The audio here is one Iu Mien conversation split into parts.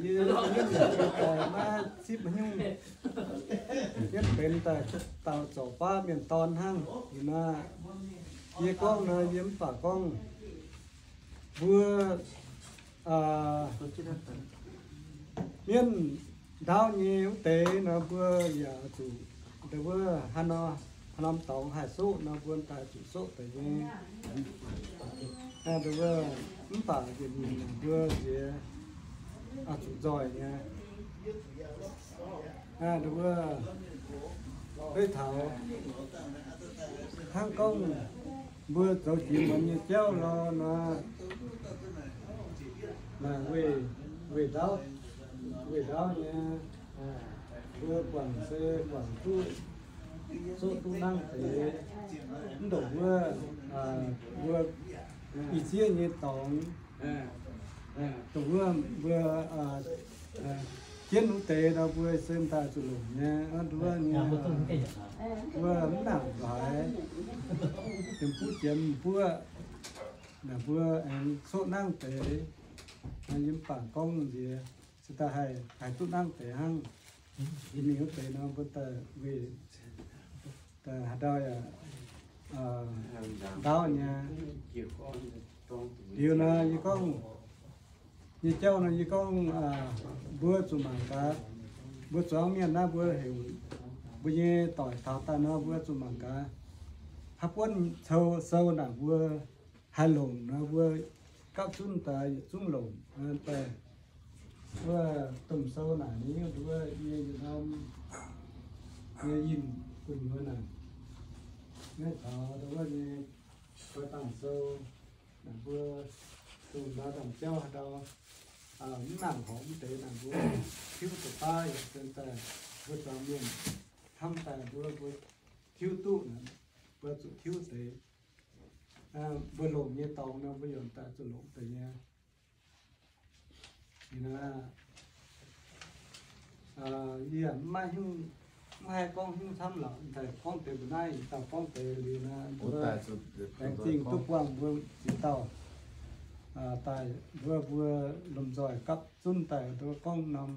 Yie, yie maiv zipv haaix nyungc. Yie benx daaih dauh zorc baav mienh dorn hnangv. Yie naaiv, yie gorngv nor, yie mv baac gorngv mbuo mienv ndaauv nyei wuov deix nor, mbuo yaac zuqc ndau wuov haaix nor, haaix norm dorngx haih soqv nor, mbuo daaih zuqc soqv deix nyei. Ndau wuov mv baac njiec mingh mbuo nziex zuqc nzoih nyei. Ndau wuov beiv taux hnangv gorngv mbuo zoux jiex muonz nyei jauv nor, nor, naaic weih, weih ndaauv, weih ndaauv nyei, mbuo guangc se guangc duqv, soqv duqv nangv deix, mv ndongc wuov, mbuo i sieqv nyei dorngx, dongh wuov mbuo jienv wuov deix nor, mbuo se daaih zuqc longc nyei, nduov nyei, mbuo mv nangc haaix, jiem buov jiem buov, naaic mbuo aengx soqv nangv deix, yie mv baac gorngv nziex, se daaih haih, haih duqv nangv deix hnangv. Yie mingh wuov deix nor, mbuo daaih weih, daaih haaix ndau yaac ndaauv nyei. Liuz nor, yie gorngv, nyei jauv nor, yie gorngv, mbuo zuqc mangc gaax, mbuo zuangx mienh naaiv mbuo heuc mbuo nyei doic taux daaih nor, mbuo zuqc mangc gaax, haaix buonv sou, sou naaic mbuo haih longc nor, mbuo gapv zunv daaih yietc zungv longc daaih. Wuov domh sou naaic nyei wuov yie yietc norm nyei yinh gu'nyuoz naaic, naaiv taux wuov nyei goix dangh sou, naaic mbuo dongh ndau dangh jauv haaix ndau mv nangc horpc mv deix naaic mbuo tiuv deix baav yaac sen daaih mbuo zuangx mienh hnamv daaih mbuo, mbuo tiuv duqv naaic, mbuo zuqc tiuv deix. Mbuo longc nyei dorngx nor, mbuo yaac daaih zuqc longc deix nyei. Yie mv maaih hnyouv, mv haih gorngv hnyouv camv lorqc, daaih gorngv deix mbuo naaiv, dauh gorngv deix liuz nor, laengz zingh duqv buangh mbuo ziex dauh daaih, mbuo, mbuo lomh nzoih gapv zunv daaih nduov gorngv norm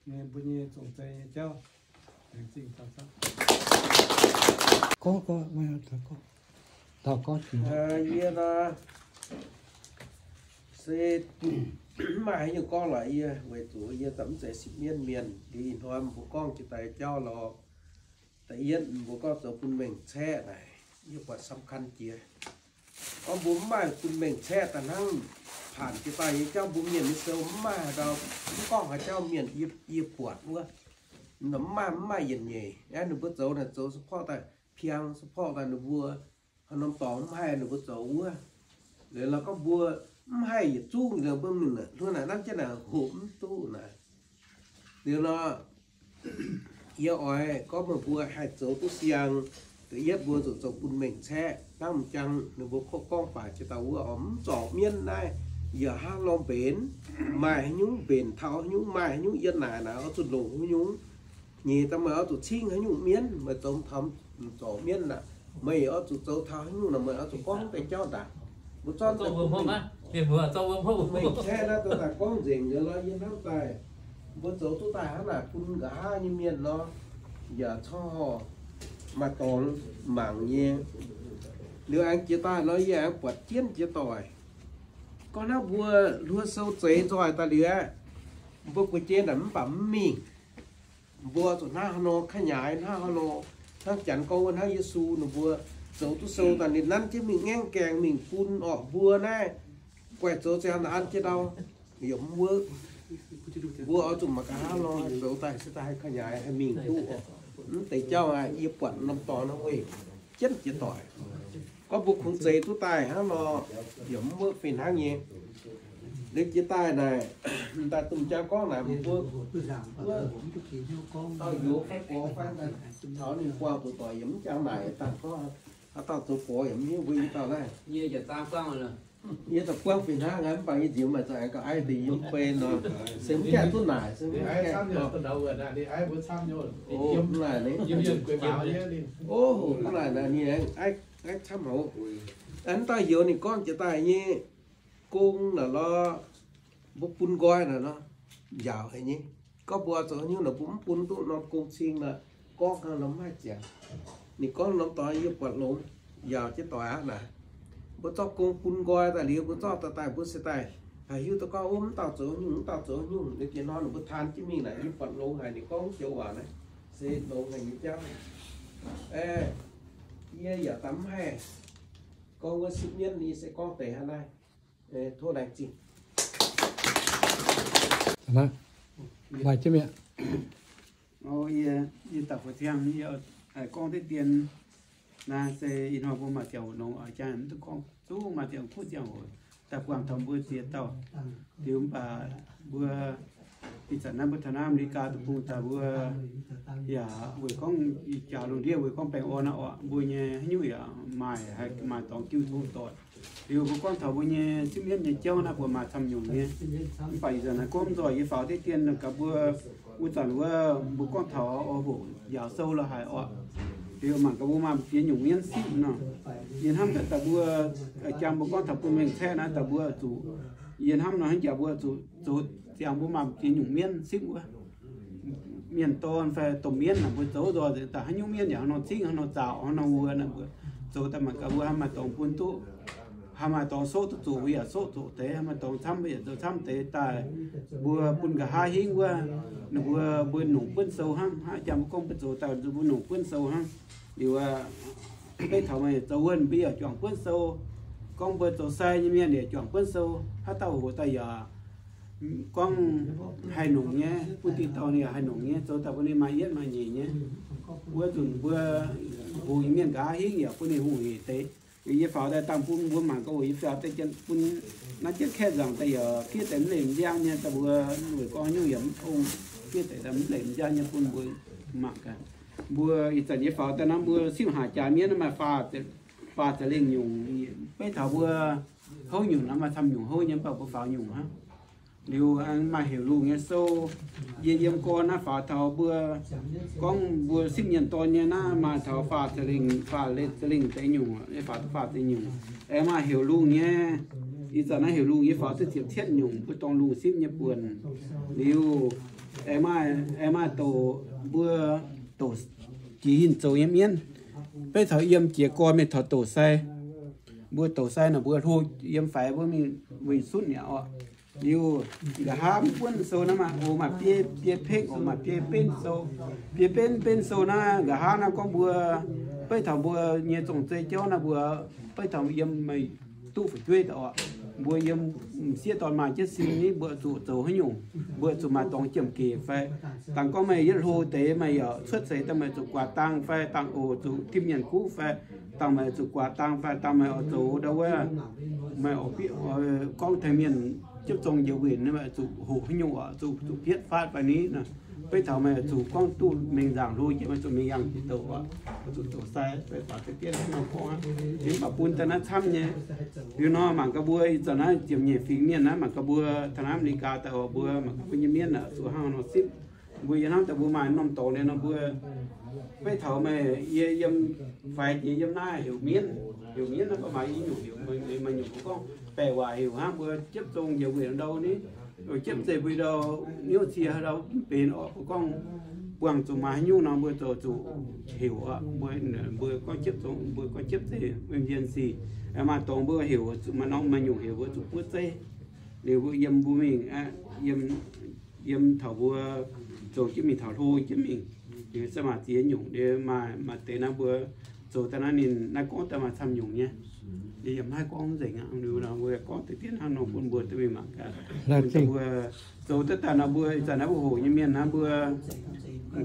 nyei mbuo nyei zong-zei nyei jauv. Laengz zingh dauh camv. Gorngv, gorngv, taux gorngv jiex. Yie nor se mv maaih haaix nyungc gorngv lorqc. Yie weic zuqc yie za'gengh mv zeiz sipv mienv mienh. Liuz ih hnoi mbuo gorngv jiex daaih jauv lorqc, da'yietv mbuo gorngv zoux bun mengh caeqv naaic, yie buatc สำคัญ jiex. Gorngv mbuo mv maaih bun mengh caeqv daaih hnangv, paanc jiex daaih nyei jauv mbuo mienh nyei sou mv maaih haaix dauh mv gorngv haaix jauv mienh yie, yie buatc wuov, mv maaih, mv maaih yietc nyeic. Aeqv, ninh mbuo zoux naaic zoux support daaih, piang support daaih ninh mbuo haaix norm dorngx mv haih ninh mbuo zoux wuov. Liuz nor gorngv mbuo mv haih yietc zungv liuz mbuo mingh hluo naaic nanv jienv naaic hoqc mv duqv naaic. Liuz nor, yie oix gorngv meih mbuo haih zoux duqv siang, da'yietv mbuo zuqc zoux bun mengh caeqv hnangv m'jang ninh mbuo kov gorngv baac jiex dauh wuov oc, mv zorc mienv naaiv yaac hnangv nor mbenc, maaih haaix nyungc mbenc taux haaix nyungc, maaih haaix nyungc yiem naaic naaic oix zuqc longc haaix nyungc. Nyeic daaih meih oix zuqc cingv haaix nyungc mienv, meih zoux taux zorc mienv aqv, meih oix zuqc zoux taux haaix nyungc naaic meih oix zuqc gorngv deix jauv ndaangc. Mbuo zorqv mengh caeqv naaiv daaih gorngv nzengc liuz lorqc, yie hnamv daaih mbuo zoux duqv daaih hnangv naaic bun nqa'haav nyei mienh nor, yaac corc maaih dorngx mangc nyei. Liuz aengx jiex daaih nor yie aengx buatc jienv jiex doic. Gorngv hnangv mbuo hluo sou zeix nzoih daaih liuz aqv, mbuo guei jiex naaic mv baac mv mingh. Mbuo zuqc hnangv haaix nor ขยาย hnangv haaix nor, hnangv Janx gorngv wuov hnangv Yesu ninh mbuo zoux duqv sou daaih ninh nanv jienv mingh ngaengv gaengh mingh bun orqc mbuo naaiv guaih zoux ziangx naaic an jienv ndau, yaac mv wuov. Mbuo oix zuqc mangc gaax hnangv nor zoux daaih se daaih haih ขยาย haih mingh duqv orqc. Mv deix jauv aqv, yie buatc norm dorngx nor weih jienv jiex doic. Gorngv mbuo kungx zeix duqv daaih hnangv nor, yaac mv wuov fih hnangv nyei. Liuz jiex daaih naaic, daaih dongh jang gorngv naaic mbuo, wuov, dauh youz fai gorx fai taux ninh buangh zuqc doic yaac mv jangx naaic dangh gorngv, haaix dauh zoux gorx yaac mv hiuv mbuo i dauh naaiv. Yie daaih buangh fih hnangv aqv, mv baac yie nziex maaih za'gengh gauh aiv deix yie mv bei nor, se mv gaengh duqv naaic, se mv gaengh. O, mv naaic naaic ninh aengx aiv camv haic. Aa, dauh youz ninh gorngv jiex daaih nyei gong naaic lorqc, mbuo bun nqoi naaic nor. njaaux haic nyei. Gorngv mbuo zoux haaix nyungc naaic mbuo mv bun duqv norm gong cing nor, gorngv hnangv nor mv haih ziangx. Ninh gorngv norm doix yie buatc longx, njaaux jienv doic aqv naaic. Mbuo zorqv gong bun nqoi daaih liuz, mbuo zorqv daaih daaih mbuo se daaih haih hiuv duqv gorngv wuov mv dauh zoux nyungc, mv dauh zoux nyungc. Ninh jiex nor ninh mbuo taan jienv mingh naaic, yie buatc longx haic. Ninh gorngv joux waac naaiv se longx haic nyei jauv. Yie yaac daaih mv haih gorngv wuov sipv mienv, yie se gorngv deix hnangv naaiv. Tov laengz zingh. Maaih jienv mi'aqv. Yie, yie daaih fu'jueiv, yie gorngv deix dien naaiv se ih hnoi mbuo maaih ziangh hoc nongx oix jangx mv duqv gorngv zungv maaih ziangh kuv ziangh hoc daaih buangh taux mbuo ziex dauh. Liuz mv baac mbuo ih zanc naaiv mbuo taux naaiv America deic-bung daaih mbuo yaac weic gorngv ih jaax lungh ndiev weic gorngv baengh orn naaiv orqc, mbuo nyei haaix nyungc yaac maaih, maaih dorngx jiu tong doic. Liuz mbuo gorngv taux mbuo nyei sipv mienv nyei jauv naaiv buatc maaih camv nyungc nyei. Mv baac ih zanc naaiv gorngv nzoih yie faaux deix dien gaax mbuo, wuov zanc wuov mbuo gorngv taux oix hoqc njaaux sou la'haic orqc. Liuz mangc gaax mbuo maaih ziex nyungc mienv sipv nor. Yie hnamv daaih daaih mbuo jangx mbuo gorngv taux bun mengh caeqv naaiv daaih mbuo zuqc, yie hnamv nor hnangv jaax mbuo zuqc zoux ziangx mbuo maaih ziex nyungc mienv sipv wuov. Mienh dorn fai domh mienv naaic mbuo zoux nzoih nzengc daaih haaix nyungc mienv yaac haaix nor cingv haaix nor zaaux haaix nor wuov naaic mbuo zoux daaih mangc gaax mbuo haih maaih dorngx bun duqv, haih maaih dorngx soqv duqv zuqc mbuo yaac soqv zuqc deix, haih maaih dorngx camv mbuo yaac zoux camv deix daaih. Mbuo bun nqa'haav hingv wuov, ninh mbuo, mbuo nongc buonv sou hnangv, hnangv jangx mbuo gorngv mbuo zoux daaih mbuo nongc buonv sou hnangv. Liuz beiv taux meih zoux wuonh mbuo yaac juangc buonv sou. Gorngv mbuo zoux sai nyei mienh yaac juangc buonv sou. Haaix dauh hoqc daaih yaac gorngv haih nongc nyei, bun diqc dauh ninh yaac haih nongc nyei, zoux daaih bun ninh maaih yietv maaih nyeic nyei. Wuov nzunc mbuo hoqc nyei mienh nqa'haav hingv yaac bun ninh hungh hec deix. Yie faaux daaih dangh bun mbuo mangc gaax oc. Yie faaux daaih bun naaiv jienv kaeqv nzaangc daaih yaac fiev deix mv leih mv njang nyei daaih mbuo, weic gorngv nyungc yaac mv ong, fiev deix daaih mv leih mv njang nyei bun mbuo mangc gaax. Mbuo ih zanc yie faaux daaih naaiv mbuo simv haac jaax mienv naaiv maaih faah za'lengh nyungc. Beiv taux mbuo houv nyungc naaiv maaih camv nyungc houv nyei, mv baac mbuo faaux nyungc hnangv. Liuz maaih heuc lungh nyei sou, yie yiem gorn naaiv faaux taux mbuo gorngv mbuo simv mienh dorn nyei naaiv maaih taux faah za'lengh, faah za'lengh deix nyungc, faaux duqv faah za'lengh nyungc. Aengx maaih heuc lungh nyei, ih zanc naaiv heuc lungh yie faaux duqv ziepc cietv nyungc, mbuo dorngx lungh simv nyei buonc. Liuz aengx maaih, aengx maaih douc mbuo douc jiex hinh zoux nyei mienv. Beiv taux yiem jiez gorn mingh taux douc sai. Mbuo douc sai naaic mbuo hlo yiem faix mbuo mingh winh sunv mi'aqv orqc. Liuz nqa'haav mv buonv sou naaiv maaih, o, maaih biei, biei pengv oc, maaih biei benv sou. Biei benv, benv sou naaiv nqa'haav naaiv gorngv mbuo beiv taux mbuo nyei zong-zei jauv naaiv mbuo beiv taux yiem meih duqv fu'jueiv daaih orqc. Mbuo yiem m'sieqv dorn maaih jienv sin ni mbuo zuqc zoux haaix nyungc, mbuo zuqc maaih dorngx jiem gec fai dangh gorngv meih yietv hlo deix meih yaac cuotv seix daaih meih zuqc guaax dang fai dangh oc zuqc tim mienh kuv fai dangh meih zuqc guaax dang fai dangh meih oix zoux ndau wuov, meih oix gorngv tengx mienh jiepv zong njoux winh, meih zuqc hoqc haaix nyungc oc, zuqc, zuqc pietv faatv fai ni. Beiv taux meih zuqc gorngv duqv mingh nzaangc hlo jiex, meih zuqc mingh yangh jiex douc oc, zuqc douc sai fai faaux deix dien norm gorngv aqv. Mv baac bun daaih naaiv camv nyei. Liuz nor mangc gaax mbuo ih zanc naaiv ziepc nyeic fingx mienh naaiv, mangc gaax mbuo taux naaiv America daaih oc, mbuo mangc gaax mbuo nyei mienv naaic zuqc hnangv nor sipv. Mbuo yie hnamv daaih mbuo maaih norm dorngx liuz nor mbuo beiv taux meih yie yiem faix jiex yiem naaiv heuc mienv, heuc mienv naaiv gorngv maaih i nyungc heuc meih, maaih nyungc mbuo gorngv baeqc waac heuc hnangv mbuo jiepv zong njoux winh ndau ni, jiepv zeiv mbuo ndau niouv cie ndau mv benx orqc, mbuo gorngv buangh zuqc maaih haaix nyungc nor mbuo zoux zuqc heuc orqc. Mbuo, mbuo gorngv jiepv zong, mbuo gorngv jiepv zeiv mbuo njien sic, maaih dorngx mbuo heuc zuqc maaih norm maaih nyungc heuc mbuo zuqc buov zeiv. Liuz mbuo yiem mbuo mingh, yiem, yiem taux mbuo zoux jienv mingh taux hlo jienv mingh, liuz se maaih ziex nyungc liuz maaih, maaih deix naaiv mbuo zoux daaih naaiv ninh naaiv gorngv daaih maaih camv nyungc nyei. Yie yaac maiv haih gorngv nzengc aqv. Liuz nor mbuo gorngv deix dien hnangv nor bun mbuo duqv mingh mangc gaax. Mbuo zoux duqv daaih nor mbuo ih zanc naaiv mbuo hoqc nyei mienh naaiv mbuo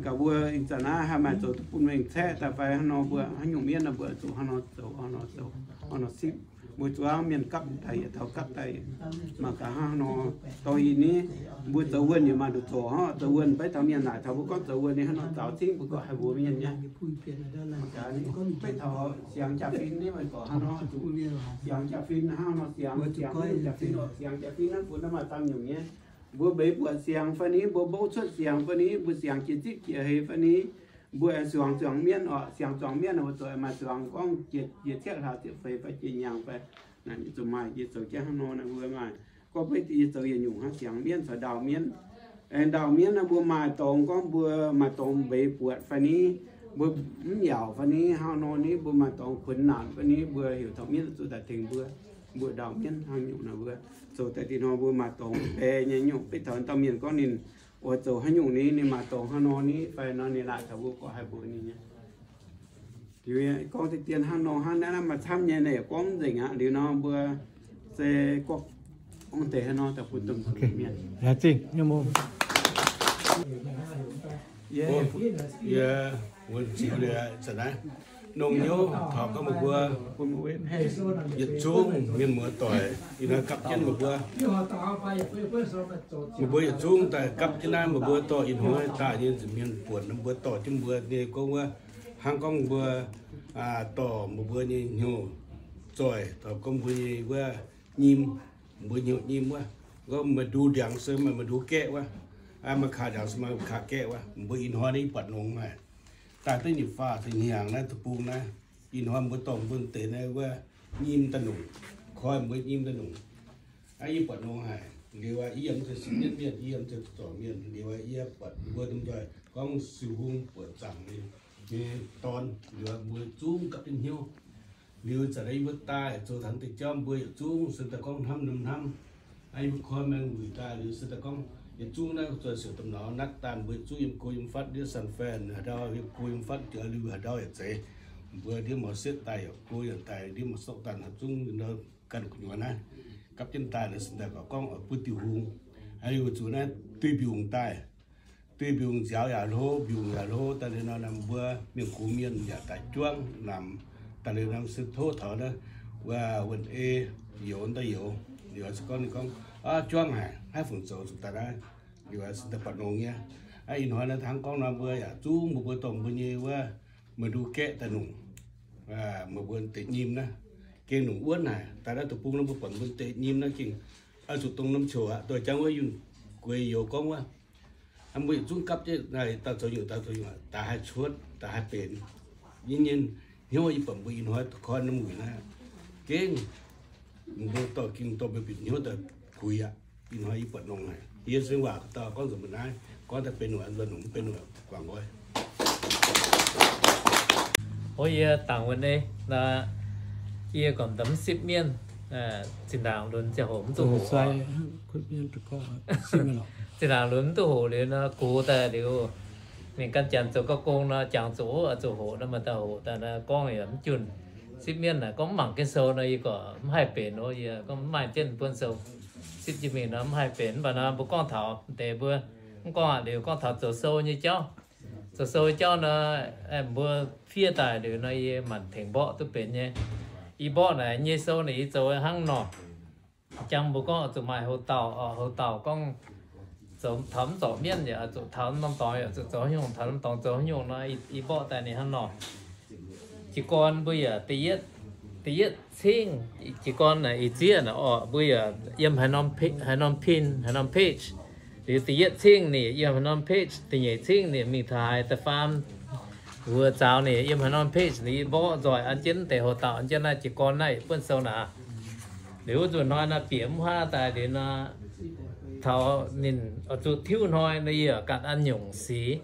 gaax mbuo ih zanc naaiv haih maaih zoux duqv bun mengh caeqv daaih fai hnangv nor mbuo haaix nyungc mienv nor mbuo zuqc hnangv nor zoux, hnangv nor zoux, hnangv nor sipv. Mbuo zuangx mienh gapv daaih yietc dauh gapv daaih, mangc gaax hnangv nor dorh i ni. Mbuo zoux wuonh yaac maaih nduqc zorc hnangv, zoux wuonh beiv taux mienh naaic taux mbuo gorngv zoux wuonh ni hnangv nor zaux cingv mbuo gorqv haih mbuox mienh nyei. Mangc gaax ni, beiv taux siangx jaa-fin ni meih gorqv hnangv nor zuqc siangx jaa-fin hnangv nor siangx, siangx jaa-fin oc, siangx jaa-fin naaiv bun naaiv maaih dangh nyungc nyei. Mbuo mbeix buatc siangx fai ni, mbuo mbouv cuotv siangx fai ni, mbuo siangx jiex zipv jiex heix fai ni, mbuo aengx zuangx zuangx mienv oc, siangx zuangx mienv oc, mbuo zoux maaih zuangx gorngv jiex, jiex cietv hlaax ziepc feix fai jiex nyaangc fai, zuqc maaih jiex zoux jienv hnangv nor naaiv mbuo maaih gorngv beiv yie zoux yietc nyungc hnangv siangx mienv caux ndaauh mienv. Aengx ndaauh mienv naaiv mbuo maaih dorngx gorngv mbuo maaih dorngx mbeix buatc fai ni, mbuo mv yaac fai ni, hnangv nor ni mbuo maaih dorngx kuonx naanc fai ni, mbuo heuc taux mienv zuqc daaih tengx mbuo, mbuo ndaauh mienv hnangv nyungc naaic mbuo zoux daaih diuh hnoi mbuo maaih dorngx mbeix nyei nyungc. Beiv taux dauh mienh gorngv ninh oix zoux haaix nyungc ni, ninh maaih dorngx hnangv nor ni fai nor, ninh laaic taux mbuo gorngv haih mbuox ninh nyei. Liuz gorngv deix dien hnangv nor hnangv naaiv, naaiv maaih camv nyei naaic gorngv nzengc aqv. Liuz nor mbuo se gorngv deix hnangv nor daaih bun domh mienh. Yie, wuov ziux liuz zanc naaiv nongh hnyouv taux gorngv meih mbuo yietc zungv mienh muoz doic ih hnoi gapv jienv meih mbuo, meih mbuo yietc zungv daaih gapv jienv naaiv, meih mbuo dorh ih hnoi daaih nyei nza'hmien buonc, meih mbuo dorh jienv mbuo nyei gorngv wuov, hnangv gorngv mbuo dorh meih mbuo nyei hnyouv zoih, dorh gorngv mbuo nyei wuov nyim, mbuo hnyouv nyim wuov, gorngv meih ndu ndiangx se meih, meih ndu gaeqv wuov, meih kaaix ndiangx se meih kaaix gaeqv wuov, mbuo ih hnoi naaiv yie buatc nongx haic. Daaih duqv nyic faah cin hnyangx naaiv deic-bung naaiv, ih hnoi mbuo dorh mbuo deix naaiv wuov nyim daaih nongc, koi mbuo nyim daaih nongc. Yie buatc nongx haic. Liuz yie yiem se sipv yietv mienh, yie yiem se zorc mienh. Liuz yie buatc mbuo domh nzoih gorngv Singx Hungh buoqc zaangc nyei dorn, liuz mbuo zungv gapv jienv hnyouv. Liuz zanc naaiv yie mbuo daaih zoux taux deix jauv, mbuo yietc zungv se daaih gorngv hnamv norm hnamv. Yie mbuo koi maengx wuic daaih liuz se daaih gorngv yietc zungv naaiv zoih siouc domh nauz natv daaih, mbuo yietc zungv yiem go yiem fatv ndiev San Fran haaix ndau, yiem go yiem fatv jiex liuz haaix ndau yaac zeiz. Mbuo ndiev mor setv daaih yaac go yaac daaih, ndiev mor sokv daaih haaix zungv ganh gu'nyuoz naaiv gapv jienv daaih naaiv se daaih gorngv oix butv diuh hung. Liuz zuqc naaiv duih mbiungc daaih, duih mbiungc nziaaux yaac hlo, mbiungc yaac hlo daaih liuz nor, mbuo mienh gox mienh yaac daaih juangv namx daaih liuz nor se tov taux naaiv wuov wuonh ei youz daaih youz, liuz se gorngv ninh gorngv, Aa, juangv haic, haaix fungc zoux zuqc daaih naaiv? Liuz se daaih buatc nongx nyei. Ih hnoi naaiv hnangv gorngv nor mbuo yaac zungv mbuo, mbuo dorh mbuo nyei wuov meih ndu gaeqv daaih nongc, meih mbuo deix nyim naaiv gengh nongc wuonv haic. Daaih naaiv deic-bung naaiv mbuo buatc mbuo deix nyim naaiv gengh oix zuqc dongh norm qouc aqv. Doix jangv wuov yunh gueix youz gorngv wuov, mbuo yietc zungv gapv jienv naaiv daaih zoux nyungc, daaih zoux nyungc, daaih haih cuotv, daaih haih benx. Yie nyei hnyouv yie buatc mbuo ih hnoi koi norm wuic naaiv gengh mbuo dorh ging dorh mbuo bieqc hnyouv daaih puix aqv. Ih hnoi yie buatc nongx haic. Yie se waac dauh gorngv nzunc mbuo naaiv, gorngv daaih benx nongc, nzunc nongc mv benx nongc guangc nqoi. Ov, yie dangc wuov nei, yie gorngv daaih mv sipv mienh, zinh ndaangc lunx ziangh hoc mv duqv hoqc. Zinh ndaangc lunx mv duqv hoqc liuz nor, gux daaih liuz, mingh gan janx zoux gauh gong nor, jangx zuqc, zuqc hoqc nor, maaih dauh hoqc daaih nor, gorngv yaac mv junh. Sipv mienh naaic gorngv mv mangc jienv sou nor, yie gorngv mv haih benx ov, yie gorngv mv maaih jienv buonv sou. Sipv jienv mingh nor mv haih benx, mv baac nor mbuo gorngv taux deix mbuo mv gorngv aqv, liuz gorngv taux zoux sou nyei jauv. Zoux sou jauv nor, mbuo fiev daaih liuz nor yie maanc tengx mborqv duqv benx nyei. Yie mborqv naaic nyei sou naaic yie zoux hnangv nor. Jangx mbuo gorngv zuqc maaih houx-dauh, houx-dauh gorngv zoux taux mv zorc mienv yaac zuqc taux norm dorngx, yaac zuqc zoux haaix nyungc, taux norm dorngx zoux haaix nyungc nor, yie mborqv daaih ninh hnangv nor. Jiez gorn mbuo yaac da'yietv, da'yietv cingv, jiez gorn naaic ih zieqv naaic orqc, mbuo yaac yiem haaix norm pin, haaix norm page. Liuz da'yietv cingv ninh yiem haaix norm page, da'nyeic cingv ninh mingh taux haaix da'faam wuov zaux ninh yiem haaix norm page, ninh mborqv nzoih an jienv deix houx-dauh an jienv naaiv jiez gorn naaiv buonv sou naaic. Liuz wuov nzunc hnoi naaiv bieqc mv huaav daaih liuz nor, taux ninh oix zuqc tiuv hnoi nor yie ganh an nyungc sic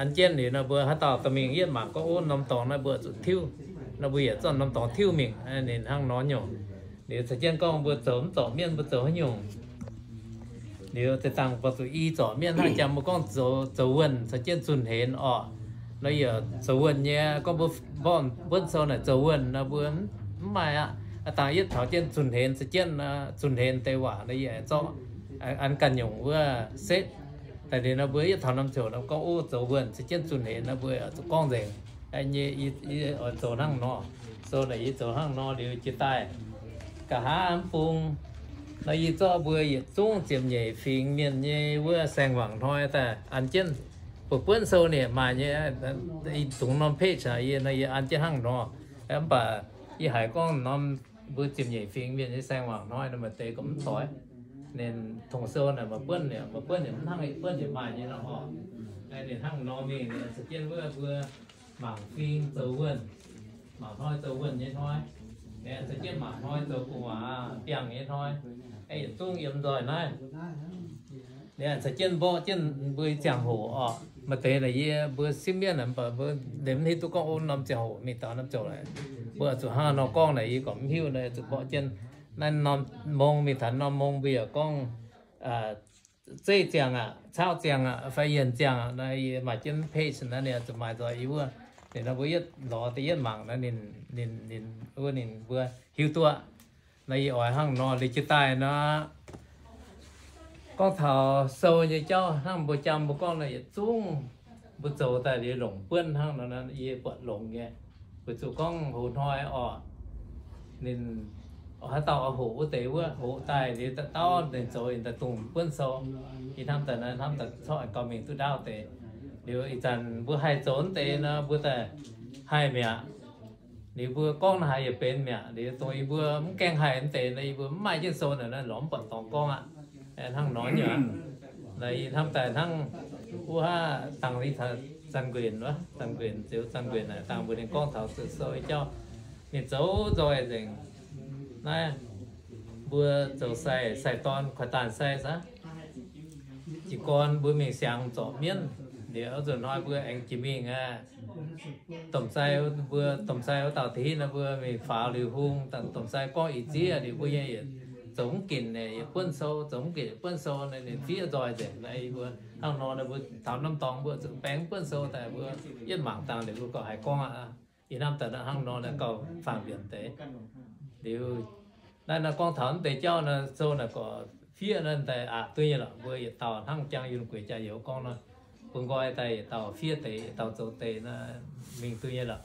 an jienv liuz nor mbuo haaix dauh dorh mingh yietv mangc gorngv ov norm dorngx naaiv mbuo zuqc tiuv, nor mbuo yietc zungv norm dorngx tiuv mingh, ninh hnangv nor nyungc. Liuz caux jienv gorngv mbuo zoux mv zorc mienv mbuo zoux haaix nyungc. Liuz za'gengh buatc zuqc i zorc mienv hnangv jangx mbuo gorngv zoux wuonh caux jienv zunh henx orqc. Nor yie zoux wuonh nyei gorngv mbuo mborqv buonv sou naaic zoux wuonh nor mbuo mv maaih aqv. Dangh yietv taux jienv zunh henx caux jienv zunh henx deix waac nor yie zorqv an ganh nyungc wuov setv. Daaih liuz nor mbuo yietv taux norm ziouc nor gorngv ov zoux wuonh caux jienv zunh henx nor mbuo zuqc gorngv nzengc nyei. Yie oix zoux hnangv nor, sou naaic yie zoux hnangv nor liuz jiex daaih. Nqa'haav mv bung nor yie zorqv mbuo yietc zungv ziepc nyeic fingx mienh nyei wuov saeng-wangc hnoi daaih an jienv. Buonv-buonv sou ninh maaih nyei, i dungz norm page aqv, yie nor yie an jienv hnangv nor. Mv baac yie haiz gorngv norm mbuo ziepc nyeic fingx mienh nyei saeng-wangc hnoi nor maaih deix gorngv mv doix. Ninh tong sou naaic maaih buonv, maaih buonv yaac mv hnangv, buonv yaac maaih nyei nor orqc. Ninh hnangv nor mingh ninh caux jienv wuov mbuo mangc fing zoux wuonh, mangc hnoi zoux wuonh nyei hnoi, caux jienv mangc hnoi zoux gu'nguaaz biangh nyei hnoi, yietc zungv yiem nzoih naaiv. Ninh caux jienv mborqv jienv mbuo ziangh hoc oc. Maaih deix naaic yie mbuo simv mienv naaic, mv baac mbuo liemh mv hiuv duqv gorngv o norm ziangh hoc mingh taux norm ziangh hoc naaic, mbuo zuqc hnangv nor gorngv naaic yie gorqv mv hiuv naaiv, zuqc mborqv jienv naaiv norm mong mingh taux norm mong mbuo yaac gorngv zeiv ziangh aqv, cauv ziangh aqv, fai yienh ziangh aqv. Naaiv yie maaih jienv page naaiv, ninh zuqc maaih nzoih yie wuov. Ninh naaiv mbuo yietv lorz deix yietv mangc naaiv, ninh, ninh, ninh wuov ninh mbuo hiuv duqv. Naaiv yie oix hnangv nor liuz jiez daaih nor, gorngv taux sou nyei jauv hnangv mbuo jam mbuo gorngv naaiv yietc zungv mbuo zoux daaih liuz longc buonv hnangv nor, yie buatc longx nyei. Weic zuqc gorngv hoz hnoi oc, ninh haaix dauh oix hoqc wuov deix wuov, hoqc daaih liuz daaih dauh ninh zoux ninh daaih dungx buonv sou. Ih hnamv daaih naaiv hnamv daaih corc gauh mingh duqv ndaauv deix. Liuz ih zanc mbuo haih zoux wuov deix nor mbuo daaih haih mi'aqv. Liuz mbuo gorngv naaiv haaix yaac benx mi'aqv. Liuz dongh yie mbuo mv gaengh haih wuov deix nor, yie mbuo mv maaih jienv sou naaic, lorz mv buatc dorngx gorngv aqv. Hnangv nor nyei aqv. Naaiv yie hnamv daaih hnangv wuov haav dangh li taux Zanh Nquenc wuov, Zanh Nquenc, Ziux Zanh Nquenc naaic dangh mbuo ninh gorngv taux zoux sou nyei jauv, ninh zoux nzoih nzengc. Naaiv mbuo zoux sai, sai dorn kuaaiv daanh sai saav. Jiez gorn mbuo mingh siangx zorc mienv, liuz nzunc hnoi mbuo aengx jiex mingh aqv. Domh sai, mbuo domh sai wuov dauh deix nor mbuo mingh faaux liuz hung, domh sai gorngv ih zieqv liuz mbuo nyei yietc zoux mv ginc yietc buonv sou, zoux mv ginc yietc buonv sou, ninh zieqv nzoih nzengc. Naaiv mbuo hnangv nor mbuo taux norm dorngx mbuo zuqc baeng buonv sou daaih mbuo yietv mangc dangh liuz mbuo gorngv haaix gorngv aqv. Yie hnamv daaih hnangv nor naaiv gauh faang-mbienc deix. Liuz naaiv nor gorngv taux naaiv deix jauv nor, sou naaic gorqv fiev naaiv daaih aqc duqv nyei lorqc. Mbuo yietc dauh hnangv jangx yunh gueix jaax youz gorngv nor, bun nqoi daaih yietc dauh fiev deix, yietc dauh zoux deix nor, mingh duqv nyei lorqc.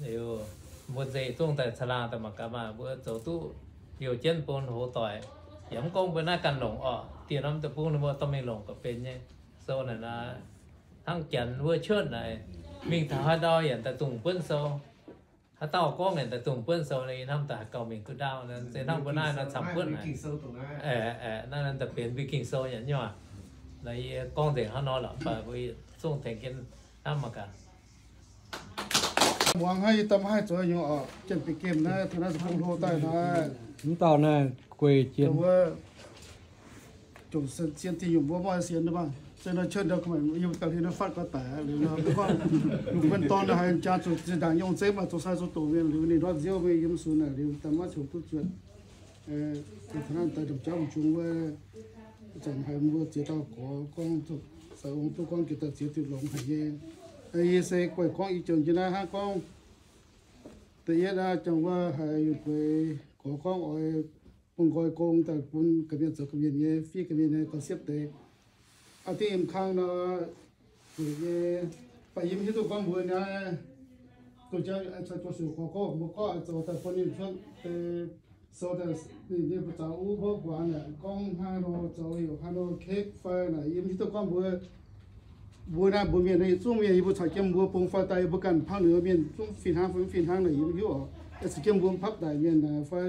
Liuz mbuo nzeic zungv daaih caangh laangh daaih mangc gaax maah, mbuo zoux duqv liouh jienv bun hoz doic. Yaac mv gorngv mbuo naaiv ganh longc orqc, dieh norm deic-bung ninh mbuo dorh mingh longc gauh benx nyei. Sou naaic naaiv hnangv janx wuov cuotv naaic, mingh taux haaix ndau yaac daaih dungx buonv sou. Haaix dauh gorngv yaac daaih dungx buonv sou, yie hnamv daaih haih gauh mingh duqv ndaauv. Se hnangv mbuo naaiv nor camv buonv naaic, naaiv daaih benx mbuo Ging-Sou nyei nyuoz. Naaiv yie gorngv nzengc hnangv nor lorqc, mv baac mbuo zungv tengx jienv hnamv mangc gaax. Muangx haiv yie daaih maiv haih zoux nyei oc. Janx-bieqc gemh naaiv, taux naaiv se bung hlo daaih naaiv. Mv dauh naaiv gueic jien. Jomc sienx Tin-Hungh mbuo maiv sienx nor maah. Se nor cuotv ndau, yiem ga'hlen nor fatv gau daic liuz nor, mbuo gorngv lungh wuonh dorn haiz jaa zuqc zinh ndaangc nyongh zeiv maaih zoux sai zoux doqc mienh liuz, ninh ndortv nziouv mingh yiem sux naaic liuz, daaih maiv ziouc duqv zuotc. Taux naaiv daaih ndongc jauv mv jungx wuov, zanc haiz mbuo ziex dauh gorx gorngv, sai ong duqv gorngv jiex daaih ziex diuh longx haic nyei. Yie se guaih gorngv i jomc jiex naaiv hnangv gorngv, da'yietv aqv, jangx wuov haiz gueix gorx gorngv oix bun nqoi gong daaih bun ga'mienh zoux ga'mienh nyei, fiev ga'mienh nyei ga'siepv deix. Aa, dingh yiem kang nor, zuqc nyei, baac yie mv hiuv duqv gorngv mbuo naaiv, duqv jauv caux jauv-sux gorx gorngv mbuo gorngv zoux daaih bun ninh cuotv deix sou daaih, ninh nyei buoz-zaux uv mbuo guaax naaic gorngv haaix nor zoux heuc haaix nor kekv fai naaic, yie mv hiuv duqv gorngv mbuo, mbuo naaiv mbuo mienh yietc zungv mienh yie mbuo caux jienv mbuo bung fai daaih yie mbuo ganh hnangv ninh mienh zungv fih hnangv fai mv fih hnangv naaic yie mv hiuv oc. Se jienv mbuo mv papv daic mienh naaic fai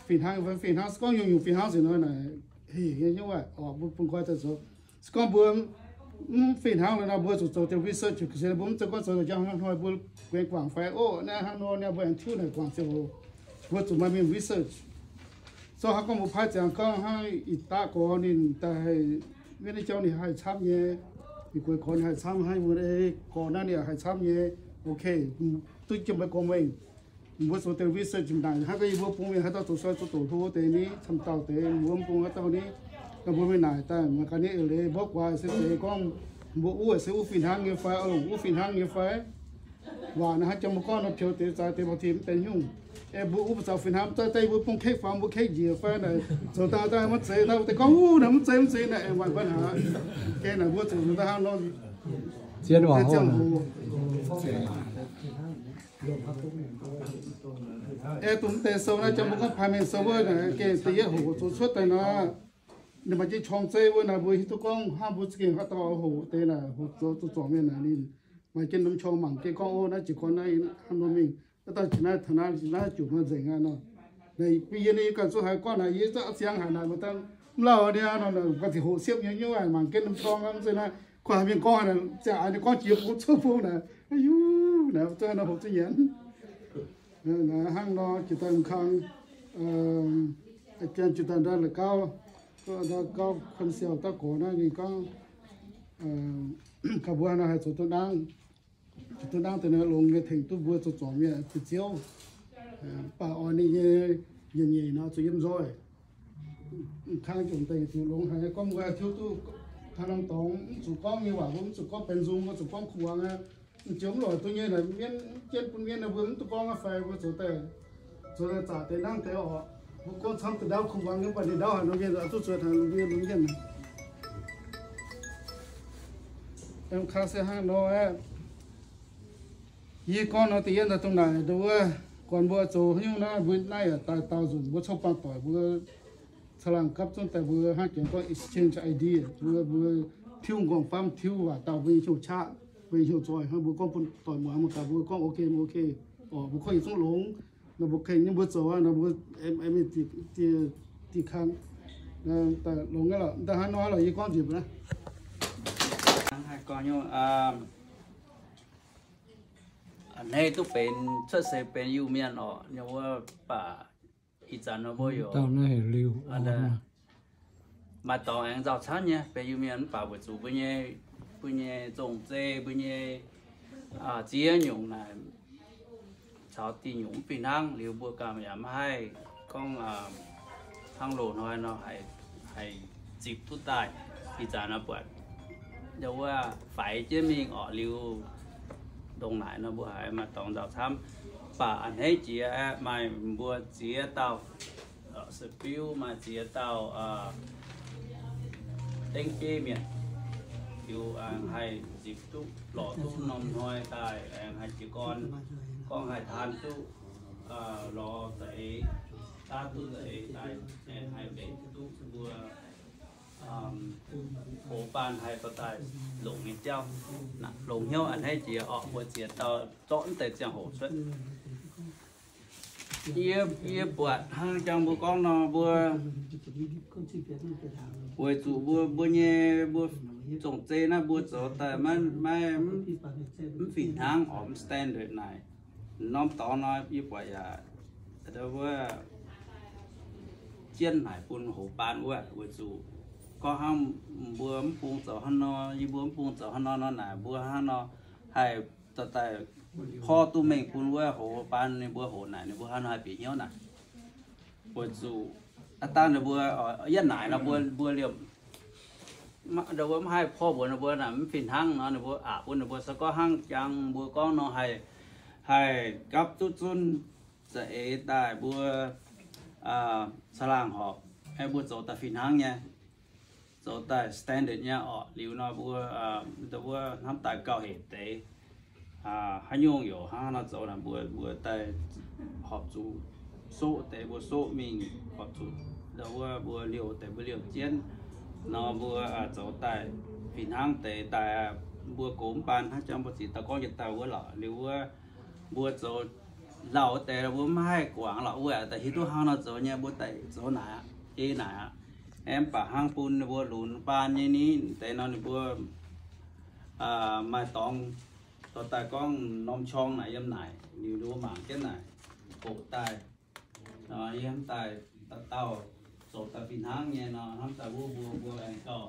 fih hnangv fai mv fih hnangv, se gorngv nyungc-nyungc fih hnangv se nor naaic, heh, nyei nyungc waaic oc, mbuo bun nqoi daaih zoux. Se gorngv mbuo mv fih hnangv nor, mbuo zuqc zoux deix research, se mbuo mv zoux gorngv zoux jangx hnoi mbuo guaengx guangc fai, o, naaiv hnangv nor, naaiv mbuo aengx tiuv naaic guangc ziangh hoc, mbuo zuqc maaih mienh research. Zorqv hnangv gorngv mbuo paaiv ziangx gorngv hnangv ih daqv gorx ninh daaih haih, mienh nyei jauv ninh haih camv nyei, ninh gueix gorx ninh haih camv, hnangv mbuo ei gorx naaiv ninh haih camv nyei. Ok, duqv jiem mbuo gorngv mengh, mbuo zoux deix research naaic, hnangv gorngv yie mbuo bung mienh haaix dauh zoux sai zoux doqc hlo deix ni, camv dauh deix, mbuo mv bung haaix dauh ni, nor mbuo mingh naaic daaih mangc gaax ninh eix leiz mborqv guaax se deix gorngv mbuo uv se uv fih hnangv nyei fai, oix longc uv fih hnangv nyei fai. Waac naaiv hnangv jangx mbuo gorngv nor, peux deix zaaix deix ba'ti mv benx nyungc. Aengx mbuo uv buoz-zaux fih hnangv, zaaix deix mbuo bung kekv faaux, mbuo kekv njiec fai naaic, zoux daaih daaih mv zeiz, daaih deix gorngv uv naaic mv zeiz, mv zeiz naaic, aengx waaic mbuo hnaangx. Gengh naaic mbuo zuqc daaih hnangv nor. Zien waac ziangh hoc. Aengx dongh mv deix sou naaiv jangx mbuo gorngv Pai Mengh Sou wuov naaic, gengh da'yietv hoc zoux cuotv daaih nor, ninh maaih jienv qorng zeiv wuov naaic, mbuo hiuv duqv gorngv hnangv mbuo za'gengh haaix dauh hoc deix naaic, hoc zoux zuqc zorc mienh naaic, ninh maaih jienv norm qorng mangc jienv gorngv, o, naaiv jiex gorn naaiv hnangv nor mingh, naaiv dauh jiex naaiv taux naaiv, naaiv jiex naaiv nzengc aqv nor. Naaic yie ninh ganh zuqc haiz gorngv naaic, yie zungv ziangx haic naaic, mv lauh niaa nor, ganh ziqc hoqc siepv nyei nyuv mangc jienv norm qorng mv zeiz naaiv, kuh haiz mienh gorngv naaic, ziangh aqc ninh gorngv jiex bung cuotv bung naaic, yu, naaic zungv haaix nor hoqc zuqc nyanc. Hnangv nor jiex daaih kang, jiex daaih ndau la'gauv, Gauv Kuon Siou dauh gorx naaiv ninh gorngv, gaax mbuo nor haih zoux duqv nangv, zoux duqv nangv deix nor longx nyei tengx duqv mbuo zoux zorc mienh fu'jueiv. Mv baac oix ninh nyei yietc nyeic nor zuqc yiem nzoih. Kangv jomc deix zuqc longx haic, gorngv mbuo tiuv duqv taux norm dorngx mv zuqc gorngv nyei waac, mbuo mv zuqc gorngv benx nzung, mbuo zuqc gorngv kuv muangx aqv. Mv ziouc mv lorz duqv nyei naaic, mienv jienv bun mienv nor mbuo mv duqv gorngv aqv fai mbuo zoux daaih, zoux daaih zaqc deix nangv deix oc. Mbuo gorngv camv deix ndau kuv muangx nyei, mv baac ninh ndau haaix nor mienh oix duqv zuqc taux mbuo mienh. Em kangv se hnangv nor aqv. Yie gorngv nor deix yie daaih dongh naaic, wuov, gorngv mbuo zoux haaix nyungc naaiv, mbuo naaiv yaac daaih daauh nzunc mbuo coqv buangh doic mbuo caangh laangh gapv zunv daaih mbuo hnangv jiex gorngv exchange idea, mbuo, mbuo tiuv nqorngv famv, tiuv waac dauh mbuo nyei hnyouv qaqv, mbuo nyei hnyouv zoih hnangv, mbuo gorngv bun doic muangx mangc gaax, mbuo gorngv ok, mbuo ok, orqc, mbuo gorngv yietc zungv longx, nor mbuo kengh nyei mbuo zoux aqv, nor mbuo aengx, aengx mingh diqc kang, daaih longx aqv lorqc. Daaih hnangv nor lorqc, yie gorngv nzunc naaiv. Hnangv haaix gorngv nyungc, a'hneiv duqv benx cuotv seix benx Iu-Mienh orqc, nyei wuov baac ih zanc nor mbuo yaac maaih dorngx aengx nzauh camv nyei benx Iu-Mienh mv baac weic zuqc mbuo nyei, mbuo nyei zong-zei, mbuo nyei ziex nyungc naaic caux diuh nyungc mv fih hnangv liuz mbuo ganh yaac maiv haih gorngv hnangv loz-hnoi nor haih zipc duqv daaih. Ih zanc nor buatc wuov faix jienv mingh orqc liuz, ndongc naaic nor mbuo haiz maaih dorngx nzauh camv. Mv baac a'hneiv jiex aeqv, maaih mbuo ziex dauh se-biuv, maaih ziex dauh dengv bieiv mienh, liuz aengx haih nzipc duqv lorz duqv norm hnoi daaih aengx haih jiez gorn gorngv haih taan duqv lorz za'eix, daav duqv za'eix daaih aengx haih mbenc duqv mbuo hoz baan haih dorh daaih longc nyei jauv. Longc hnyouv a'hneiv jiex orqc, mbuo ziex dauh zorqv mv deix ziangh hoc cuotv. Yie, yie buatc hnangv jangx mbuo gorngv nor, mbuo weic zuqc mbuo, mbuo nyei, mbuo zong-zei naaiv mbuo zoux daaih maiv, maiv, mv fih hnangv orqc, mv standard naaic. Norm dorngx nor yie buatc yaac wuov jienv naaic bun hoz baan wuov, weic zuqc gorngv hnangv mbuo mv bung zoux hnangv nor, yie mbuo mv bung zoux hnangv nor nor naaic, mbuo hnangv nor haih dorh daaih porv duqv mengh bun wuov hoz baan ninh mbuo hoqc naaic, ninh mbuo hnangv nor haih bieqc hnyouv naaic. Weic zuqc aav dangh ninh mbuo yietv naaic nor mbuo, mbuo liemh, mbuo mv haih porv mbuox ninh mbuo naaic mv fih hnangv nor, ninh mbuo aqc bun ninh mbuo se gorngv hnangv jangx mbuo gorngv nor haih, haih gapv duqv zunv za'eix daaih mbuo caangh laangh horpc, mbuo zoux daaih fih hnangv nyei, zoux daaih standard nyei orqc. Liuz nor mbuo, mbuo hnamv daaih gauh hec deix, haaix nyungc yaac hnangv nor zoux naaic, mbuo, mbuo daaih horpc zuqc soqv deix mbuo soqv mingh, horpc zuqc wuov mbuo liouh deix mbuo liouh jienv nor, mbuo zoux daaih fih hnangv deix daaih, mbuo gox mv baan hnangv jangx mbuo ziqc dauh gorngv jienv daaih wuov lorqc. Liuz wuov mbuo zoux lauh deix mbuo mv haih guangc lorqc, wuov daaih hiuv duqv hnangv nor zoux nyei, mbuo daaih zoux naaic aqv, ei naaic aqv. Mv baac hnangv bun ninh mbuo lunx baan nyei ni deix nor ninh mbuo maaih dorngx dorh daaih gorngv norm qorng naaic yiem naaic, liuz ninh mbuo mangc jienv naaic, hoqc daaih, yie hnamv daaih dauh dauh zoux daaih fih hnangv nyei nor, hnamv daaih wuov mbuo, mbuo aengx gauh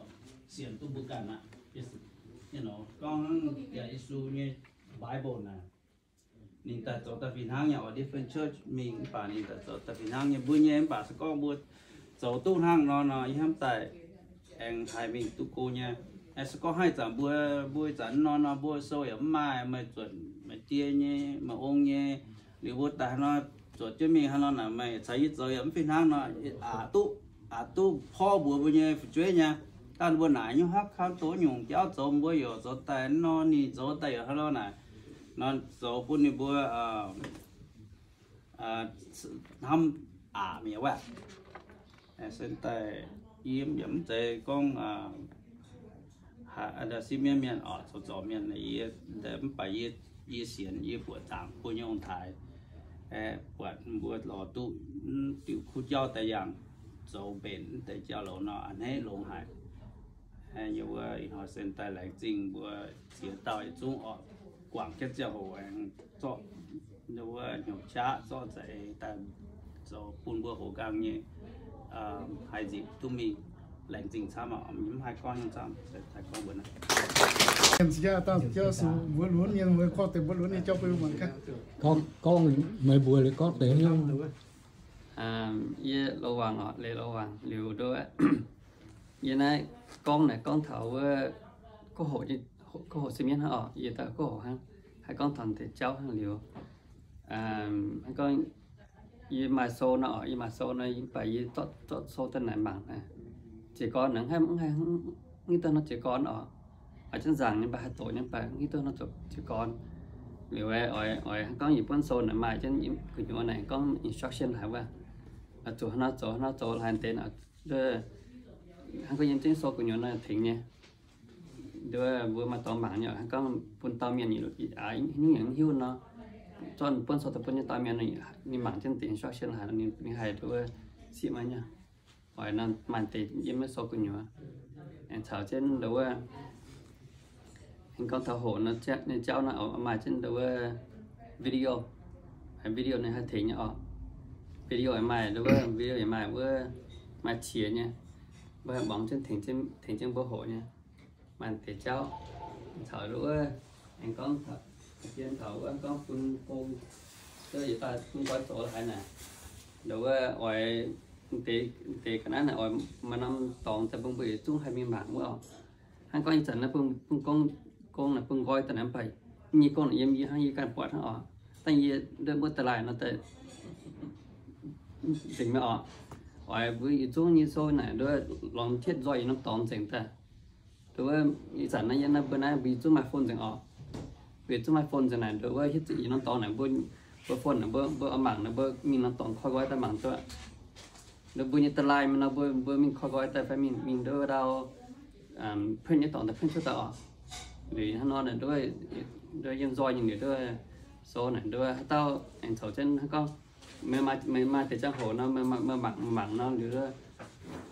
sienx duqv mbuo ganh aqv. Gorngv hnangv yaac Yesu nyei Bible naaic, ninh daaih zoux daaih fih hnangv nyei oc, different church mingh mv baac ninh daaih zoux daaih fih hnangv nyei mbuo nyei, mv baac se gorngv mbuo zoux duqv hnangv nor nor, yie hnamv daaih aengx haih mingh duqv go nyei. Se gorngv haaix zanc mbuo, mbuo ih zanc nor nor mbuo sou yaac mv maaih, meih zuotc meih die nyei, meih ong nyei, liuz mbuo daaih nor zuotc jienv mingh haaix nor naaic, meih caux yie zoux yaac mv fih hnangv nor, aqc duqv, aqc duqv porv mbuox mbuo nyei fu'jueiv nyei. Dangh mbuo naaic nyungc haaix kang doqc nyungc jauv zoux, mbuo yaac zoux daaih nor, ninh zoux daaih yaac hnangv nor naaic, nor zoux bun ninh mbuo hnamv aqc mi'aqv. Se daaih yie yaac mv zeiz gorngv sipv mienv mienh oc, zoux zorc mienh, yie mv baac yie sienx, yie buoqc zaangc bun nyei ong-taaix, buatc mbuo lorz duqv diuh kuv jauv daaih yangh, zoux mbenc mv deix jauv-louc nor, a'hneiv longx haic. Yie mbuo ih hnoi se daaih laengz zingh mbuo ziex dauh yietc zungv oc, guangc jienv ziangh hoc aengx zorqv wuov hnyouv qaqv zorqv za'eix daaih zoux bun mbuo hoqc nqaang nyei, haih nzipc duqv mingh. Laengz zingh camv oc, mv haih gorngv nyei camv, haih gorngv mbuox naaiv. Mienh jaa dauh jauv sux mbuox lunx mienh, mbuo gorngv deix mbuox lunx nyei jauv bun mangc gaax. Gorngv, gorngv meih mbuox liuz gorngv deix nyei. Yie Lo Wangc oc, Leiz Lo Wangc liuz nduov. Yie naaiv gorngv naaic gorngv taux wuov, gorngv hoqc, gorngv hoqc se mienv hnangv oc, yie daaih gorngv hoqc hnangv, haih gorngv taux deix jauv hnangv liuz. Gorngv yie maaih sou nor oc, yie maaih sou nor, yie mv baac yie zorqv, zorqv sou daaih naaic mangc naaic. Jiez gorn naaic mv haih, mv haih, mv hiuv duqv nor jiez gorn oc. Oix jienv nzaangc nyei mv baac haih doqc nyei mv baac mv hiuv duqv nor jiez gorn. Liuz oix, oix, oix gorngv yie buonv sou naaic maaih jienv gu'nyuoz naaic gorngv instruction haic wuov. Zuqc hnangv nor zoux, hnangv nor zoux haic deix. Hnangv gorngv yiem jienv sou gu'nyuoz naaic tengx nyei. Nduov mbuo maaih dorngx mangc nyei, hnangv gorngv bun dauh mienh nyungc-nyungc mv hiuv nor, zorqv buonv sou daaih bun nyei dauh mienh, ninh mangc jienv deix instruction haic, ninh haih nduov sieqv maiv nyei. Oix nor maaih deix yiem maiv sou gu'nyuoz. Aengx caux jienv nduov wuov, aengx gorngv taux hoqc nor, nyei jauv nor maaih jienv nduov wuov video. Video ninh haih tengx nyei oc. Video maaih nduov wuov, video yaac maaih wuov, maaih qiex nyei. Mbuo haih muangx jienv tengx jienv, tengx jienv mbuo hoqc nyei. Maaih deix jauv caux nduov wuov, aengx gorngv taux, gorngv bun gong, yietc daaih bun nqoi zoux haaix naaic, nduov wuov oix deix, deix ga'naaiv naaic oix maaih norm dorngx daaih bun mbuo yietc zungv haih mingh mangc wuov oc. Hnangv gorngv ih zanc naaiv bun, bun gong, gong naaic bun nqoi daaih naaiv mv baac nyei gong naaic yiem yie hnangv, yie ganh buatc hnangv oc. Dangh yie nduov mbuo da'laaih nor daaih nzengc mi'aqv oc. Oix mbuo yietc zungv nyei sou naaic nduov lorngx hietv nzoih yietc norm dorngx nzengc daaih. Nduov wuov ih zanc naaiv yie naaiv mbuo naaiv mbuo yietc zungv maaih phone nzengc oc. Mbuo yietc zungv maaih phone nzengc naaic nduov wuov hietv yietc norm dorngx naaic mbuo, mbuo phone naaic mbuo, mbuo oix mangc naaic mbuo mingh norm dorngx koi nqoi daaih mangc duqv. Nduov mbuo nyei da'laaih mingh nor mbuo, mbuo mingh koi nqoi daaih fai mingh, mingh nduov ndau print nyei dorngx daaih print cuotv daaih oc. Liuz hnangv nor naaic nduov, nduov yiem nzoih nyei liuz nduov sou naaic nduov haaix dauh aengx coux jienv hnangv gorngv meih maaih, meih maaih deix ziangh hoc nor, meih mangc, mangc nor liuz,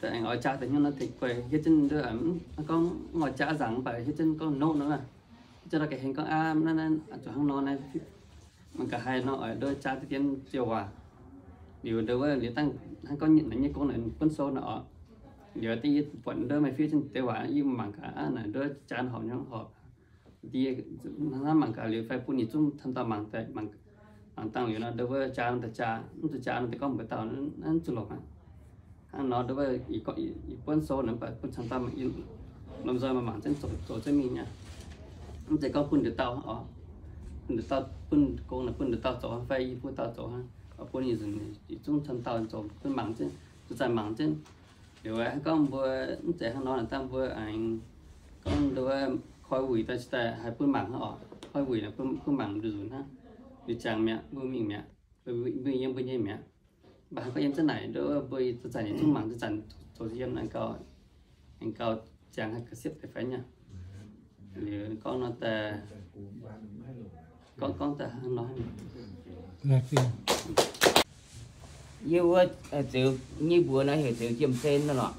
aengx oix jaa deix hnyouv nor tengx guai hietv jienv nduov, hnangv gorngv mv oix jaa nzaangc mv baac hietv jienv gorngv note nor, hietv jienv la'ga'hlen gorngv aav, naaiv, naaiv zuqc hnangv nor naaiv, mangc gaax haih nor oix nduov jaa deix dien ziouc waac. Liuz nduov wuov liuz dangh hnangv gorngv naaiv nyei gong naaic buonv sou naaic oc. Liuz da'yie buatc nduov meih fiev jienv deix waac yie mangc gaax aav naaic nduov jaa horpc nyei horpc. Da'yie hnangv mangc gaax liuz fai bun yietc zungv camv dauh mangc daaih, mangc dangh liuz nor nduov wuov jaa nor daaih jaa, mv zuqc jaa nor daaih gorngv mbuox dauh naaiv zuqc longc aqv. Hnangv nor nduov wuov ih buonv sou naaic mv baac bun camv dauh lomh nzoih mangc mangc jienv zoux, zoux jienv mingh aqv. Mv zeiz gorngv bun nduqc dauh oc, bun nduqc dauh, bun gong naaic bun nduqc dauh zoux fai yie bun dauh zoux hnangv, bun yietc zungv camv dauh zoux bun mangc jienv, zuqc zanc mangc jienv. Liuz hnangv gorngv mbuo mv zeiz hnangv nor naaic dangh mbuo aengx gorngv nduov koi wuic daaih, daaih haih bun mangc hnangv oc. Koi wuic naaic bun mangc nduqc nzunc hnangv. Liuz jangx mi'aqv, mbuo mingh mi'aqv, mbuo yiem mbuo nyei mi'aqv. Mv baac hnangv gorngv yiem zunv naaic nduov mbuo zuqc zanc yietc zungv mangc, zuqc zanc zoux yiem naaic gauh, aengx gauh ziangx haih ga'siepv deix fai nyei. Liuz gorngv nor daaih, gorngv, gorngv daaih hnangv nor. Yie wuov zeux nyei mbuox nor heuc zeux Jiem Sen nor lorqc.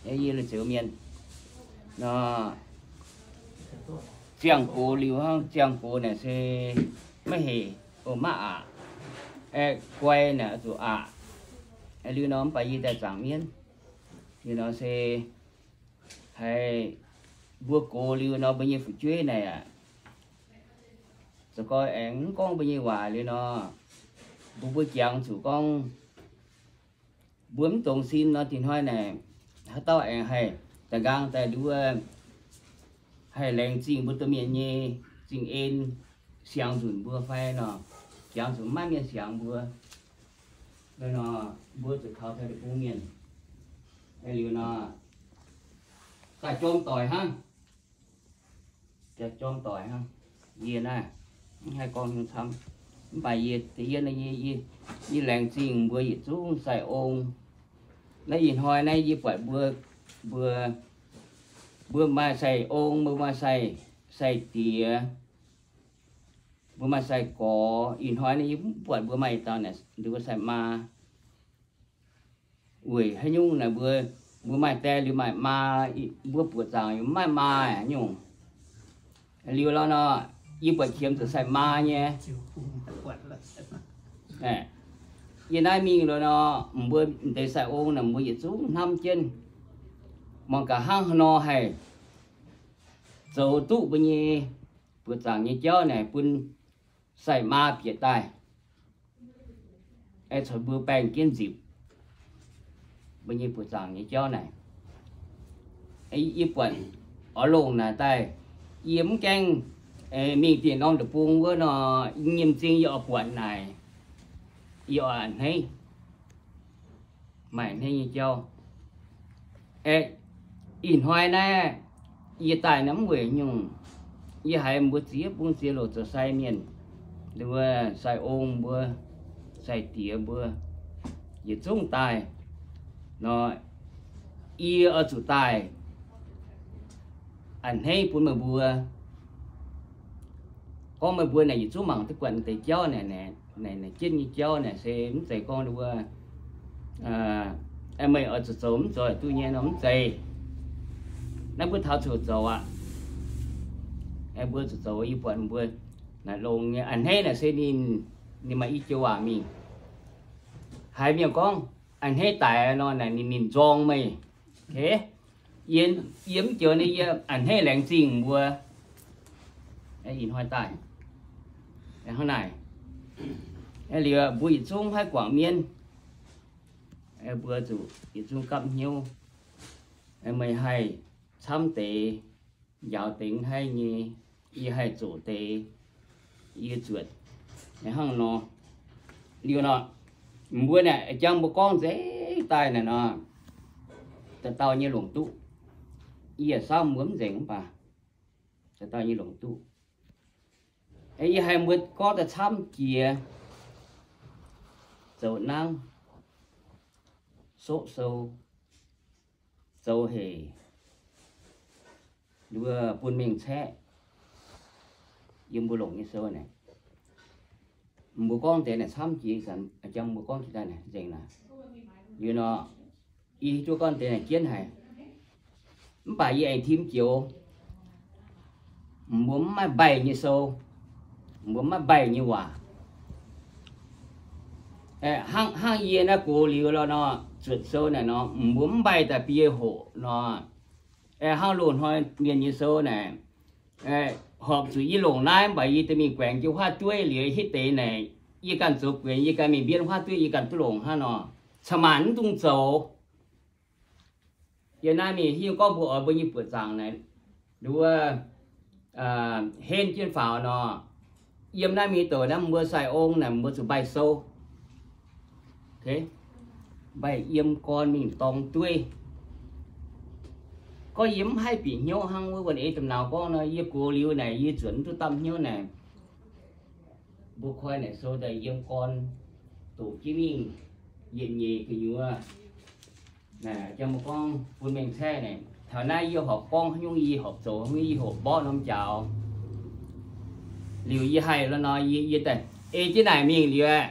Yie zeux mienh nor, ziangh gox liuz hnangv, ziangh gox naaic se maiv hec, o maiv aqc, aeqv, guai naaic zuqc aqc. Liuz nor mv baac yie daaih zaangc mienv. Liuz nor se haiz mbuo gox liuz nor mbuo nyei fu'jueiv naaic aac, za'gengh aengx mv gorngv mbuo nyei waac liuz nor, mbuo, mbuo jangx zuqc gorngv mbuo mv dongz sin nor, tin hnoi naaic haaix dauh aengx haih da'nqaang daaih nduov, haih laengz zingh mbuo domh mienh nyei zingh en, siangx nzunc mbuo fai nor, siangx nzunc maiv mienh siangx mbuo. Nor mbuo zuqc kaux taux deic-bung mienh. Liuz nor, daaih jorm doic hnangv. Daaih jorm doic hnangv. Yie naaiv mv haih gorngv haaix nyungc camv. Mv baac yie, yie, yie laengz zingh mbuo yietc zungv sai-ong. Naaiv ih hnoi naaiv yie buatc mbuo, mbuo, mbuo maaih sai-ong, mbuo maaih sai, sai-diex, mbuo maaih sai-gorx. Ih hnoi naaiv yie mv buatc mbuo maaih dauh naaic, nduov sai-maa. Weic haaix nyungc naaic mbuo, mbuo maaih die liuz maaih maa, mbuo buoqc zaangc yaac mv maaih maa haaix nyungc. Liuz lorqc nor, yie buatc qiemx zuqc sai-maa nyei. Yie naaiv mingh liuz nor, mbuo deix sai-ong naaic mbuo yietc zungv hnamv jienv. Mangc gaax hnangv haaix nor haih zoux duqv mbuo nyei buoz-zaangc nyei jauv naaic bun sai-maa bieqc daaih, aengx caux mbuo baengh jienv nzipc mbuo nyei buoz-zaangc nyei jauv naaic. Yie buatc oix longc naaic daaih, yie mv gaengh mingh dieh norm deic-bung wuov nor, nyei m'zing yie oix buatc naaic, yie oix a'hneiv, maaih a'hneiv nyei jauv. Aeqv, ih hnoi naaiv yie daaih naaiv mv weic nyungc, yie haiz mbuo ziex bung ziex loc zoux sai mienh, wuov sai ong mbuo, sai-diex mbuo, yietc zungv daaih nor, yie oix zuqc daaih a'hneiv bun meih mbuo. Gorngv meih mbuo naaic yietc zungv mangc duqv buatc deix jauv naaic, naaic jienv nyei jauv naaic se mv zeiz gorngv wuov, meih oix zuqc zoux mv zoux duqv nyei nor mv zeiz. Naaiv mbuo taux zuqc zoux aqv. Mbuo zuqc zoux, yie buatc mbuo naaic longx nyei a'hneiv naaic se ninh, ninh maaih i joux waac mingh. Haiz mienh gorngv a'hneiv daic nor naaic ninh, ninh nzorng meih. Yie mv joux naaic yie a'hneiv laengz zingh mbuo. Ih hnoi daaih hnangv naaic, liuz mbuo yietc zungv haih guangc mienv, mbuo zuqc yietc zungv gapv hnyouv. Meih haih camv deix, njaaux deix haih nyei, yie haih zoqc deix, yie zuotc hnangv nor. Liuz nor, mbuo naaic jangx mbuo gorngv nzengc daaih naaic nor, dauh dauh nyei longc duqv. Yie yaac sauv mbuo mv nzengc mv baac dauh dauh nyei longc duqv. Yie haih mbuo gorngv daaih camv jiex, zoux nangv, soqv sou, zoux hec, wuov bun mengh caeqv, yiem mbuo longc nyei sou naaic. Mbuo gorngv deix naaic camv jiex, jangx mbuo gorngv jiex daaih naaic nzengc naaic. Liuz nor, yie hiuv duqv gorngv deix naaic jienv haic, mv baac yie aengx tim joux mbuo mv maaih mbaih nyei sou, mbuo mv maaih mbaih nyei waac. Hnangv yie naaiv gox liuz lorqc nor, zuotc sou naaic nor, mbuo mv mbaih daaih bun yie hoqc nor. Hnangv loz-hnoi mienh nyei sou naaic, horpc zuqc yie longc naaiv mv baac yie deix mingh guaengx jienv huaav dueiv liuz hitv deix naaic, yie ganh zoux guenx, yie ganh mingh mbienv huaav dueiv, yie ganh duqv longc hnangv nor, ca'maanc mv dungx zoux. Yie naaiv mingh hiuv gorngv mbuo oix mbuo nyei buoqc zaangc naaic, nduov, henv jienv faaux nor, yiem naaiv mingh douc naaiv mbuo sai ong naaic mbuo zuqc mbaih sou, mbaih yiem gorn mingh dorng dueiv. Gorngv yie mv haih bieqc hnyouv hnangv wuov wuonh eix domh nauz gorngv nor, yie gox liuz naaic yie zuotc mv duqv damh hnyouv naaic. Mbuo koi naaic sou daaih yiem gorn doqc jienv mingh yietc nyeic gu'nyuoz. Jang mbuo gorngv bun mengh caeqv naaic, taux naaiv yie horpc gorngv haaix nyungc, yie horpc zoux haaix nyungc, yie horpc mborqv norm jaax. Liuz yie haih lorqc nor, yie daaih ei jienv naaic mingh liuz,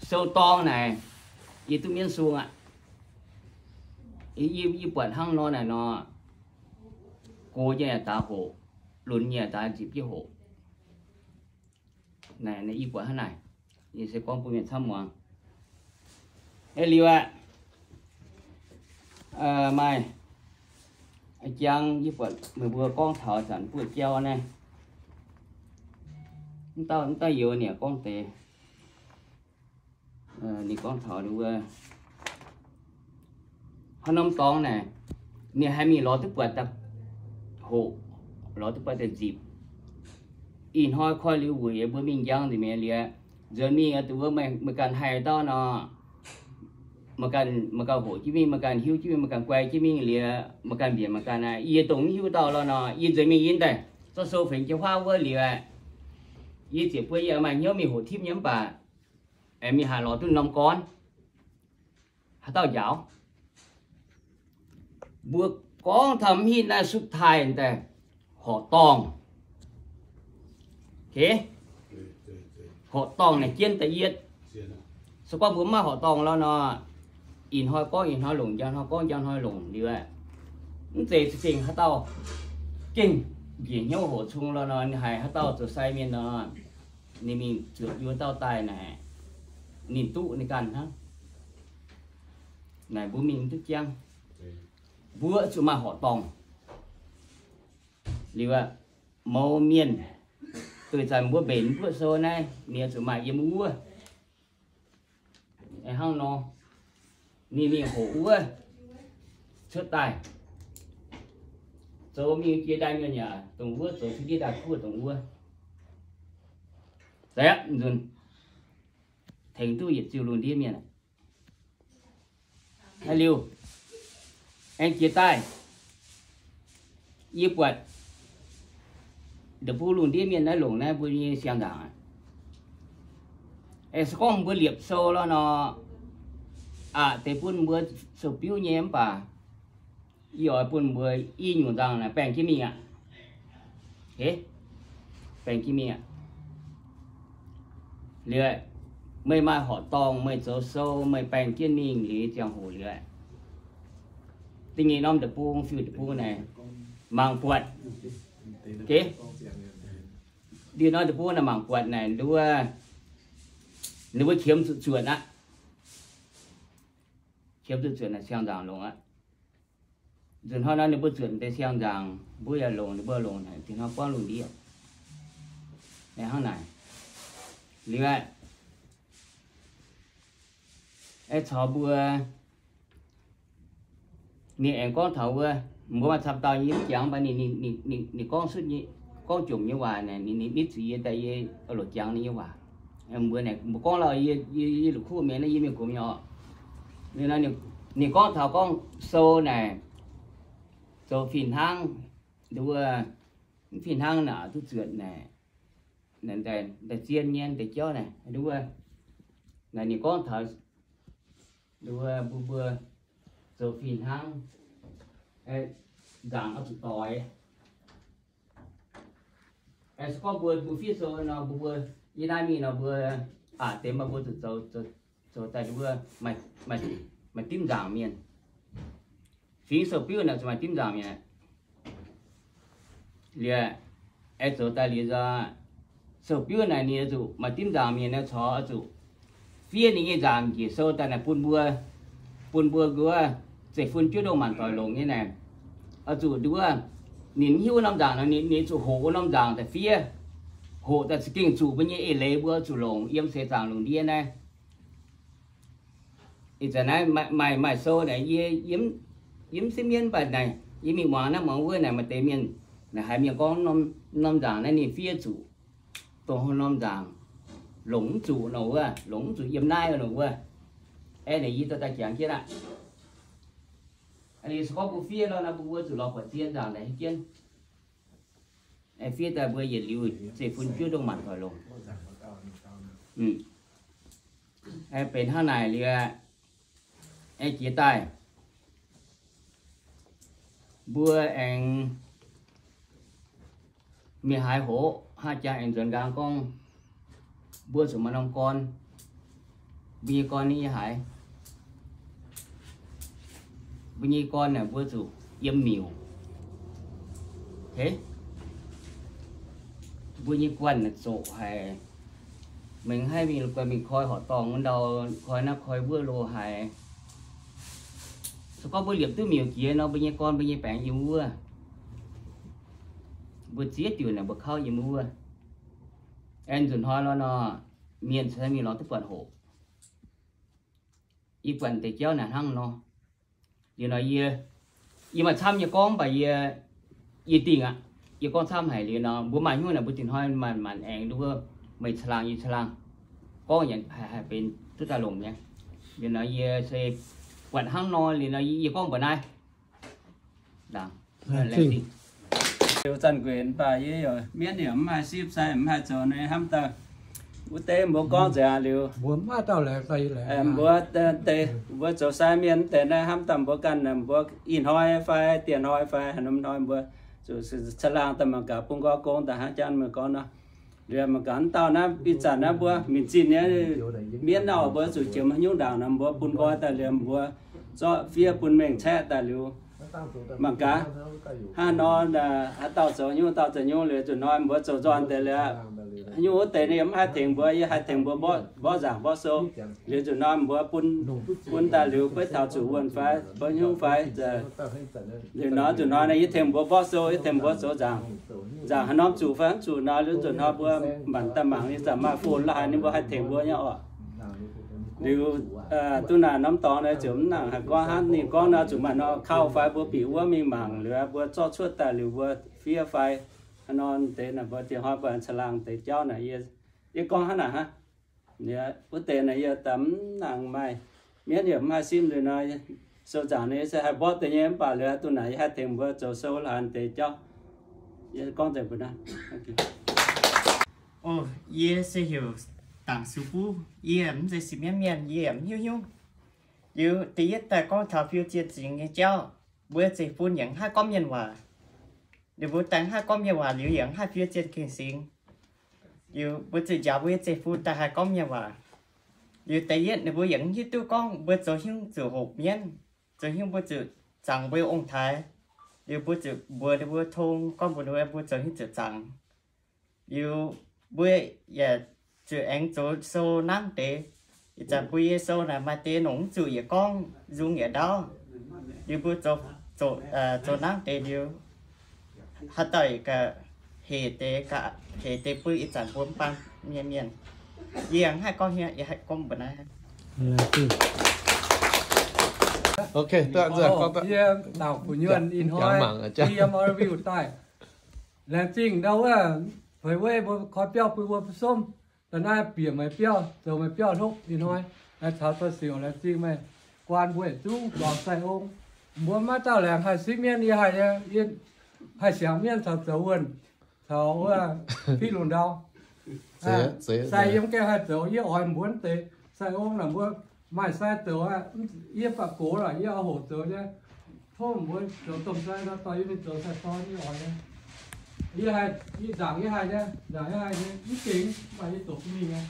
sou dorng naaic, yie duqv mienv sung aqv. Yie buatc hnangv nor naaic nor, gox nyei daaih hoqc, lunx nyei daaih nzipc jienv hoqc. Naaic yie buatc hnangv naaic, yie se gorngv bun mienh camv muangx. Liuz aqv, maaih jang yie buatc meih mbuo gorngv taux zanc buoz-jauv naaiv, mv dauh youz ninh gorngv deix, ninh gorngv taux ninh wuov, haaix norm dorngx naaic, ninh haih mingh lorz duqv buatc daaih hoqc, lorz duqv buatc daaih nzipc. Ih hnoi koi liuz weic mbuo mingh njang nzengc mi'aqv liuz, nzuonx mingh duqv wuov meih ganh haih dauh nor, meih ganh hoqc jienv mingh, meih ganh hiuv jienv mingh, meih ganh guai jienv mingh liuz, meih ganh mbienc meih ganh aqv. Yie dongh mv hiuv dauh lorqc nor, yie nzuonx mingh yie daaih zorqv sou fenx jienv huaav wuov liuz, yie ziouc buo yie maaih hnyouv mingh hoqc tipv nyei mv baac mingh haaix lorz duqv norm gorn, haaix dauh njaaux. Mbuo gorngv taux mv hitv naaiv sutv taaih daaih horqc dorngh. Horqc dorngh naaic jienv da'yietv. Se gorngv mbuo mv maaih horqc dorngh lorqc nor, ih hnoi gorngv ih hnoi longc, njang hnoi gorngv njang hnoi longc liuz, mv zeiz za'gengh haaix dauh gengh njiec hnyouv hoqc cung lorqc nor, ninh haiz haaix dauh zoux sai mienh nor, ninh mingh zuotc yie dauh daaih naaic, ninh duqv ninh ganh hnangv. Naaic mbuo mingh duqv jangv. Mbuo zuqc maaih horqc dorngh. Liuz aqv, mouz mienh, doix zanc mbuo mbenc mv buoqv sou naaiv, ninh zuqc maaih yiem wuov. Hnangv nor, ninh mingh hoqc wuov cuotv daaih, zoux mingh jiex daaih mienh yaac dongh wuov, zoux cuotv ndiev daaih kuv dongh wuov. Zaqc aqv, nzunc tengx duqv yietc ziuh lungh ndiev mienh aqv. Haaix liuz aengx jiex daaih, yie buatc deic-bung lungh ndiev mienh naaiv longc naaiv mbuo nyei siang-nzaangc aqv. Aengx se gorngv mbuo liepc sou lorqc nor, aqc deix bun mbuo sou-biuv nyei mv baac yie oix bun mbuo i nyungc nzangc naaic baengh jienv mingh aqv. Baengh jienv mingh aqv. Liuz, meih maaih horqc dorngh, meih zoux sou, meih baengh jienv mingh liuz ziangh hoc liuz, da'nyeic norm deic-bung, fiuv deic-bung naaic, mangc buatc. Liuz norm deic-bung naaic mangc buatc naaic, ninh mbuo qiemx zuqc zuotc aqv. Qiemx zuqc zuotc naaic siang-nzaangc longx aqv. Nzunc hnoi nor ninh mbuo zuotc deix siang-nzaangc, mbuo yaac longc, ninh mbuo longc naaic, dinh hnoi buangv lungh ndiev. Hnangv naaic, liuz aqv, aengx caux mbuo, ninh aengx gorngv taux wuov, mbuo maaih camv dauh nyei mv jangx, mv baac ninh, ninh gorngv sutv nyei, gorngv jomc nyei waac naaic, ninh nitv zuqc yie daaih, yie loc jangx ninh nyei waac. Mbuo, mbuo gorngv lauh, yie la'kuqv mi'aqv, yie mingh gox mi'aqv. Ninh gorngv taux gorngv sou naaic, zoux fih hnangv, nduov, mv fih hnangv naaic duqv zuotc naaic, daaih zien nyei deix jauv naaic, nduov, naaic ninh gorngv taux nduov mbuo, mbuo zoux fih hnangv, nzaangc oix zuqc doix. Se gorngv mbuo, mbuo fiev sou nor, mbuo, mbuo yie naaiv mingh nor, mbuo aqc deix maaih mbuo zuqc zoux, zoux daaih nduov maaih dimv nzaangc mienh. Fingx sou-biuv naaic zuqc maaih dimv nzaangc mienh. Liuz, aengx zoux daaih liuz nzunc, sou-biuv naaic ninh oix zuqc maaih dimv nzaangc mienh naaiv caux oix zuqc fiev ninh nyei nzaangc njiec sou daaih naaic bun mbuo, bun mbuo nduov zeiv-fun juov ndongh maanc doic longc nyei naaic. Oix zuqc nduov, ninh mv hiuv norm nzaangc nor, ninh zuqc hoqc wuov norm nzaangc daaih fiev, hoqc daaih za'gengh zuqc mbuo nyei eix leiz mbuo zuqc longc yiem seix zaangc lungh ndiev naaiv. Ih zanc naaiv maaih, maaih sou naaic, yie, yie mv sieqv mienv mv baac naaic, yie mingh muangx naaiv muangx wuov naaic, maaih deix mienh naaic haiz mienh gorngv norm nzaangc naaiv ninh fiev zuqc dongh norm nzaangc longc mv zuqc nor wuov, longc mv zuqc yiem naaiv nor wuov. Aeqv, naaic yie dorh daaih jangx jienv aqv. Se gorngv mbuo fiev lorqc nor, mbuo zuqc lorz buatc zien nzaangc naaic hiuv jienv. Fiev daaih mbuo yietc liuz zeiv-fun juov ndongh maanc doic longc. Benx hnangv naaic liuz, aengx jiex daaih, mbuo aengx mingh haaix hoc hnangv jangx aengx nzuonx nqaang gorngv, mbuo zuqc maaih norm gorn, mbuo nyei gorn nyei haaix, mbuo nyei gorn naaic mbuo zuqc yiem miuc. Mbuo nyei guanh zoqc haic. Mengh haih mingh guanh mingh koi horqc dorngh wuov ndau, koi naaiv koi wuov lo haic. Se gorngv mbuo liepc duqv miuc jiex nor, mbuo nyei gorn mbuo nyei baengx yiem wuov. Mbuo ziex diuc naaic mbuo kauv yiem wuov. Aengx nzunc hnoi lorqc nor, mienh cingx mingh lorz duqv buatc hoc. Yie buatc deix jauv naaic hnangv nor. Liuz nor yie, yie maaih camv nyei gorngv mv baac yie, yie dingh aqv. Yie gorngv camv haic liuz nor, mbuo maaih hnyouv naaic mbuo dingh hnoi maanc maanc aengx nduov, meih caangh laangh yie caangh laangh gorngv yaac haih benx duqv daaih longc nyei. Liuz nor yie se buatc hnangv nor liuz nor yie gorngv mbuox naaiv. Liuz zanc gueic mv baac yie mienv yaac mv haih sipv sai mv haih zoux nyei hnamv daaih. Wuov deix mbuo gorngv nzengc aqv liuz, mbuo zoux sai mienh deix naaiv hnamv daaih mbuo ganh mbuo ih hnoi fai dieh hnoi fai haaix norm hnoi mbuo zuqc caangh laangh daaih mangc gaax bun nqoi gong daaih hnangv janx meih gorngv nor. Liuz mangc gaax mv dauh naaiv ih zanc naaiv mbuo minc zinh nyei mienv auv mbuo zuqc jiex haaix nyungc ndaangc nor mbuo bun nqoi daaih liuz mbuo zorqv fiev bun mengh caeqv daaih liuz, Mangc gaax, hnangv nor, haaix dauh zoux nyungc, dauh zoux nyungc liuz, nzunc hnoi mbuo zoux nzoih deix liuz, nyungc wuov deix ninh yaac mv haih tengx mbuo, yie haih tengx mbuo mborqv nzaangc mborqv sou. Liuz nzunc hnoi mbuo bun, bun daaih liuz beiv taux zuqc wuonh fai beiv nyungc fai, liuz nor nzunc hnoi yie tengx mbuo mborqv sou, yie tengx mbuo zoux nzaangc. Nzaangc haaix norm zuqc fai mv zuqc nor, liuz nzunc hnoi mbuo mbanc daaih mangc, ninh zanc maaih phone la'haaix ninh mbuo haih tengx mbuo nyei oc. Liuz duqv naaic norm dorngx naaic ziouc mv nangc haaix gorngv hnangv ninh gorngv nor, zuqc maaih nor kaux fai mbuo bieqc wuov mingh mangc liuz mbuo zorqv cuotv daaih liuz mbuo fiev fai haaix nor deix naaic mbuo diex hnoi mbuo caangh laangh deix jauv naaic yie, yie gorngv hnangv naaic hnangv. Wuov deix naaic yie daaih mv nangc maaih, mienv yaac mv haih simv liuz nor, sou nzaangc naaic yie se haih mborqv deix nyei mv baac liuz duqv naaic yie haih tengx mbuo zoux sou la'haaix deix jauv. Yie gorngv deix mbuo naaiv. Yie se heuc Dangc Sux Buv, yie mv zeiz sipv mienv mienh, yie mv hiuv nyungc. Liuz da'yietv daaih gorngv taux fiou zien zingx nyei jauv, mbuo zeiv-fun yaac mv haih gorngv mienh waac. Liuz mbuo daaih mv haih gorngv mienh waac liuz yaac mv haih fiou zien gengh singx. Liuz mbuo zuqc njaaux mbuo nyei zeiv-fun daaih haih gorngv mienh waac. Liuz da'yietv ninh mbuo yaac mv hiuv duqv gorngv mbuo zoux hnyouv zuqc hoqc mienv, zoux hnyouv mbuo zuqc zaangc mbuo nyei ong-taaix. Liuz mbuo zuqc mbuox ninh mbuo tong gorngv mbuox ninh mbuo, mbuo zoux hnyouv zuqc zaangc. Liuz mbuo yaac zuqc aengx zoux sou nangv deix. Ih zanc mbuo nyei sou naaic maaih deix nongc mv zuqc yietc gorngv nzung yietc ndaauv. Liuz mbuo zoux, zoux nangv deix liuz, haaix dauh ga'hec deix, ga'hec deix bun ih zanc mbuo mv baan nyei mienh. Yie haih gorngv hieh, yie haih gorngv mbuo naaiv. Yie Dangc Fu'nyuonh ih hnoi yiem Oregon daaih. Laengz zingh ndau wuov, feix weiv mbuo koi biauv bun mbuo mbuo somv. Da'naaiv bieqc meih biauv, zoux meih biauv hnopv ih hnoi, taux daaih siouc laengz zingh meih guaan mbuo yietc zungv zuangx sai ong. Mbuo maiv dauh laengz haih sipv mienv, yie haih, yie haih siangx mienv caux zoux wuonh, caux wuov fiqv lungh ndau. Sai yiem gaengh haih zoux, yie oix mbuo deix sai ong naaic mbuo maaih sai zoux aqv. Yie baac gox lorqc, yie oix hoqc zoux nyei. Tov mbuo zoux domh sai nor dorh yie mingh zoux sai dorn, yie oix nyei. Yie haih, yie nzaangc yie haih nyei, nzaangc yie haih nyei, mv gengh mv baac yie zoux duqv mingh nyei.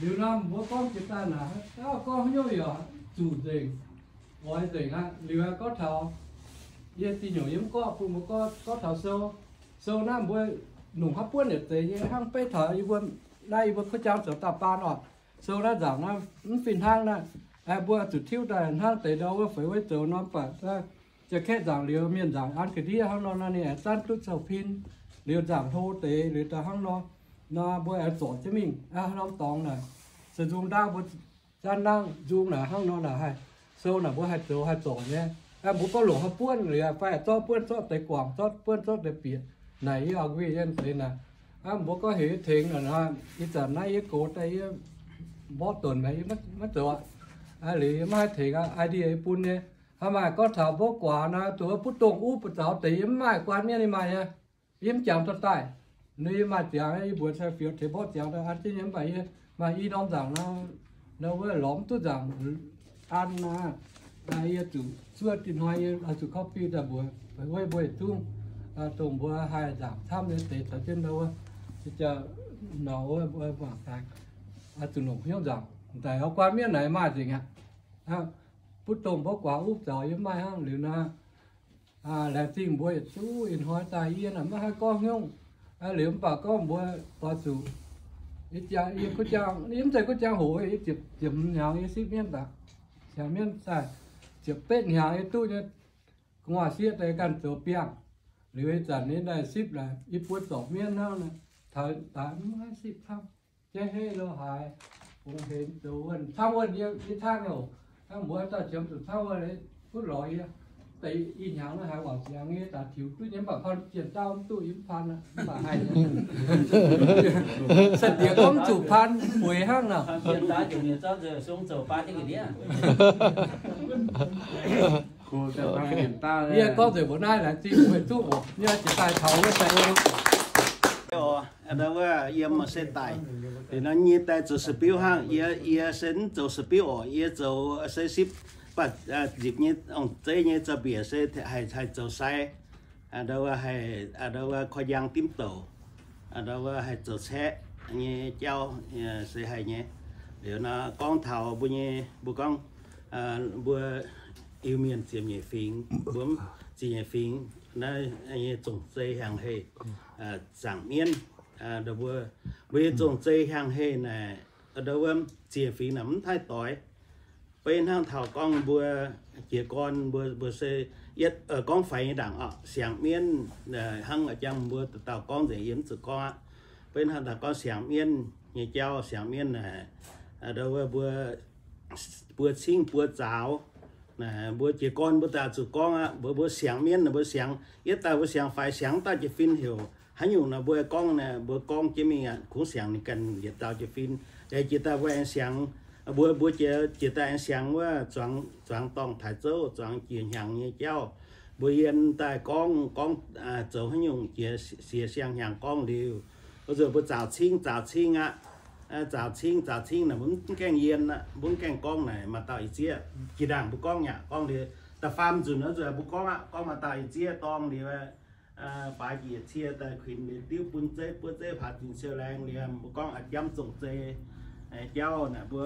Liuz nor mbuo gorngv jiex daaih naaic, gorngv haaix nyungc yaac zuqc nzengc, oix nzengc aqv. Liuz gorngv taux yie zingh nyungc yie mv gorngv bun mbuo gorngv, gorngv taux sou. Sou naaiv mbuo nongc haaix buonv yietc deix nyei hnangv beiv taux yie mbuo naaiv yie mbuo kuv jang zoux daauh baan oc. Sou naaiv nzaangc naaiv mv fih hnangv naaiv, mbuo zuqc tiuv daaih hnangv deix ndau wuov feix weiv zoux nor mv baac jaa-kaeqv nzaangc liuz mienh nzaangc an ga'ndiev hnangv nor, ninh aengx zanv duqv cou-pin. Liuz nzaangc hlo deix liuz daaih hnangv nor, nor mbuo aengx zorc jienv mingh hnangv norm dorngx naaic. Se nzung ndaangv mbuo zanv nangv nzung naaic hnangv nor naaic haih, sou naaic mbuo haih zoux haih zorc nyei. Mbuo gorngv longc haaix buonv liuz fai zorqv buonv zorqv deix guangc, zorqv buonv zorqv deix bieqc naaic, yie auv-nquih yie deix naaic. Mbuo gorngv heuc yie tengx naaic, ih zanc naaiv yie gox daaih yie mborqv donx maengx yie maiv zoux aqv. Liuz yie maiv haih tengx idea yie bun nyei. Hnangv maaih gorngv taux mborqv guaax naaic, duqv butv dongh uv buoz zaux deix yie mv maaih, guaan mienh ninh maaih nyei. Yie mv jangx dorh daaih. Nor yie maaih ziangx, yie mbuox cai-fioux tengx mborqv ziangx daaih an jienv nyei, mv baac yie maaih i norm nzaangc nor, nor wuov lorz mv duqv nzaangc an naaic. Yie zuqc zuov dinh hnoi yie oix zuqc copy daaih mbuox weiv mbuo yietc zungv, dongh mbuo haih nzaangc camv nyei deix caux jienv nor wuov, jaa, nor wuov mbuo mangc daaih, zuqc longc hnyouv nzaangc daaih. Guaan mienh naaic maaih nzengc aqv. Butv dongh mborqv guaax uv zaux yie maaih hnangv liuz nor. Laengz zingh mbuo yietc zungv ih hnoi daaih, yie naaic maiv haih gorngv hnyouv. Liuz mv baac gorngv mbuo doix zuqc, yie kuv jangx, yie mv zeiz kuv jangx hoc, yie ziepc hmz hnyangx yie sipv mienv daaih, siangx mienv daaih, ziepc betv hnyangx yie duqv nyei gu'nguaaz-sieqv daaih ganh zoux biangh. Liuz ih zanc ninh daaih sipv laaix i buo zorc mienv hnangv, taux daaih mv haih sipv camv. Jaiv heiv lo haaix, fungx henx zoux wuonh, camv wuonh yie, yie tangv oc. Hnangv mbuo dauh qiemx zuqc camv wuonh, butv lorz yie. Deix ih hnyangx naaiv haiz wangc ziangx yie daaih tiux duqv nyei, mv baac pan jien dauh mv duqv, yie mv pan aqv, mv baac haih nyei. Sai-diex gorngv mv zuqc pan, bueix hnangv nor. Yie gorngv nzengc mbuo naaiv laengz zingh mbuo duqv oc. Yie jiex daaih taux wuov sai wuov. Ndau wuov yiem se daic, liuz nor nyei daaih zoux สปิล hnangv. Yie, yie se mv zoux สปิล oc. Yie zoux se sipv, baac nzipc nyei ong-zeiv nyei zaux-mbiec se haih, haih zoux sai. Ndau wuov haih, ndau wuov koi njang dimv douc. Ndau wuov haih zoux caeqv nyei jauv se haih nyei. Liuz nor gorngv taux mbuo nyei, mbuo gorngv, mbuo Iu-Mienh ziepc nyeic fingx, mbuo ziepc nyeic fingx naaiv nyei zongh zei hiaangx heh, zaangc mienv, mbuo, mbuo nyei zongh zei hiaangx heh naaic, ndau wuov ziepc fingx naaic mv haih doix. Beiv hnangv taux gorngv mbuo jiez gorn mbuo, mbuo se yietv gorngv faix nyei ndaangc oc, siangx mienv, hnangv jangv mbuo dauh dauh gorngv nzengc yie mv zuqc gorngv aqv. Beiv hnangv taux gorngv siangx mienv nyei jauv, siangx mienv naaic, ndau wuov mbuo buo cingv buo zaaux, mbuo jiez gorn mbuo daaih zuqc gorngv aqv. Mbuo, mbuo siangx mienv naaic mbuo siangx, yietv daaih mbuo siangx faix, siangx daaih jiez fin heuc haaix nyungc naaic mbuo gorngv naaic, mbuo gorngv jienv mingh aqv, kungx siangx ninh ganh yietc dauh jiez fin. Jiex daaih mbuo aengx siangx, mbuo, mbuo jiex, jiex daaih aengx siangx wuov zuangx, zuangx dorngh taaix zouv, zuangx jiex hnyangx nyei jauv. Mbuo yiem daaih gorngv, gorngv zoux haaix nyungc jiex siex siang hnyangx gorngv liuz, wuov nzunc mbuo zaaux cingv, zaaux cingv aqv. Zaaux cingv, zaaux cingv naaic mbuo mv gaengh yiem aqv, mbuo mv gaengh gorngv naaic maaih dauh ih zieqv jiex ndaangc mbuo gorngv yaac gorngv liuz, da'faam nzunc wuov nzunc mbuo gorngv aqv, gorngv maaih dauh ih zieqv dorng liuz, baaix njiec cie daaih kuinx liuz diuv bun zeiv, buov zeiv faaux zinh siou laengz liuz, mbuo gorngv a'jamv zongh zei jauv naaic mbuo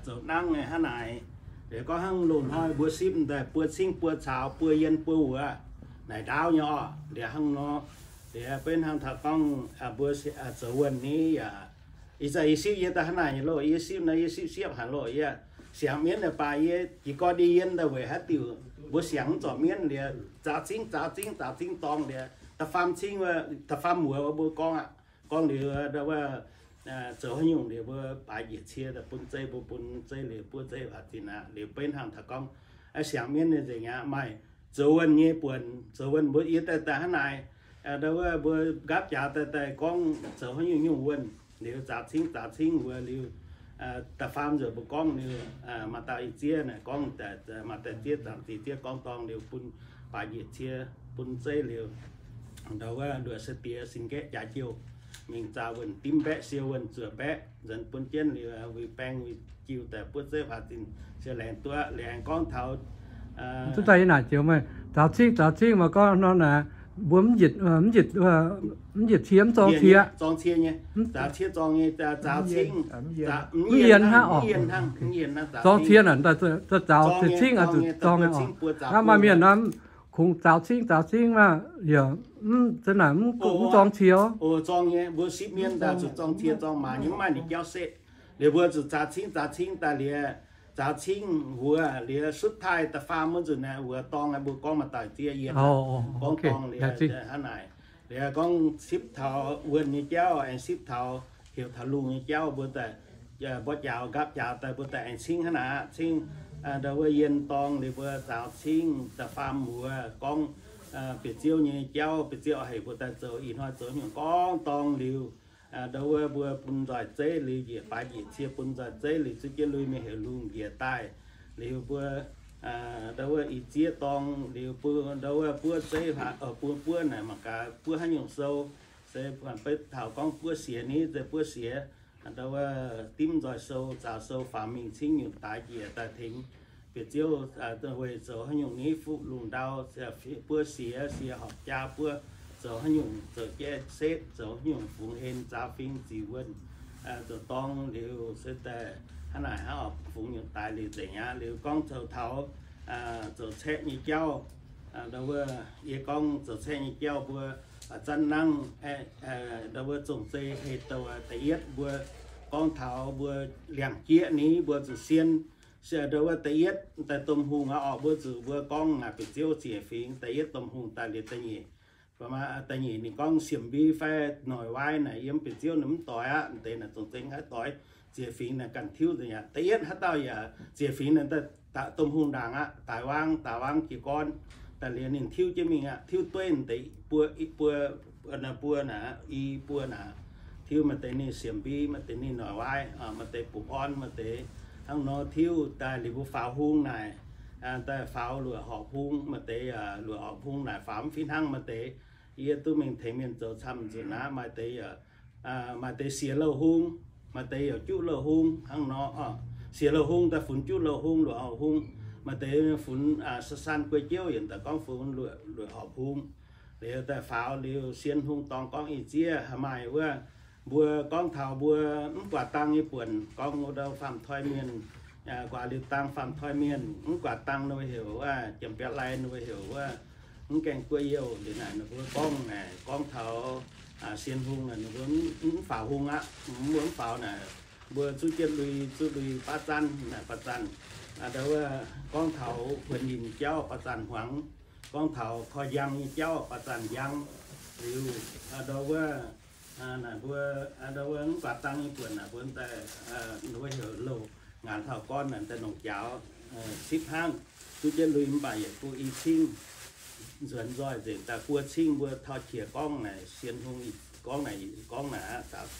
zoux nangv hnangv naaic. Liuz gorngv hnangv loz-hnoi mbuo sipv daaih buo cingv buo caux buo yien buo wuoz naaic ndaauv nyei oc. Liuz hnangv nor, liuz beiv hnangv taux gorngv mbuo zoux wuonh ni yaac, ih zanc yie sipv yie daaih hnangv naaic nyei loh, yie sipv naaiv yie sipv siepv haic loh, yie siangx mienv naaic baac yie jiez gorn ndie yien daaih weic haaix diuc mbuo siangx mv zorc mienv liuz zaaux cingv, zaaux cingv, zaaux cingv dorng liuz da'faam cingv, da'faam wuoz mbuo gorngv aqv. Gorngv liuz ndau wuov zoux haaix nyungc liuz mbuo baaix njiec cie daaih bun zeiv, mbuo bun zeiv liuz buov zeiv faaux zinh aqv. Liuz beiv hnangv taux gorngv siangx mienv nyei nzengc aqv, maaih zoux wuonh nyei buonc, zoux wuonh mbuo yie daaih daaih hnangv naaic, ndau wuov mbuo nqaapv jaax daaih daaih gorngv zoux haaix nyungc nyungc wuonh liuz zaaux cingv, zaaux cingv wuoz liuz, da'faam nzunc mbuo gorngv liuz, maaih dauh ih zieqv naaic gorngv, maaih dauh zieqv zaangc ziex zieqv gorngv dorng liuz bun baaix njiec cie, bun zeiv liuz, ndau wuov luoqc se diex sin nqaeqv jaax jouh mingh zaaux wuonh dimv mbaeqv siou wuonh zuoqc mbaeqv nzuonx bun jienv liuz, wuic baeng wuic jiu daaih buov zeiv faaux zinh siou laengz duqv. Liuz aengx gorngv taux duqv daaih yie naaic joux meih zaaux cingv, zaaux cingv maaih gorngv nor naaic, mbuo mv njiec, mv njiec cie, mv zorng cie, zorng cie nyei, zaaux cie zorng nyei, zaaux cingv, mv yien hnangv oc. Zorng cie naaic, zaaux cie cingv oix zuqc zorng nyei oc. Hnangv maaih mienh nor, kungx zaaux cingv, zaaux cingv maah, yaac mv, za'naaic mv zorng cie oc. Zorng nyei, mbuo sipv mienv daaih zuqc zorng cie zorng maaz nyei, mv maaih ninh jauv setv. Liuz mbuo zuqc zaaux cingv, zaaux cingv daaih liuz, zaaux cingv wuov liuz sutv taaih da'faam wuov nzunc naaic wuov dorng, mbuo gorngv maaih dauh zieqv yien, gorngv dorng liuz hnangv naaic. Liuz gorngv sipv taux wuonh nyei jauv, aengx sipv taux heuc taux lungh nyei jauv, mbuo daaih mborqv jaax nqaapv jaax daaih mbuo daaih aengx cingv hnangv naaic, cingv ndau wuov yien dorng liuz mbuo zaaux cingv da'faam wuov gorngv biauv-ziouv nyei jauv, biauv-ziouv oix heuc mbuo daaih zoux ih hnoi zoux nyungc gorngv dorng liuz, ndau wuov mbuo bun nzoih zeiv liuz njiec baaix njiec cie bun nzoih zeiv liuz zuqv jienv lui mingh heuc lungh njiec daaih. Liuz mbuo ndau wuov ih zieqv dorng liuz mbuo ndau wuov buov zeiv, buov, buov naaic mangc gaax buov haaix nyungc sou, se beiv taux gorngv buov siex ni, se buov siex, ndau wuov dimv nzoih sou, zaaux sou faaux mingh cingv nyungc daaix njiec daaih tengx biauv-ziouv weic zoux haaix nyungc ni fuqv lungh ndau, buov siex, siex horpc jaa buov, zoux haaix nyungc zoux jaiv setv, zoux haaix nyungc fungx hlen zaaux fingx zic wuonh, zoux dorng liuz se daaih hnangv naaic hnangv oc, fungx nyungc daaix liuz nzengc aqv. Liuz gorngv zoux taux zoux caeqv nyei jauv, ndau wuov yie gorngv zoux caeqv nyei jauv mbuo zanv nangv, ndau wuov zong zei hei douh da'yietv mbuo gorngv taux mbuo liangc jieqv ni mbuo zuqc sien. Se ndau wuov da'yietv daaih domh hungh aqv oc, mbuo zuqc mbuo gorngv naaic biauv-ziouv ziec fingx da'yietv domh hungh daaih liuz da'nyeic, da'nyeic ninh gorngv siemv mbi fai noic waaiv naaic yiem biauv-ziouv ninh mv doix aqv, deix naaic zong zei haih doix. Ziec fingx naaic ganh tiuv nzengc aqv. Da'yietv haaix dauh yaac ziec fingx naaic daaih domh hungh ndaangc aqv, daaih wangv, daaih wangv jiez gorn daaih liuz ninh tiuv jienv mingh aqv, tiuv dueiv deix buo, buo, buo naaic, i buo naaic. Tiuv maaih deix ninh siemv mbi, maaih deix ninh noic waaiv, maaih deix bungx orn, maaih deix hnangv nor tiuv daaih liuz mbuo faaux hung naaic, daaih faaux luoqc horpc hung, maaih deix luoqc horpc hung naaic faaux mv fih hnangv, maaih deix yie duqv mingh tengx mienh zoux camv nzunc aqv, maaih deix maaih deix siex louh hung, maath deix yaac juqv louh hung hnangv nor. Siex louh hung daaih funx juqv louh hung, luoqc horpc hung. Maaih deix funx san-san guei jiouv yaac daaih gorngv funx luoqc horpc hung. Liuz daaih faaux liuz sien hung dorngx gorngv ih zieqv haih maaih wuov, mbuo gorngv taux mbuo mv guaax dang nyei buonc, gorngv wuov ndau faam toi mienh guaax liuz dang faam toi mienh, mv guaax dang ninh mbuo heuc wuov, jiem biauv lai ninh mbuo heuc wuov, mv gaengh guoqv youh liuz naaic ninh mbuo gorngv naaic, gorngv taux Sien Hungh naaic ninh mbuo mv faaux hungh aqv, mv mbuo mv faaux naaic, mbuo zuqv jienv lui, zuqv lui baav zanv naaic, baav zanv, ndau wuov gorngv taux huonx ninh jauv baav zanv hmuangx, gorngv taux koi njang nyei jauv baav zanv njang. Liuz ndau wuov, naaic mbuo, ndau wuov mv guaax dang nyei buonc naaic mbuo daaih, ninh mbuo heuc louh ngaanc taux gorn naaic daaih longc jaaux, sipv hnangv, zuqv jienv lui mv baac yietc bung i cingv, nzuonx nzoih nzengc daaih buo cingv mbuo taux qiex gorngv naaic, Sien Hungh gorngv naaic, gorngv naaic aqv, zaaux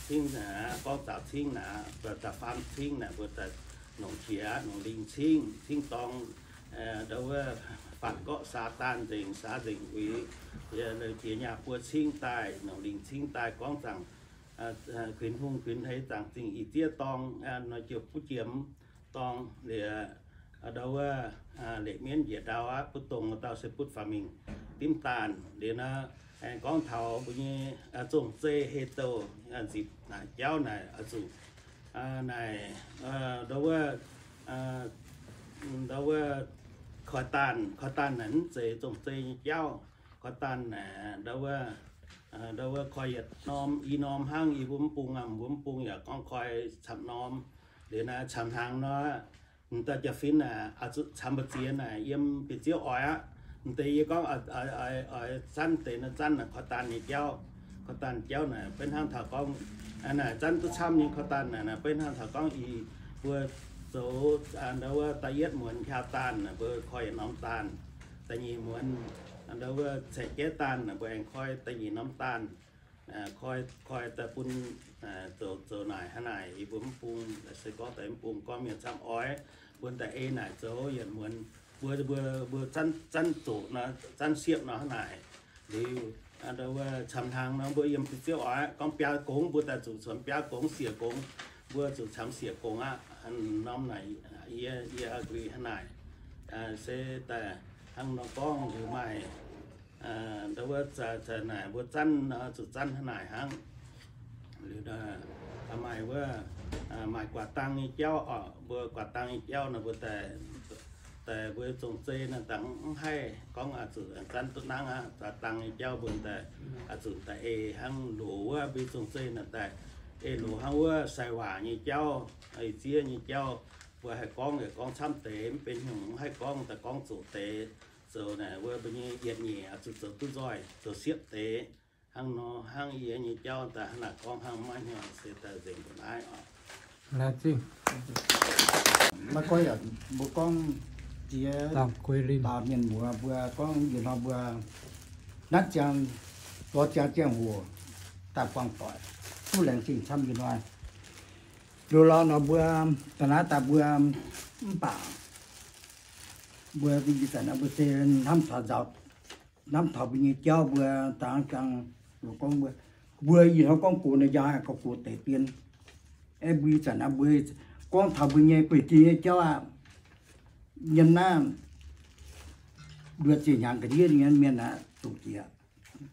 cingv naaic aqv, gorngv zaaux cingv naaic aqv, zaaux faam cingv naaic mbuo daaih longc qiex, longc lingh cingv, cingv dorng, ndau wuov faatv gorqv saax daanh nzengc, saax nzengc uix, jiex nyaah buo cingv daaih, longc lingh cingv daaih gorngv zaangc kuinx hungh kuinx hleix zaangc zingh ih zieqv dorng, nor jiouv buv jiemx dorng liuz, ndau wuov leqc mienv njiec ndau aqv, butv dongh wuov dauh se butv faaux mingh dimv daanh liuz nor, aengx gorngv taux mbuo nyei zong zei hei douh nzipc naaic jauv naaic oix zuqc naaic, ndau wuov, ndau wuov koi daanh, koi daanh naaic mv zeiz zong zei nyei jauv. Koi daanh naaic ndau wuov, ndau wuov koi yietc norm i norm hnangv, yie mbuo mv bung aqv, mbuo mv bung yaac gorngv koi camv norm. Liuz naaic camv hnaangx nor, m'daaih jaa-fin naaic, camv mbu'ziex naaic yiem biauv-ziouv oix aqv. M'deix yie gorngv oix zanv deix nor, zanv naaic koi daanh nyei jauv. Koi daanh jauv naaic benx hnangv taux gorngv, naaic zanv duqv camv nyei koi daanh naaic, naaic benx hnangv taux gorngv ih mbuo zoux ndau wuov da'yietv muonz hiaau daanh naaic mbuo koi yietc norm daanh, da'nyeic muonz ndau wuov caeqv jaiv daanh naaic mbuo aengx koi da'nyeic norm daanh, koi, koi daaih bun zoux, zoux naaic hnangv naaic. Yie mbuo mv bung se gorngv daaih mv bung gorngv mienh camv oix, mbuo daaih ei naaic zoux yietc muonz, mbuo, mbuo, mbuo zanv, zanv zoqc nor, zanv siepv nor hnangv naaic. Liuz ndau wuov camv hnaangx nor mbuo yiem biauv-ziouv oix aqv, gorngv biaa gongx mbuo daaih zuqc cuonx biaa gongx siec gongx, mbuo zuqc camv siec gongx aqv. Norm naaic yie, yie aqv gui hnangv naaic. Se daaih hnangv nor gorngv liuz maaih ndau wuov naaic mbuo zanv, zuqc zanv hnangv naaic hnangv. Liuz maaih wuov, maaih guaax dang nyei jauv oc. Mbuo guaax dang nyei jauv nor mbuo daaih, daaih mbuo zong zei naaic dangh mv haih gorngv zuqc zanv duqv nangv aqv. Guaax dang nyei jauv mbuo daaih zuqc daaih ei hnangv loz wuov mbuo zong zei naaic daaih ei loz hnangv wuov sai waac nyei jauv, ei zieqv nyei jauv. Mbuo haih gorngv yaac gorngv camv deix, mv benx hnyouv mv haih gorngv daaih gorngv zoqc deix. Zoux naaic wuov mbuo nyei yietc nyeic zuqc zoux duqv nzoih, zoux siepv deix. Hnangv nor hnangv yie nyei jauv daaih hnangv naaic gorngv hnangv maiv hnyouv se daaih nzengc mbuo naaiv oc. Maiv gorngv yaac mbuo gorngv jiex daaux mienh muoz mbuo gorngv yietc hnoi mbuo nanv ziangx, lorz ziangx ziangh hoc daaih buangh doic, duqv laengz zingh camv yietc hnoi. Loz-lorz nor mbuo da'naaiv daaih mbuo mv baac mbuo ih zanc naaiv mbuo se hnamv taux nzaaux, hnamv taux mbuo nyei jauv mbuo dangh jangx, gorngv mbuo, mbuo ih hnoi gorngv gox nor njang gauh gox deix dien. Aeqv, mbuo ih zanc naaiv mbuo gorngv taux mbuo nyei guei jiex nyei jauv aqv. Yiem naaiv mbuo ziex hnyangx ga'ndiev nyei mienh aqv, zuqc jiex,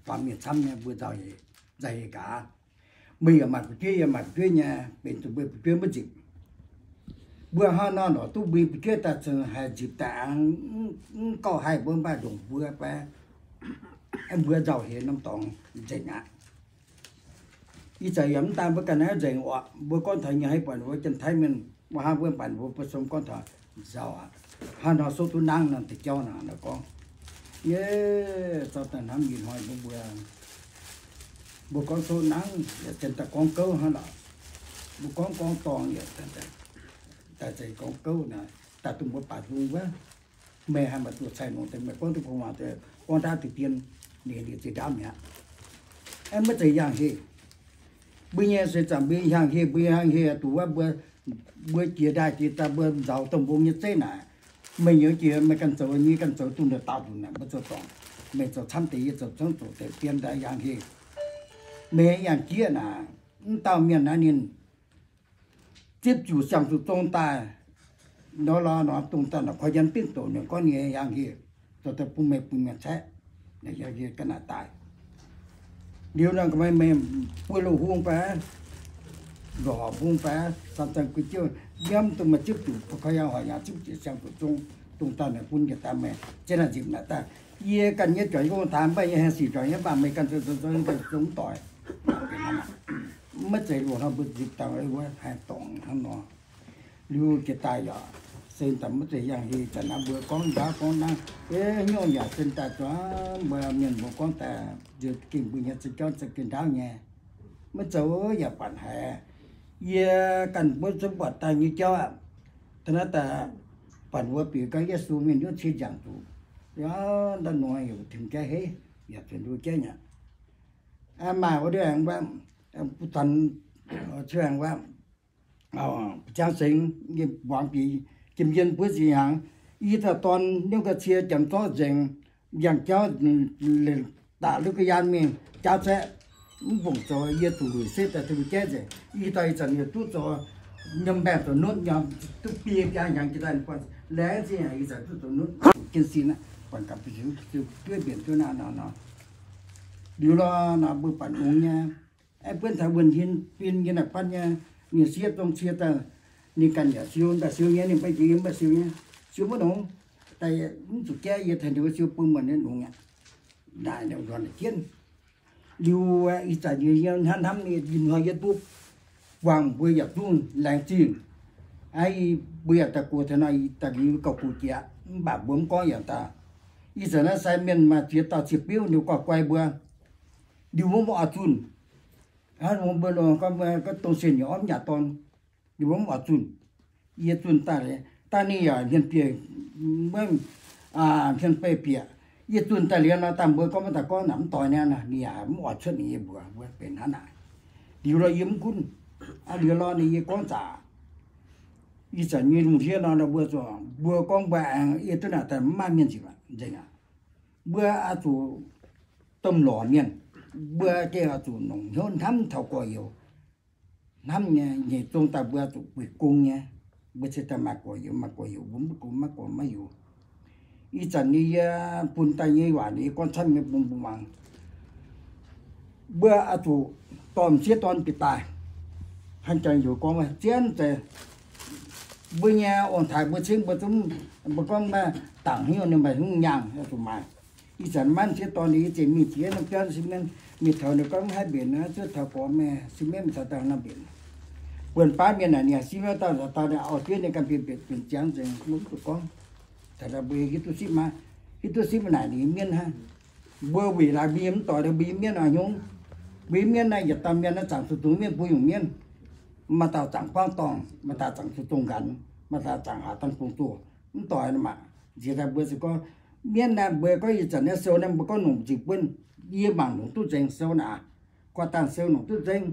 faaux mienh camv nyei mbuo nzauh hec, nzauh hec gaax. Meih yaac maaih fu'jueiv, yie maaih fu'jueiv nyei, benx zuqc mbuo fu'jueiv maiv nzipc. Mbuo hnangv nor lorz duqv mbuo fu'jueiv daaih zungv haih nzipc daaih aqv, mv gauh haih mbuo mv baac ndongc mbuo fai mbuo nzauh hec norm dorngx nzengc aqv. Ih zanc yaac mv daan mbuo ganh naaiv nzengc oc. Mbuo gorngv taux nyei haaix buatc mbuo Janx-Taiv mienh, mbuo hnangv mbuo mbatc mbuo mbuo sung gorngv taux nzauh aqv. Hnangv nor souv duqv nangv nor deix jauv naaic nor gorngv, yie zorqv daaih hnamv ih hnoi mbuo, mbuo, mbuo gorngv souv nangv yaac gengh daaih gorngv gouv hnangv lorqc. Mbuo gorngv gorngv dorngx yaac daaih zeiz gorngv gouv naaic, daaih dongh mbuo baac nzung wuov. Meih haih maaih zuqc cai nongc deix, meih gorngv duqv gu'nguaaz deix, gorngv ndaauv deix dien, ninh ninh zeix ndaauv mi'aqv. Aeqv, maiv zeiz yangh heh. Mbuo nyei se zanc mbuo hiaangx heh, mbuo hiaangx heh duqv wuov mbuo, mbuo jiex ndaaih jiex daaih mbuo nzaaux dongh mbong nyei zeiv naaic. Meih nyouz jiex meih ganh zoux nyei, ganh zoux duqv nduqc dauh nduqc naaic mbuo zoux dorngc. Meih zoux camv deix, yie zoux camv zoqc deix, dien ndaauv yangh heh. Meih yangh jieqv naaic, mv dauh mienh naaiv ninh zipv zuqc siang zuqc zong daaih, nor lorz nor dongh daaih nor koi nyanc dingv doqc ninh gorngv ninh yangh heh, zoux daaih bun meih bun mienh caeqv, yangh heh ga'naaiv daaih. Liuz nor meih, meih buo loz-hung fai ndoqc horpc mbung fai, samx zaangc gu'jiouv, yiem dongh meih zipv zuqc, ba'koi yangh hoic yaac zipv zuqc siang zuqc zong, dongh dauh naaic bun njiec daaih meih ziex naaic nzipc naaic daaih. Yie ganh nyei juangc yie gong-taaix mv baac yie haengh sic juangc yie mv baac meih ganh zoux zoux zoux zoux mv doic. Maiv zeiz loz-hnoi mbuo nzipc daaih wuov haih dorngc hnangv nor. Liuz jiex daaih yaac se daaih maiv zeiz yangh heh zanc naaiv mbuo gorngv ndaauv gorngv naaiv, nyungc yaac se daaih zuangx mbuo mienh mbuo gorngv daaih nziex gengh mbuo nyei za'jauv za'gengh ndaauv nyei. Maiv zoux yaac buatc haiz yie ganh mbuo zungv buatc daaih nyei jauv aqv. Taux naaiv daaih buatc mbuo bieqc gau Yesu mienh yaac cie nziangc zuqc, yaac ndau nor yaac tengx jaiv heiv yaac zuqc nduov jaiv nyei. Maaih wuov ndiev aengx wuov, butv zanc, cuotv aengx wuov, ziangx sengx, muangx bieqc jiem yien buov nziex hnyangx, i dauh dorn niouv ga'cie janx zorqv nzengc, yangh jauv, daaih lutv ga'yaanv mingh jaauv caeqv, mv fungc zoux, yie zuqc luic setv daaih duqv jaiv nzengc. I dauh ih zanc yaac duqv zoux nyiemc mbaengh zoux nutv nyei, duqv biei biaa hnyangx jiex daaih, laengz zingh haic ih zanc duqv zoux nutv, jienv sin aqv, buatc gaax duqv mbienc duqv naaiv nor nor. Liuz lorh nor mbuo buatc longx nyei. Aeqv, buonv taux wuonh hin fin yie naaic fatv nyei, ninh siev zong cie daaih, ninh ganh yaac siou, daaih siou nyei, ninh mbaih jiex yie mv baac siou nyei, siou maiv longx, daaih mv zuqc jaiv yie tengx ninh mbuo siou bun muonc nyei longx aqv. Naaic nduonx jienv. Liuz ih zanc yie hnamv hnamv ninh hnoi yie duqv buangh mbuo yaac zungv laengz zingh. Aa, mbuo yaac daaih gox taux nor daaih liuz gauh gox jiex, mv baac mbuo mv gorngv yaac daaih. Ih zanc naaiv sai mienh maaih ziex dauh ziex biouv ninh guai guai mbuo. Liuz mbuo mv oix zunh. Hnangv mbuo gorngv, gorngv dongh sienh nyei orv mv yaac dorn, liuz mbuo mv oix zunh. Yie zunh daaih, daaih ninh yaac hmien bieqc, hmien beih bieqc. Yie zunh daaih liuz nor, daaih mbuo gorngv maiv daaih gorngv naaic mv doix niaa, ninh yaac mv oix cuotv ninh nyei mbuox, mbuo benx hnangv naaic. Liuz lorh yie mv gunv, liuz lorh ninh yie gorngv zaqc. Ih zanc nyei lungh ndiev nor, mbuo, mbuo gorngv mbuo aengx yie duqv naaic daaih mv maaih mienh nzipc nzengc aqv. Mbuo oix zuqc domh lorqc mienh, mbuo gengh oix zuqc nongc hnyouv hnamv taux gorx-youz. Hnamv nyei, nyeic zong daaih mbuo zuqc buic gong nyei. Mbuo cingx daaih maaih gorx-youz, maaih gorx-youz, mbuo mv gong maiv gorx maiv youz. Ih zanc nyei yie bun daaih nyei waac nyei gorngv camv nyei bun mbuo muangx. Mbuo oix zuqc dorh m'sieqv dorn bieqc daaih. Hnangv jangx youz gorngv zien deix, mbuo nyei ong-taaix mbuo cingv mbuo zungv, mbuo gorngv maaih dangc haaix nyungc ninh maaih haaix nyungc nyaangh oix zuqc maaiz. Ih zanc maiv m'sieqv dorn liuz yie ziouc mingh jiex norm biauv sin mienv, mingh taux ninh gorngv mv haih mbenc, zuov taux gorx meih sin mienv mingh taux daaih norm mbenc. Buonc baav mienh naaic ninh yaac sin mienv dauh dauh dauh ninh auv-diev ninh ganh mbenc mbenc ziangx nzengc, mbuo mv zuqc gorngv. Taux mbuo hiuv duqv sipv maiv, hiuv duqv sipv naaic ninh mienv hnangv. Mbuo weic laaix mbuo yiem mv doic mbuo yiem mienv oix hnyungv. Mbuo yiem mienv naaiv yietc dauh mienh naaiv zaangc zuqc dungz mienv, mbuo nyungc mienv. Maaih dauh zaangc buangv dorngh, maaih dauh zaangc zuqc dongh nqanx, maaih dauh zaangc haaix dangh dongh zoh. Mv doic maah, nziex daaih mbuo se gorngv mienv naaiv mbuo gorngv ih zanc naaiv sou naaiv mbuo gorngv nongc ziqc buonv, yie mangc nongc duqv nzengc sou naaic. Guaax dangh sou nongc duqv nzengc.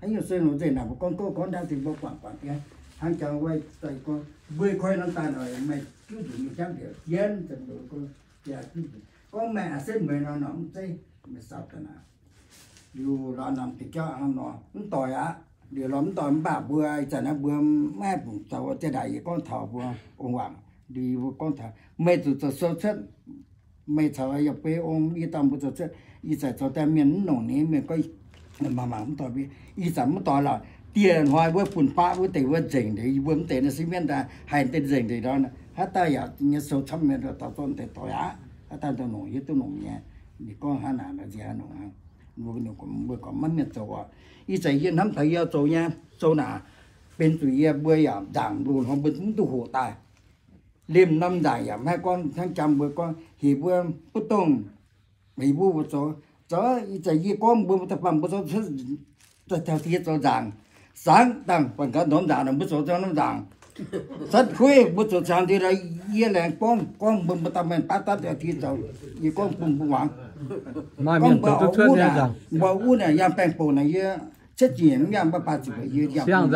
Haaix nyungc sou nongc nzengc naaic mbuo gorngv gouv gorngv ndaauv dingc mbuo guangc guangc biaa. Hnangv jangx wuov daaih gorngv mbuo koi norm daaih oix maaih juv nzunc nyei jangv njiec jienv, gorngv maaih a'setv mueiz nor nor mv zeiv, maaih saaux daaih naaic. Liuz lorz norm deix jauv hnangv nor mv doic aqv. Liuz lorz mv doic mv baac mbuo ih zanc naaiv mbuo maiv haih fungc zoux. Ziex ndaangc yie gorngv taux mbuo ong-waac, liuz mbuo gorngv taux meih zuqc zoux sou cuotv. Meih caux yaac beiv ong yie dauh mbuo zoux cuotv. Ih zanc zoux daaih mienh mv nongc ninh mienh gorngv mangc mangc mv doic mbuo. Ih zanc mv doic lorqc. Dieh hnoi wuov bun baqv wuov deix wuov nzengc ndeic, yie mbuo mv deix naaiv sin mienv daaih haih deix nzengc ndeic ndau. Haaix dauh yaac nyei sou camv mienh taux zorqv deix doic aqv. Haaix dauh nongc hiuv duqv nongc nyei. Ninh gorngv hnangv naaic nziex haaix nongc, mbuo gorngv maiv mienh zoux oc. Ih zanc yie hnamv taux yie zoux nyei sou naaic, benx zuqc yie mbuo yaac nzaangc loz-hnoi mbuo mv duqv hoqc daaih. Liemh norm nzaangc yaac maiv haih gorngv hnangv jangx mbuo gorngv heuc mbuo mv dongh, heuc mbuo mbuo zoux, zoux ih zanc yie gorngv mbuo mbuo daaih bangc mbuo zoux, daaih taux diex zoux nzaangc, sangx dangh bangc gaax norm nzaangc nor mbuo zoux norm nzaangc. Satv kuiv mbuo zoux cangx diex nor, yie laengz gorngv gorngv mbuo mbuo dauh mienh baav daav diex zoux, yie gorngv bun mbuo muangx. Gorngv mbuo wuov naaic, mbuo wuov naaic yangh baengh bouc naaic yie cietv zingh mv yangh, mv baac ziouc yie yangh. Hnangv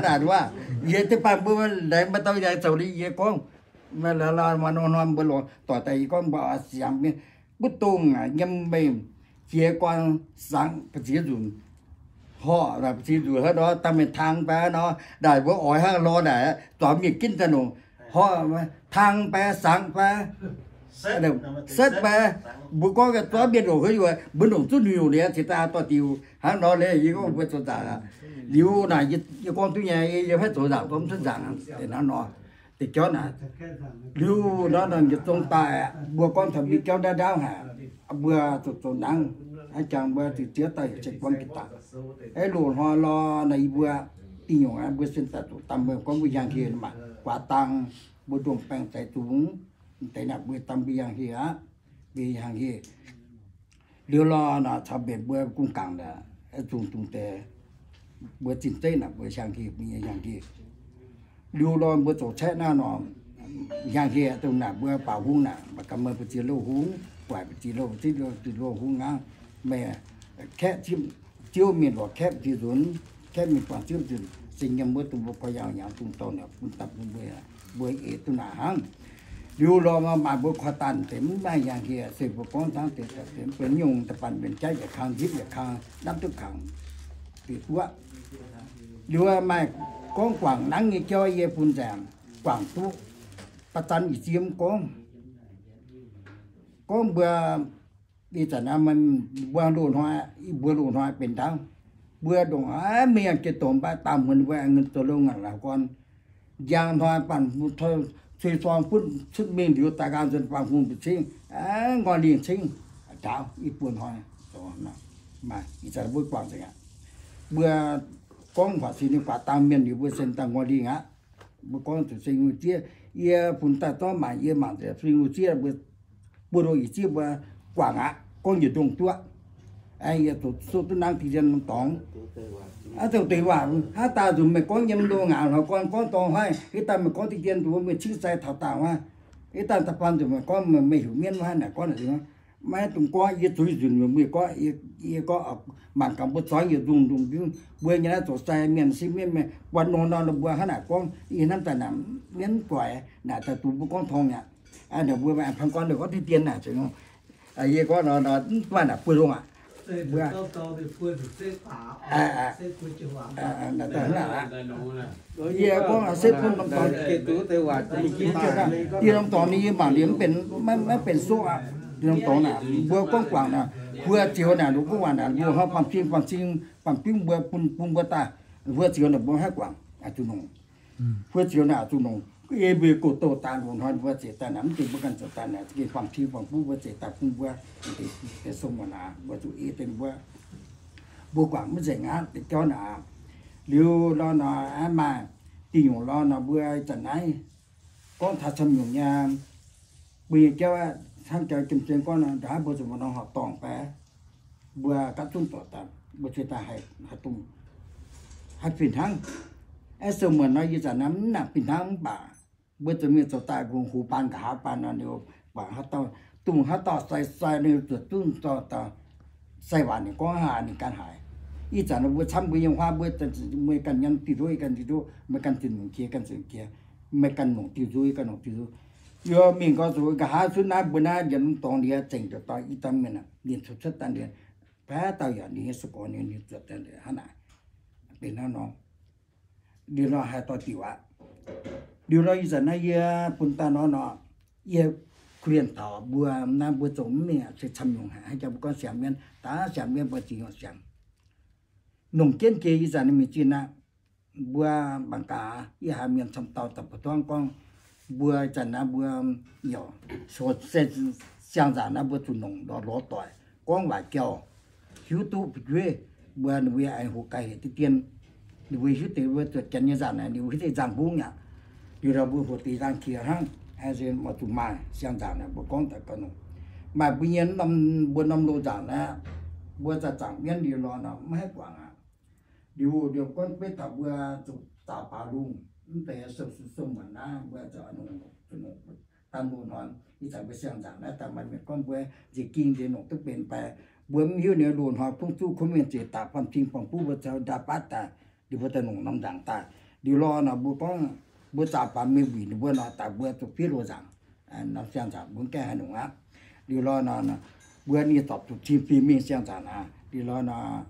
naaic wuov, yie deix baac mbuo laengz maaih dauh laengz zoux liuz yie gorngv, maaih lorz maaih nor nor mbuo lorz doic daaih yie gorngv mbuo siangx mienh, mv dongh yiem meih jiex guang sangx ba'ziex nzunc, horc ba'ziex nzunc haaix nor daaih meih tang fai nor, naaic mbuo oix hnangv lorz naaic zuangx mienh ginv daaih nongc, horc tang fai sangx fai setv mv baac mbuo gorngv zorqv mienh longc haaix nyungc, mbuo longc zuqc nyungc liuz cingx daaih dorh diuc hnangv nor leiz yie gorngv mbuo zoux nzaangc aqv. Liuz naaic yie gorngv duqv nyei, yie haih zoux nzaangc gorngv cuotv nzaangc hnangv nor. Deix jauv naaic, liuz nor yietc zungv daaih mbuo gorngv taux mbuo jauv ndaauv ndaauv haic, mbuo zuqc zoux nangv, hnangv jangx mbuo zuqc ziex dauh heuc se gorngv jiex daaih. Aeqv, loz-hnoi lorh naaic yie mbuo diuh nyungc aqv, mbuo sin daaih zuqc dangh mbuo gorngv mbuo hiaang hieh maah, guaax dang mbuo ndongh baengh zeix zungx deix naaic mbuo dangh mbuo hiaang hieh aqv, mbuo hiaang hieh. Liuz lorh naaic caux mbenc mbuo gong gaangc naaic, zungh dungx deix mbuo zinh zeiv naaic mbuo hiaang hieh, mbuo nyei hiaang hieh. Liuz lorh mbuo zoux caeqv naaiv nor, hiaang hieh dongh naaic mbuo baaux hung naaic, mbuo ganh meih mbuo ziex louh hung, guaaic mbuo ziex louh, ziex louh, ziex louh hung hnangv. Meih kaeqv ziouv mienh lorz kaeqv ziex nzunc, kaeqv mienh guangc ziouv nzunc, se nyei mbuo dongh mbuo gorx-youz hnyangx dongh dorh naaic bun daaih bun mbuo, mbuo eix duqv naaic hnangv. Liuz lorh maaih mbuo korv-danh deix mv maaih hiaang hieh, se mbuo gorngv zaangv deix daaih deix mv benx nyungc daaih banh mbienc jaiv yietc kang nzipv yietc kang, napv duqv kangx deix guoqv. Liuz maaih gorngv guangc nangv nyei jauv yie bun nzaangc guangc duqv, baac zanc ih ziex mv gorngv, gorngv mbuo ih zanc mbuo loz-hnoi, mbuo loz-hnoi benx ndaauv, mbuo ndongc aav mingh jiex dongh mv baac daauh hmuonx mbuo aengx zoux loz ngaanc laaix gorn. Njang hnoi banh cuei sorng butv cuotv mingh liuz daaih nqaang nzuonx banh hungh mbu'ziex cingv, aengx ngoi lingh cingv ndaauv i buo hnoi. Maaih ih zanc mbuo guangc nzengc aqv. Mbuo gorngv huaac sin ninh guaax dang mienh liuz mbuo sen daaih ngoi lingh aqv. Mbuo gorngv zuqc se nyungc zieqv, yie bun daaih zorqv maanc, yie mangc nzengc se nyungc zieqv mbuo, mbuo loz-hnoi zieqv mbuo guangc aqv, gorngv yietc ndongh duqv. Yie zuqc sou duqv nangv diqv dien norm dorngx. Aa, dongh deix waac hnangv daaih nzunc meih gorngv nyei mv loz ngaanc hloi gorn gorngv dorngx hnoi, hitv daaih meih gorngv diqv dien nduov meih cingv sai taux dangh hnoi, hitv daaih da'faanh nzunc meih gorngv meih heuc mienv hnangv naaic gorngv naaic, maiv dungx gorngv yie zuqc nzunc meih gorngv, yie gorngv mangc gaax mbuo zoih yietc nzungh nzungh mbiungv mbuo nyei naaiv zoux sai mienh sin mienv meih buatc nor nor mbuo hnangv naaic gorngv yie hnamv daaih naaic mienv mv guaix naaic daaih dungx mbuo gorngv torngv aqv. Naaic mbuo aengx panh gorn gorngv diqv dien naaic, yie gorngv nor mv guaix naaic buo longh aqv. Mbuo yie gorngv se bun norm dorngx, diqv norm dorngx ninh yie mangc liuz mv benx, maiv benx soqv aqv. Diqv norm dorngx naaic mbuo gorngv guangc naaic, mbuo zioux naaic longc gorngv waac naaic mbuo hnoi baamh cing baamh cing baamh biuv mbuo bun bun mbuo daaih, mbuo zioux naaic mbuo haih guangc zuqc nongc. Mbuo zioux naaic zuqc nongc. Ei mbuo goux douh daaih loz-hnoi mbuo zeix daaih naaic mv deix mbuo ganh zoux daaih naaic za'gengh baamh cing baamh biuv mbuo zeix daaih bun mbuo, deix sou muonc aac mbuo zuqc ei deix mbuo, mbuo guangc mv nzengc aqv deix jauv naaic. Liuz lorh nor aqv maaih diuh nyungc lorh nor mbuo zanc naaiv gorngv taux camv nyungc nyei, mbuo nyei jauv hnangv jauv jiem-jiem gorngv nor, ndongc haaix mbuo zuqc maaih norm horqc dorngh fai mbuo gapv zunv dorc daaih, mbuo cingx daaih haih, haih dongh, haih fih hnangv. Aeqv, sou muonc nor yie zanc naaiv mv nangc fih hnangv mv baac mbuo zuqc mingh zoux daaih mbuo houx baan nqa'haav baan nor, ninh mbuo guangc haaix dauh, dongh haaix dauh sai sai ninh zuqc zunv dorh daaih sai waac ninh gorngv haaix ninh ganh haiz. Ih zanc mbuo camv mbuo yiem huaav mbuo, mbuo ganh nyanc diuh nzuqv, yie ganh diuh nzuqv, meih ganh zuqc nongc jiex, ganh zuqc jiex, meih ganh nongc diuh nzuqv, yie ganh nongc diuh nzuqv. Yie mingh gau zuqc nqa'haav zunv naaiv mbuo naaiv njiec norm dorngx liuz zengc njiec dorh i dauh mienh, ninh cuotv cuotv daaih liuz, baav dauh yaac ninh nyei se gorx ninh, ninh zuotc daaih liuz hnangv naaic. Benx hnangv nor, liuz nor haih dorh diuc aqv. Liuz nor ih zanc naaiv yie bun daaih nor nor, yie kuh lienh taux mbuo naaiv mbuo zoux mv mingh aqv, se camv nyungc haic. Haaix jaax mbuo gorngv siangx mienv, daav siangx mienv mbuo ziex nyungc siangx. Nongc jienv jiex ih zanc ninh mingh zinh aqv. Mbuo mangc gaax, yie haiz mienh camv dauh daaih buoz-tuangv gorngv, mbuo ih zanc naaiv mbuo, yaac, se siang-nzaangc naaiv mbuo zuqc nongc lorz lorz doic, gorngv waaic jauh, hiuv duqv fu'jueiv, mbuo ninh mbuo aengx hoqc gaax hec diqv dien. Ninh mbuo hiuv deix mbuo zuotc janx nyei nzaangc naaic, ninh mbuo hiuv deix nzaangc mbungv aqv. Liuz nor mbuo hoqc deix nzaangc qiex hnangv, se mv zuqc maaih siang-nzaangc naaic mbuo gorngv daaih gauh nongc. Maaih mbuo nyei norm, mbuo norm loz nzaangc naaiv, mbuo zaah zaangc mienv liuz lorz nor mv haih guangc aqv. Liuz, liuz gorngv beiv taux mbuo zuqc zaaux baaix lungh, mv deix sou, sou muonc naaiv mbuo zuqc nongc, zuqc nongc daan loz hnoi. Ih zanc mbuo siang-nzaangc naaiv daaih maaih mienh gorngv mbuo nziex ging nziex nongc duqv benx fai, mbuo mv hiuv ninh loz hnoi kungx zuqc kuv mienh ziex daaih baamh cing baamh buv mbuo caux ndaa batv daaih, liuz mbuo daaih nongc norm nzaangc daaih. Liuz lorh nor mbuo gorngv mbuo zaaux baaix mingh wuic ninh mbuo nor daaih mbuo zuqc fiev loz nzaangc, norm siang-nzaangc mbuo mv gaengh haih nongc aqv. Liuz lorh nor, mbuo ninh zorpc zuqc cing fim mingh siang-nzaangc aqv. Liuz lorh nor,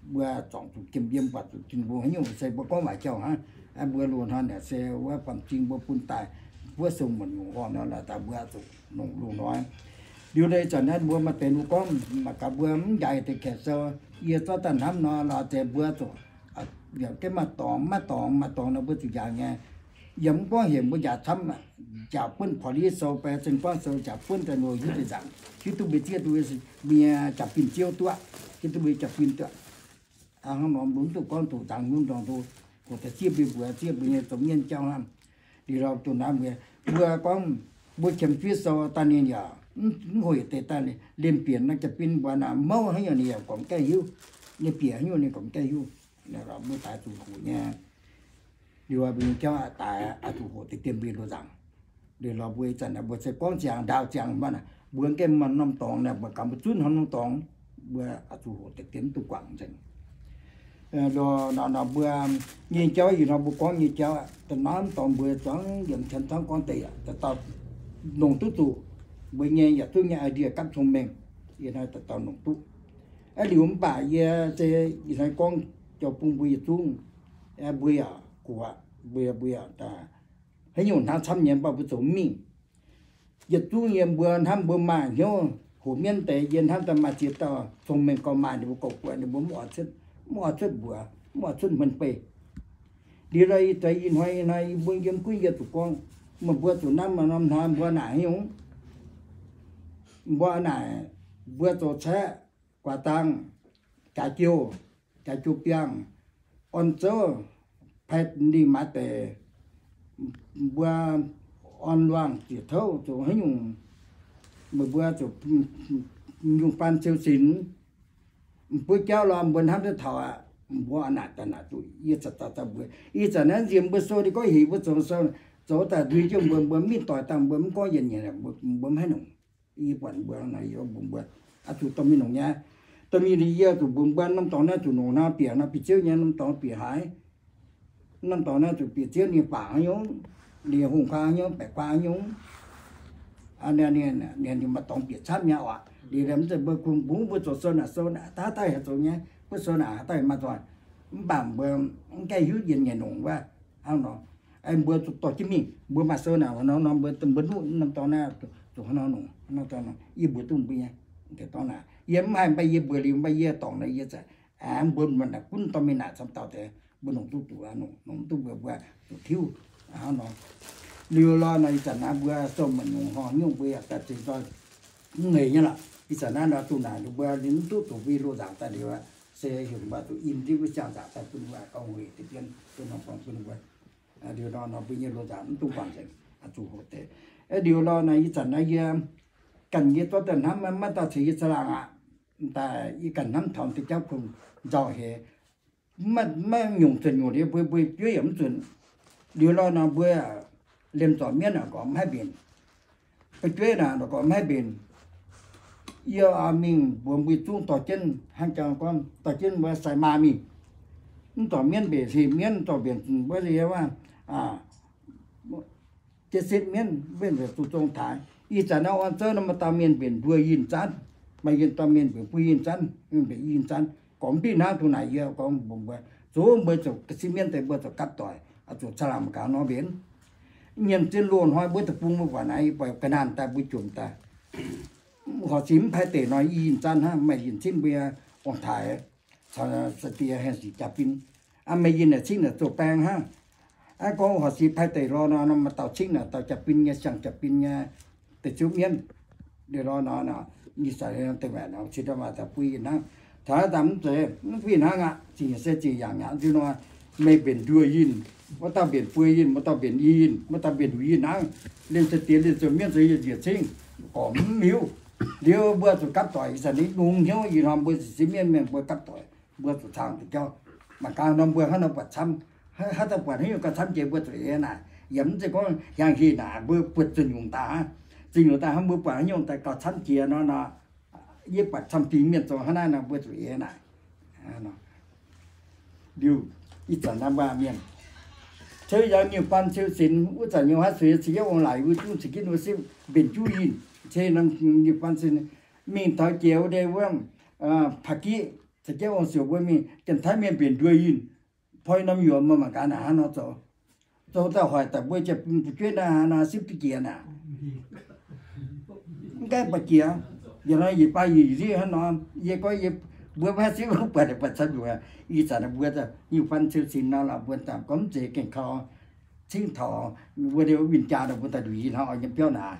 mbuo zorngc zuqc jiem yiem, buatc zuqc Tin-Hungh haaix nyungc se mbuo gorngv waaic jauh hnangv. Mbuo loz hnoi naaic se wuov baamh cing mbuo bun daaih, Mbuo sung muonc nyungc horngh nor, laaix daaih mbuo zuqc longc loz-hnoi. Liuz ih zanc naaiv mbuo maaih deix mbuo gorngv mangc gaax mbuo mv njaaux deix kaeqv sou, yie zorqv daaih hnamv nor, laaix deix mbuo zuqc yaac gengh maaih dorngx, maaih dorngx, maaih dorngx nor mbuo zuqc njaaux nyei. Yaac mv gorngv heuc mbuo njaaux camv, njaaux buonv police sou, fai zinh buangv sou, njaaux buonv daaih nor hiuv duqv nzaangc, hiuv duqv mbuo zieqv duqv mbuo nyei jaa-fin ziouv duqv, hiuv duqv mbuo jaa-fin duqv. Hnangv nor mbuo mv duqv gorngv doqc nzaangc nyungc ndorm ndoqc, hoqc daaih zieqv mbuo, mbuox zieqv mbuo nyei zoux mienh jauv hnangv. Liuz lorz doqc naaiv mbuo, mbuo gorngv mbuo qiemx fiev sou daaih ninh yaac mv hoic deix daaih liemh bieqc naaiv jaa-fin mbuo naaic mouv haaix nyungc ninh yaac gorngv gaengh hiuv, nyei bieqc haaix nyungc ninh gorngv gaengh hiuv. Mbuo daaih zuqc hoqc nyei. Liuz mbuo nyei jauv daaih oix zuqc hoqc deix dien mbuo loz-nzaangc. Liuz lorz mbuo ih zanc mbuo se gorngv ziangx ndaauh ziangx mv baac naaic mbuo gengh maaih norm dorngx naaic mbuo gaax mbuo zunv hnangv norm dorngx, mbuo oix zuqc hoqc deix dien mv duqv guangc nzengc. Nor mbuo nyei jauv ih hnoi mbuo gorngv nyei jauv da'naaiv mv dorngx mbuo zuangx yiem cien zaangv gorngv deix yaac dauh dauh longc duqv zuqc mbuo nyei yietc zungv nyei idea gapv cong-mengh, yie hnoi dauh dauh longc duqv. Aa liuz mv baac yie se ih hnoi gorngv jauv bun mbuo yietc zungv, mbuo yaac guqc, mbuo, mbuo yaac haaix nyungc hnangv camv nyei mv baac mbuo zoux mingh. Yietc zungv yie mbuo hnamv mbuo maaih hnyouv hoqc mienv deix, yie hnamv daaih maaih ziex dauh cong-mengh gorx maaih ninh mbuo gorx-guaix ninh mbuo mv oix cuotv, mv oix cuotv mbuox, mv oix cuotv hmuonv beiv. Liuz lorz ih zanc ih hnoi, ih hnoi yie mbuo yiem gunv yie zuqc gorngv, meih mbuo zuqc hnamv norm hnoi mbuo naaic haaix nyungc, mbuo naaic, mbuo zoux caeqv, guaax dang, jaax jiouh, jaax jiouh biangh, orn zouv, paix ndin maaiz deix, mbuo orn luangh ziec touv zoux haaix nyungc, meih mbuo zuqc nyungc faan siou sinx, mbuo jauv lorz mbuo hnamv duqv taux aqv. Mbuo naaic daaih naaic duqv yie zanc daaih daaih mbuo, ih zanc naaiv nziex mbuo sou ninh gorngv heuc mbuo zoux sou, zoux daaih ndui jienv mbuo, mbuo mingh doic dangh mbuo mv gorngv yienc nyeic, mbuo mv haaix nongc. Yie buatc mbuo naaic yie mbuox mbuo, oix zuqc dorh mingh nongc nyei. Dorh mingh ninh yie zuqc mbuox mbuo norm dorngx naaiv zuqc nongc nor bieqc nor, bieqc ziouv nyei norm dorngx bieqc haaix. Norm dorngx naaiv zuqc bieqc ziouv nyei baac haaix nyungc, liuz hungh kuaang haaix nyungc, baeqc kuaang haaix nyungc. Ninh maaih dorngx bieqc camv nyei oc. Liuz mv zeiz mbuo kungx bungx mbuo zoux sou naaic sou naaic daaih daaih haaix zoux nyei, mbuo sou naaic daaih maaih zoih. Mv baac mbuo mv gaengh hiuv yienc nyeic nongc wuov hnangv nor. Mbuo zuqc dorh jienv mingh, mbuo maaih sou naaic nor nor mbuo, mbuo nuqv norm dorngx naaiv zuqc hnangv nor nongc, hnangv nor dorngx nor yie mbuox duqv mbuo nyei. Dorngx naaic yie mv haih mv baac yie mbuox liuz mv baac yie dorngc naaic yie zanc mbuo naaic gunv dorh mingh naaic camv dauh deix mbuo nongc duqv zuqc, nongc duqv mbuo, mbuo zuqc tiuv hnangv nor. Liuz lorz nor ih zanc naaiv mbuo sou maanc nyungc horngh nyungc mbuo yaac daaih zeix nzoih mv hec nyei lorqc. Ih zanc naaiv nor duqv naaic mbuo mv duqv zuqc mbuo loz-nzaangc daaih liuz se heuc mbuo zuqc in ndiev wuov ziangh nzaangc daaih bun mbuo gauh hec deix dien, bun norm dorngx bun mbuo. Liuz nor nor mbuo nyei loz-nzaangc mv duqv guangc nzengc, zuqc hoqc deix. Liuz lorz naaic ih zanc naaiv yie ganh yie zorqv daaih hnamv maiv dauh ceix yie caangh laangh aqv. Daaih yie ganh hnamv taux deix jauv kungx nzauh heix, maiv nyungc zuonc nyungc liuz mbuo, mbuo jueiv yaac mv zuonc. Liuz lorz nor mbuo liemh zorc mienv naaic gorngv mv haih mbenc, mbuo jueiv naaic gorngv mv haih mbenc. Yie mingh mbuox mbuo zungv dorh jienv hnangv jangx gorngv dorh jienv mbuo sai maa mingh, mv dorh mienv mbenc, heh mienv dorh mbenc wuov, jienv setv mienv, mbenc zuqc zong taaix. Ih zanc naaiv orn zouv nor maaih dauh mienh mbenc nduoh yinh zanv, maaih yinh dauh mienh mbenc buo yinh zanv, mbenc yinh zanv. Gorngv mv diuh hnangv duqv naaic yie gorngv mbuox mbuo, zoux mbuo zuqc ga'sie mienv deix mbuo zuqc gapv doic, zuqc caangh laangh mangc gaax nor mbenc. Nyiemc zien loz-hnoi mbuo deic-bung mbuo buatc naaiv, yie buatc ga'naanh daaih mbuo jomc daaih, horqc sic mv paaiv deic nor yinh zanv hnangv, maaih yinh cingv mbuo ong-taaix caux sai-diex haengh sic jaa-fin. Maaih yinh naaic cingv naaic zoux baeng hnangv. Aa, gorngv horqc sic paaiv deic lorz nor, maaih dauh cingv naaic dauh jaa-fin nyei, siang jaa-fin nyei deic-ziouv mienv. Liuz lorz nor, ih zanc deix maac nor cingv ndau maac daaih buo yinh hnangv. Taux naaiv daaih mv zeiz mv buo yinh hnangv aqv. Zingh se zingh yangh nyei nzunc nor, meih mbenc nduoh yinh, wuov dauh mbenc buo yinh, wuov dauh mbenc i yinh, wuov dauh mbenc luic yinh hnangv. Liemh sai-diex liemh zoux mienv zoux yinh njiec cingv, gorngv mv hiuv. Liuz mbuo zuqc gapv doic ih zanc ninh lungh hnyouv ih hnoi mbuo zuqc siev mienv mienh mbuo gapv doic, mbuo zuqc caangh deix jauv. Mangc gaax nor mbuo hnangv nor buatc camv, haaix dauh buatc haaix nyungc gauh camv jiex mbuo zuqc eix naaic. Yaac mv zeiz gorngv hiaangx heh naaic mbuo buatc zuqc nyungc daaih hnangv, zuqc nyungc daaih hnangv mbuo buatc haaix nyungc daaih gauh camv jiex nor nor, yie buatc camv fingx mienh zoux hnangv naaiv nor mbuo zuqc eix naaic. Liuz ih zanc naaiv mbuo mienh ceix yangh nyei faan siou sinx, wuov zanc nyei haav suix ceix jienv ong-laaic, wuov zungv ceix jienv wuov sipv mbenc juv yinh, ceix norm nyei faan siou mingh taux jiex wuov ndeic wuov Paaqiv, ceix jienv ong-siouc mbuo mingh, Janx-Taiv mienh mbenc nduoh yinh, poi norm yuoqc mbuo mangc gaax naaic hnangv nor zoux. Zoux daaih hoic daaih mbuo jiex fu'jueiv naaiv, naaiv sipv duqv jiex naaic. Mv gaengh baac jiex, yietc hnoi yietc baac yietc zieqv hnangv nor, yie gorngv yie mbuo maiv sipv wuov buatc buatc camv nyungc, ih zanc mbuo nyungc fun siou sin nor lorqc, mbuo daaih gorngv mv zeiz gengh kaux cingv taux mbuo win-jaa nor, mbuo daaih nduqc yie hnangv oix nyei biauv naaic.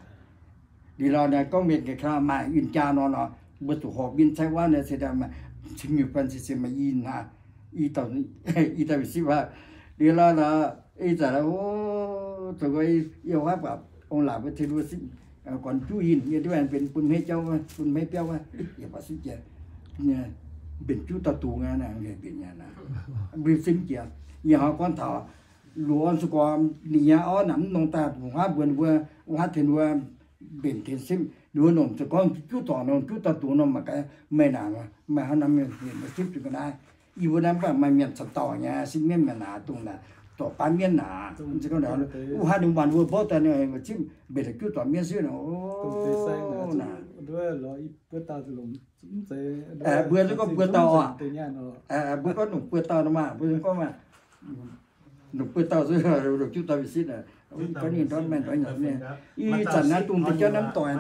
Liuz lorqc naaic gorngv mienh gengh kaux maaih win-jaa nor nor, mbuo zuqc horpc win cai wuov naaiv se daaih maaih cingv nyungc fun siou sin maaih i hnangv, i dauh, i dauh sipv aqv. Liuz lorqc naaic, ih zanc o, zoux gau yie huaav baac ong-laaic mbuo tengx mbuo sipv, gorngv juv yinh nyei ndiev benx bun hmeiv jauv wuov, bun hmeiv biauv wuov, yie baac sipv jiex, mbenc juv dauh dungz aqv, mbenc nyei naaic, mbuo sipv jiex. Yie hnangv gorngv taux luoqc orn se gorngv ninh nyei orv naaic mv nongx daaih, huaav mbuo, mbuo huaav tengx mbuo mbenc tengx sipv, ninh mbuo nongc zuqc gorngv juv dorngc nor, juv dauh dungz nor, mangc gaax meih naaic, meih hnangv naaiv mienh mienh sipv zuqc ga'naaiv. Yie mbuo naaiv mv baac maaih mienh caux dorngc nyei, sipv mienv mienh naaic, dongh naaic dorc baav mienv naaic, wuov haav ninh muonc wuov mborqv daaih, ninh sipv mbenc juv dorngc mienv sipv naaic, o, naaic. Mbuo gorngv buo dauh oc. Mbuo gorngv nongc buo dauh nor maah, mbuo gorngv maah, nongc buo dauh zuqc, nongc juv dauh mienh sipv naaic. Gorngv ninh ndortv mienh ndortv nyanc mienh. Ih zanc naaiv dongh deix jauv naaiv mv doic.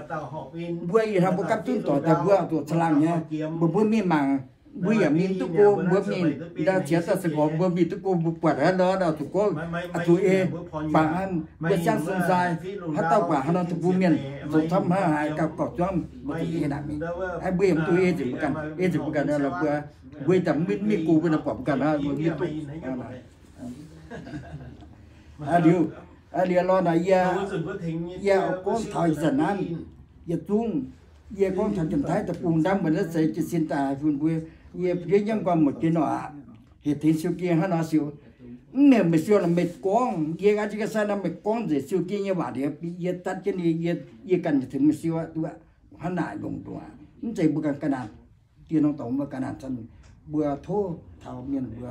Mbuo ih hnoi mbuo gapv zunv doic daaih mbuo zuqc caangh laangh nyei. Mbuo mbuo mingh mangc, mbuo yaac mingh duqv go, mbuo mingh ndau ziex dauh se gorngv mbuo mingh duqv go, mbuo buatc haaix nor zuqc gorngv, zuqc ei, baac mbuo siang sun sai, haaix dauh baac haaix nor zuqc mbuo mienh zoux camv haaix haaix gauh gauh zuangv mbuo zuqc ei naaic mingh. Mbuo yaac mv duqv ei nzengc mbuo ganh, ei nzengc mbuo ganh nor lorqc mbuo, mbuo daaih mv mingh go mbuo nor buatc mbuo ganh hnangv mbuo mv duqv. Liuz, liuz lorqc naaic yie, yie gorngv taux ih zanc naaiv, yietc zungv, yie gorngv taux Janx-Taiv deic-bung ndaamv mbuo naaiv seix jiez sin daaih fun mbuo, yie fu'jueiv nyiemv guanh muotc jienv nor aqv, hec tengx siou gengh hnangv nor siou. Mv mienh meih siou lorqc meih gorngv, yie ga'jiex ga'sie nor meih gorngv nzengc siou gengh nyei waac liuz, yie zatv jienv yie, yie ganh tengx meih siou aqv, duqv aqv, hnangv naaic longc ndongc aqv. Mv zeiz mbuo ganh ga'naanh, dieh norm dorngx mbuo ga'naanh camv, mbuo tov taux mienh mbuo,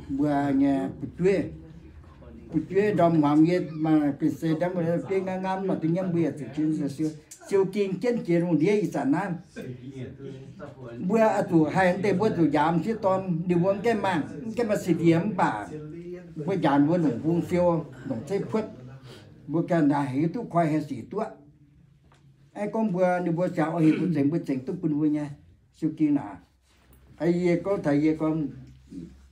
mbuo nyei fu'jueiv, fu'jueiv ndorm hmuangx yie maaih gengh se ndaamv mbuo fu'jueiv ngamv ngamv nor, duqv nyiemv mbuo yaac zuqc jienv siou, siou gengh jienv jiex lungh ndiev ih zanc naaiv. Mbuo oix zuqc haih deix mbuo zuqc njaaux sieqv dorn, ninh mbuo mv gaengh maaih, mv gaengh maaih C D mv baac mbuo njaaux mbuo longc hung siou, longc zeiv puotv, mbuo ganh naaic heuc duqv koi haih sic duqv. Aeqv, gorngv mbuo, ninh mbuo ziangx oix heuc mbuo zengx, mbuo zengx duqv bun mbuo nyei siou gengh naaic. Yie gorngv taux yie gorngv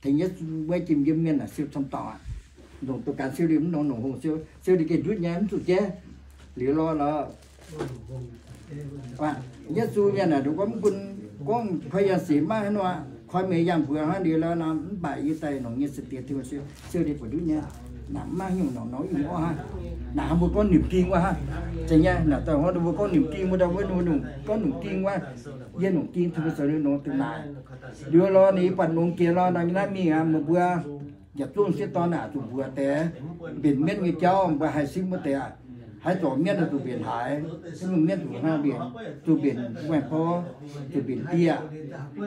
tengx Yesu wuov jiem yiem mienh naaic siou camv dauh aqv. Longc duqv ganh siou liuz mv nor longc hungh siou, siou liuz gengh ndutv nyei mv zuqc jaiv. Liuz lorqc lorqc, Yesu mienh naaic nduqc gorngv mv bun gorngv koi yangh sic maiv hnangv nor, koi meih yangh mbuox hnangv liuz lorqc nor, mv baac yie daaih longc nyei se diex Tin-Hungh siou, siou liuz buatc ndutv nyei. Naaic mv maaih nyungc norqc norqc yungh orqv hnangv. Naaic hnangv mbuo gorngv nimc ging wuov hnangv. Zeiz nyei, naaic daaih hnangv ninh mbuo gorngv nimc ging, mbuo daaih wuov ninh mbuo gorngv nimc ging wuov. Yie longc ging Tin-Hungh zoux ninh nor deix naaic. Liuz lorqc ninh buatc longx jiex lorqc nor, naaiv mingh aqv, meih mbuo yietc zungv sieqv dorn naaic zuqc mbuox deix mbenc mienv nyei jauv, mbuo haih sipv wuov deix aqv. Haaix zorc mienv zuqc mbenc haaix, sipv mienv zuqc hnangv mbenc, zuqc mbenc waengh porv, zuqc mbenc dieh,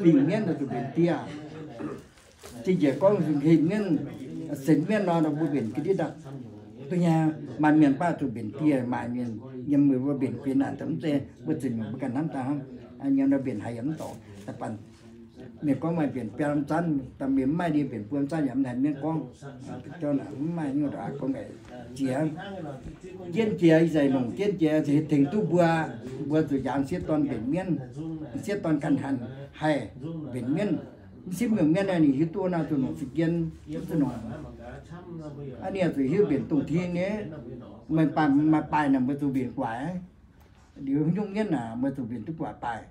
dingh mienv zuqc mbenc dieh. Zingh njiec gorngv hingh mienv, senx mienv nor, mbuo mbenc ga'ndiev daaih. Duqv nyei, maaih mienh baav zuqc mbenc dieh, maaih mienh yiem mbuo mbenc benx naaic, mv zeiz mbuo zuqc nyungc mbuo ganh hnamv daaih hnangv. Yiem nor mbenc haaix yaac mv dorngc. Da'faanh mienh gorngv maaih mbenc biaa lamh zanv, da'faanh mienh mv maaih ndie mbenc buo lamh zanv yaac mv haih mienv gorngv. Jauv naaic mv maaih nyungc daaih gorngv jiex. Jienv jiex ih zanc longc jienv jiex tengx duqv mbuo, mbuo zuqc njaaux sieqv dorn mbenc mienv, sieqv dorn ganh hanc haih mbenc mienv. Mv sipv mbenc mienv naaiv ninh hiuv duqv nor zuqc longc za'gien, zuqc longc. Aa, ninh zuqc hiuv mbenc dongh tin nyei, meih baaih maaih baaih naaic mbuo zuqc mbenc guaax. Liuz nyungc mienv naaic mbuo zuqc mbenc duqv guaax baaih.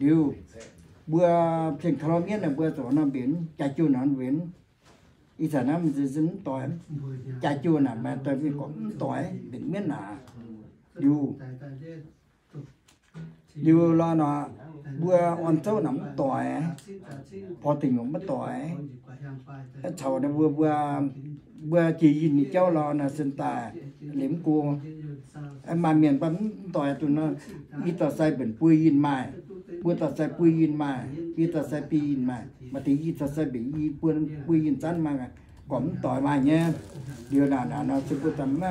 Liuz, mbuo ceng ka'lor mienv naaic mbuo zuqc nor mbenc, jaaix jouh naaic mbenc. Ih zanc naaiv mv doix, jaaix jouh naaic maaih doix mingh gorqv mv doix, mbenc mienv naaic. Liuz, liuz lorqc nor, mbuo orn zouv naaic mv doix, porv deic nyuoqc mv doix. Caux mbuo, mbuo, mbuo jiex yinh nyei jauv lorqc nor, sen daaih liemh mv go. Maaih mienh mv doix duqv nor, i dauh sai mbenc buo yinh maaih, mbuo dauh sai buo yinh maaih, i dauh sai biei yinh maaih, maaih deix i dauh sai mbenc i buo, buo yinh zanv maaih, gorqv mv doix maaih nyei. Liuz naaic naaic nor se mbuo daaih mv,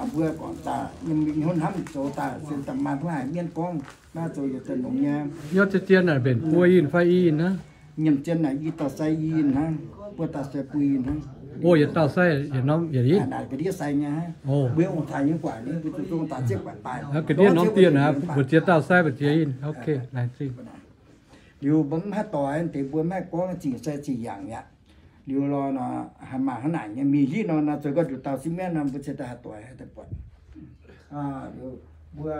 mbuo gorngv daaih yiem mingh hnyouv hnamv zoux daaih se daaih maaih mbuo haic mienv gorngv naaiv zoux yietc daaih longx nyei. Nyorqv zien zien naaic mbenc buo yinh fai i yinh hnangv. Nyiemc zien naaic i dauh sai i yinh hnangv, buo dauh sai buo yinh hnangv. O, yietc dauh sai yietc norm yietc ih. Ga'ndiev sai nyei, mbuo ong-taaix nyei buatc, mbuo zuqc zong daaih zieqv buatc daaih. Ga'ndiev norm dieh naaic, mbu'ziex dauh sai mbu'ziex ih. Ok, laengz zingh. Liuz mbuo mv haih doix, deix mbuo mv haih gorngv zingh sai zingh yangh aqv. Liuz lorh nor, haih maaih hnangv naaic nyei mingh hiuv nor, nor zoux gau nduqc dauh sieqv mienv nor, mbuo cingx daaih haih doix, haih daaih buatc. Mbuo, mbuo,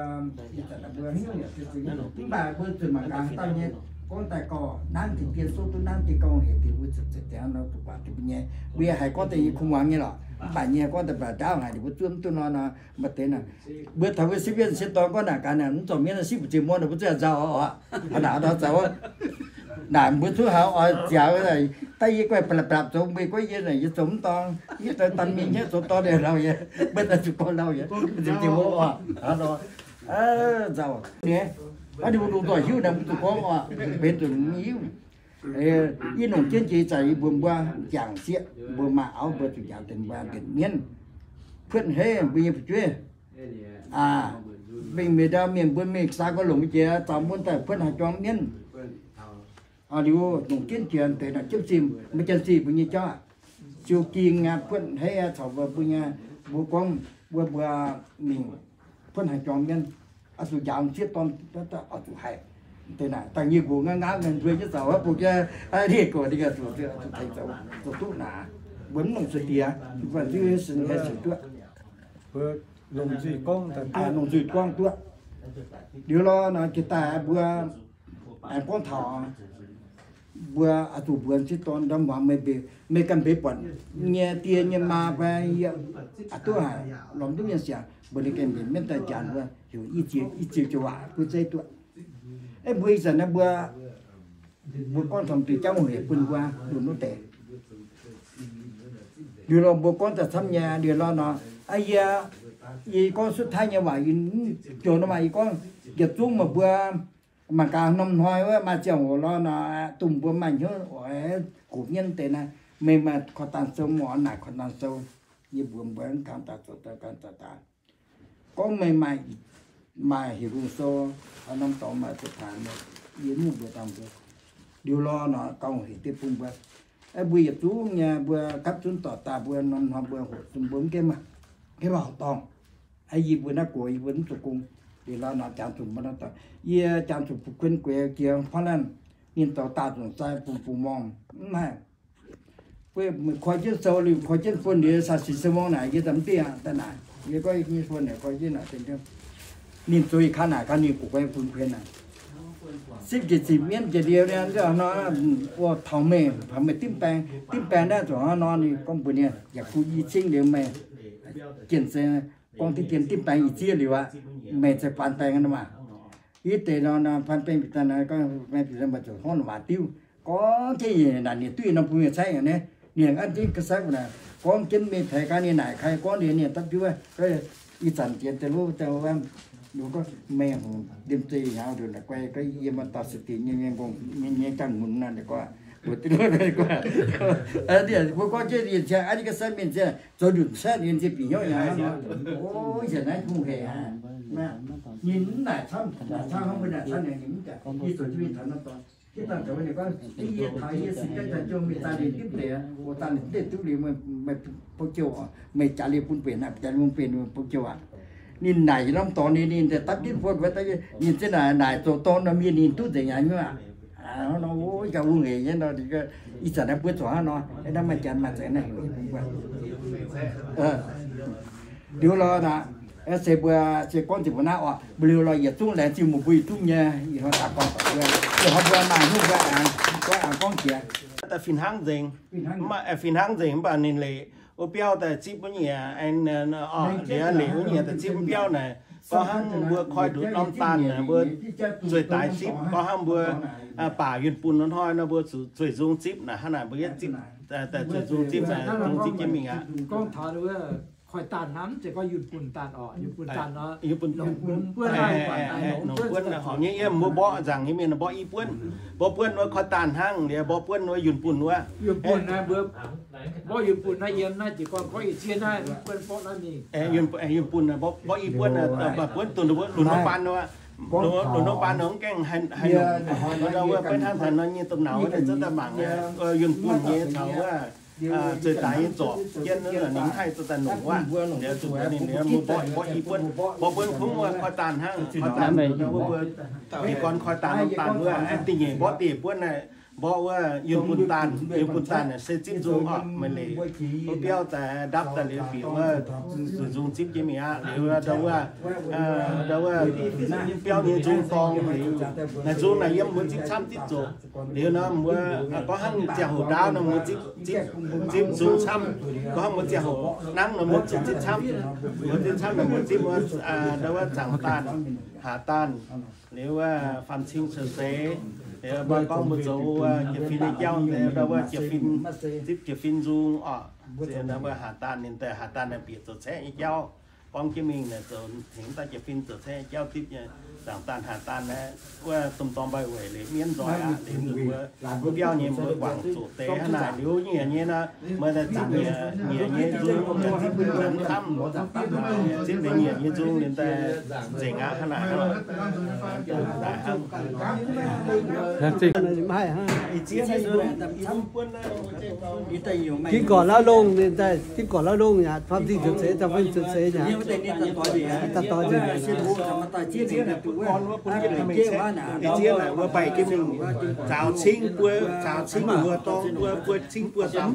mv baac mbuo zuqc mangc gaax dauh nyei, gorngv daaih gauh nangv deix dien souv duqv nangv deix gauh hec deix mbuo zuqc zeix deix nor zuqc guangc deix mbuo nyei. Mbuo yaac haiz gorngv daaih nyei kuv muangx nyei lorqc, mv baac nyei gorngv daaih mbac ndaauv haic ninh mbuo zuov mv duqv nor nor, maaih deix naaic. Mbuo taux mbuo sieqv mienv sieqv dorn gorngv naaic gaax naaic, mv zorqv mienv siqv mbu'ziex muonz naaic mbuo zuqc nzauh oc. Hnangv naaic dauh zoux naaic mbuo zuqc haaix oix ziaaux daaih yie guaih blapv blapv zoux mbuo guaih yie naaic yie zoux mv dorng, yie daaih daan mingh hnyouv zoux dorn lauh yie, mbuo daaih zuqc gorngv lauh yie, mbu'ziex muonz oc. Nzauh nyei, hnangv ninh mbuo lungh nzoih hiuv naaic mbuo zuqc gorngv oc, benx zuqc hiuv. Yie longc jienv jiex zanc yie mbuox mbuo jangx sieqv, mbuo maaih auv mbuo zuqc jangx deix mbuo nqenc mienv, puotv hei mbuo nyei fu'jueiv. Mingh mienh ndau mienh mbuo mingh saa gorx longc jiex zaux mun daaih puotv haaix juang mienv. Liuz longc jienv jiex deix naaic jienv zinh mbuo janx-zinh mbuo nyei jauv aqv. Siou ging aqv, puotv hei aqv, caux mbuo mbuo nyei, mbuo gorngv mbuo mbuo mingh puotv haaix juang mienv, oix zuqc njaaux sieqv dorn, oix zuqc haiz. Deix naaic dangh nyei nqox nqaang nqaang nzueic jienv zaux wuov bung jienv, liez gox ninh zuqc tengx zoux, zoux duqv naaic. Mbuo mv longc zuiz diex, mbuo zuqc hei sienx duqv, longc zuiz gorngv duqv. Liuz lorh nor jiex daaih mbuo aengx gorngv taux mbuo oix zuqc mbuox sieqv dorn ndorm muangx meih mbenc, meih ganh mbenc buatc nyei die nyei maa fai yie, a'duqv haic lorz mv duqv mienh siangx, mbuox ninh ganh mbenc mienv daaih njaaux mbuo heuc i ziex, i ziex joux waac bun zeiv duqv. Aeqv, mbuo ih zanc naaiv mbuo, mbuo gorngv taux deix jauv hec bun mbuo lunx wuov deix. Liuz lorh mbuo gorngv daaih camv nyei, liuz lorh nor, yie, yie gorngv สุดท้าย nyei waac, joux nor maaih yie gorngv, yietc zungv meih mbuo mangc gaax norm hnoi wuov maaih ziangh hoc lorh nor, dongh mbuo maaih hnyouv oix gox mienv deix naaiv, meih maaih korv daan sou, mv oix naaic korv daan sou. Yie mbuox mbuo mv kang daaih zoux daaih gan daaih daaih. Gorngv meih maaih, maaih heuc lungh sou, norm dorngx maaih zuqc paanx, yie mv mbuox dangh mbuo. Liuz lorh nor gauh hec dieh bun mbuo. Aeqv, mbuo yietc zungv nyei mbuo gapv zunv dorc daaih mbuo norm hnoi mbuo hoqc zunv mbuo mv gaengh maaih, gaengh maaih horqc dorngh. Aeqv, yie mbuo naaiv gox yie mbuo mv zoux gong. Liuz lorh nor jangx zuqc mbuo naaiv dorngx, yie jangx zuqc bun gueix jiex Portland, ninh zoux daauh nzunc sai bungx bungx morngh mv haih. Koi jienv sou liuz, koi jienv phone liuz, saa sic sou morngh naaic yie za'mv dieh aqv daaih naaic. Yie gorngv yie nyei phone naaic koi jienv naaic, ninh zoux ih kaa naaic gaax ninh guqc gueix bun kuenx naaic. Sipv njiec ziqc mienv njiec ndie nor, o, taux meih, taux meih dimv baeng, dimv baeng naaiv zuqc hnangv nor, ninh gorngv mbuox ninh yaac kuh i cingv liuz meih jienh se gorngv diqv dien dimv baeng i ziev liuz aqv, meih se faan baeng nor maah. Yie deix nor, faan baeng bieqc daaih nor, gorngv baeng bieqc daaih maaih zuqc hnangv nor maah diuv. Gorngv jienv naaic ninh duqv norm bun mienh caaiv aqv, ninh an jienv ga'saengv naaic gorngv jienv mingh tengx gaax ninh naaic kaaix gorngv liuz ninh dapv jiuv, ih zanc jiex deix luv deix wuov, gorngv meih hungh liemh zeih hnyangx nduqc naaic guai, gorngv yie maaih dauh se dingc nyei, nyei nqongh nyei, nyei jangx-hmz naaic, ninh gorngv mbuox diuv, mbuo gorngv jienv ninh ziangh an jienv ga'saengv mingh ziangh zoux nduqc saengv ninh ziangh bieqc hnyouv nyei hnangv nor. O, nzengc naaiv hungh hec aqv. Ninh mv naaic camv, naaic camv hnangv mbuo naaic camv ninh mv jaax, yie zoux jienv mingh taux norm dorngx. Jienv daaih zoux ninh gorngv, yie taux yie sin gaengh daaih jouh mingh daaih liuz dimv deix, o, daaih liuz dimv deix duqv liuz meih bou jouh oc, meih jaax liuz bun benx aqv, jaax liuz bun benx bou jouh aqv. Ninh naaic norm dorngx ninh, ninh dapv jienv phone wuov, ninh zinh naaic naaic zoux dorn nor mienh ninh duqv nzengc aqv nyei aqv. Hnangv nor, o, gauh hungh hec nyei nor, ih zanc naaiv mbuo zoux hnangv nor, naaiv maaih janx maaih zeix naaiv heuc mbuo. Liuz lorh naaic, se mbuo se gorngv nzengc mbuo naaiv oc, mbuo liuz lorh yietc zungv laengz zingh meih mbuo yietc zungv nyei, ih hnoi daaih gorngv doic mbuo, ih hnoi mbuo maaih hnyouv mbuo aengx, mbuo aengx gorngv jiex. Daaih fih hnangv nzengc, mv baac fih hnangv nzengc mv baac ninh leiz wuov biauv daaih zipv wuov nyei, liuz leiz wuov nyei daaih zipv wuov biauv naaic, gorngv hnangv mbuo koi nduqc norm daanh naaic mbuo zueih daaix zipv, gorngv hnangv mbuo baac yunh bunh nor hnoi nor mbuo zuqc zueih nzung zipv naaic, hnangv naaic mbuo yietv zipv, daaih zueih nzung zipv naaic, nzung zipv jienv mingh aqv. Gorngv taux koi daanh hnangv, mv zeiz gorngv yunh bunh daanh oc. Yunh bunh daanh nor, yunh bunh, nongc buonv, nongc buonv horpc nyei, yie mbuo mborqv nzaangc nyei mienh mborqv i buonv, mborqv buonv wuov koi daanh hnangv, liuz mborqv buonv wuov yunh bunh wuov. Yunh bunh naaiv mbuo mborqv yunh bunh naaiv yiem naaiv jiez gorn gorngv yietc zieqv naaiv buonv mborqv naaiv mingh. Yunh bunh mborqv i buonv, buonv dongh wuov lunx wuov baan wuov, lunx wuov baan wuov mv gaengh haih nongc, wuov beiv hnangv haaix nor nyei domh nauz wuov deix zungv daaih mangc, yunh bunh nyei caux wuov zueih daaih nyei zorpc jienv ninh mv haih zoux daaih nongc wuov. Liuz zuqc ninh mbuo mborqv, mborqv i buonv, mborqv buonv kungx wuov koi daanh hnangv, koi daanh mbuo, mbuo jiez gorn koi daanh norm daanh wuov, da'nyeic mborqv da'nyeic buonv naaiv, mborqv wuov yunh bun daanh, yunh bun daanh se zipv nzung orqc, maaih leiz wuov biauv daaih ndapv daaih liuz bieqc wuov zuqc nzung zipv jienv mingh aqv. Liuz ndau wuov, ndau wuov biauv nyei nzung dorng liuz, naaiv nzung naaic yiem mbuo zipv camv zipv zoqc. Liuz nor mbuo gorngv hnangv ziangh hoc ndaauv nor mbuo zipv, zipv, zipv nzung camv. Gorngv hnangv mbuo ziangh hoc nangv nor mbuo zipv, zipv camv. Mbuo zipv camv nor mbuo zipv wuov, ndau wuov zaangc daanh, haac daanh, liuz wuov faam cing cou seix. Liuz mbuo gorngv mbuo zoux wuov jiex fin nyei jauv, ndau wuov jiex fin, zipv jiex fin nzung orqc. Mbuo haac daanh ninh daaih haac daanh naaic bieqc zoux caeqv nyei jauv. Gorngv jienv mingh naaic zoux tengx daaih jiex fin zoux caeqv nyei jauv zipv nyei, zaangc daanh haac daanh naaiv wuov domh dorng mbaih weic liuz mienv nzoih aqv. Liuz mbuo, mbuo biauv nyei mbuo guangc zuqc deix hnangv naaic liuz nyiec nyei nor, meih daaih zipv nyiec, nyiec nyei nzung, zipv mv camv, zipv nyiec nyei nzung ninh daaih nzengc aqv hnangv naaic. Ginv gorqv lauv longh, ginv gorqv lauv longh yaac faam cing cou seix, faam cing cou seix yaac. Da'doix nzengc. Ih zieqv naaic wuov mbaih jienv mingh, zaaux cingv buo, zaaux cingv buo dorng, buo, buo cingv buo dorng,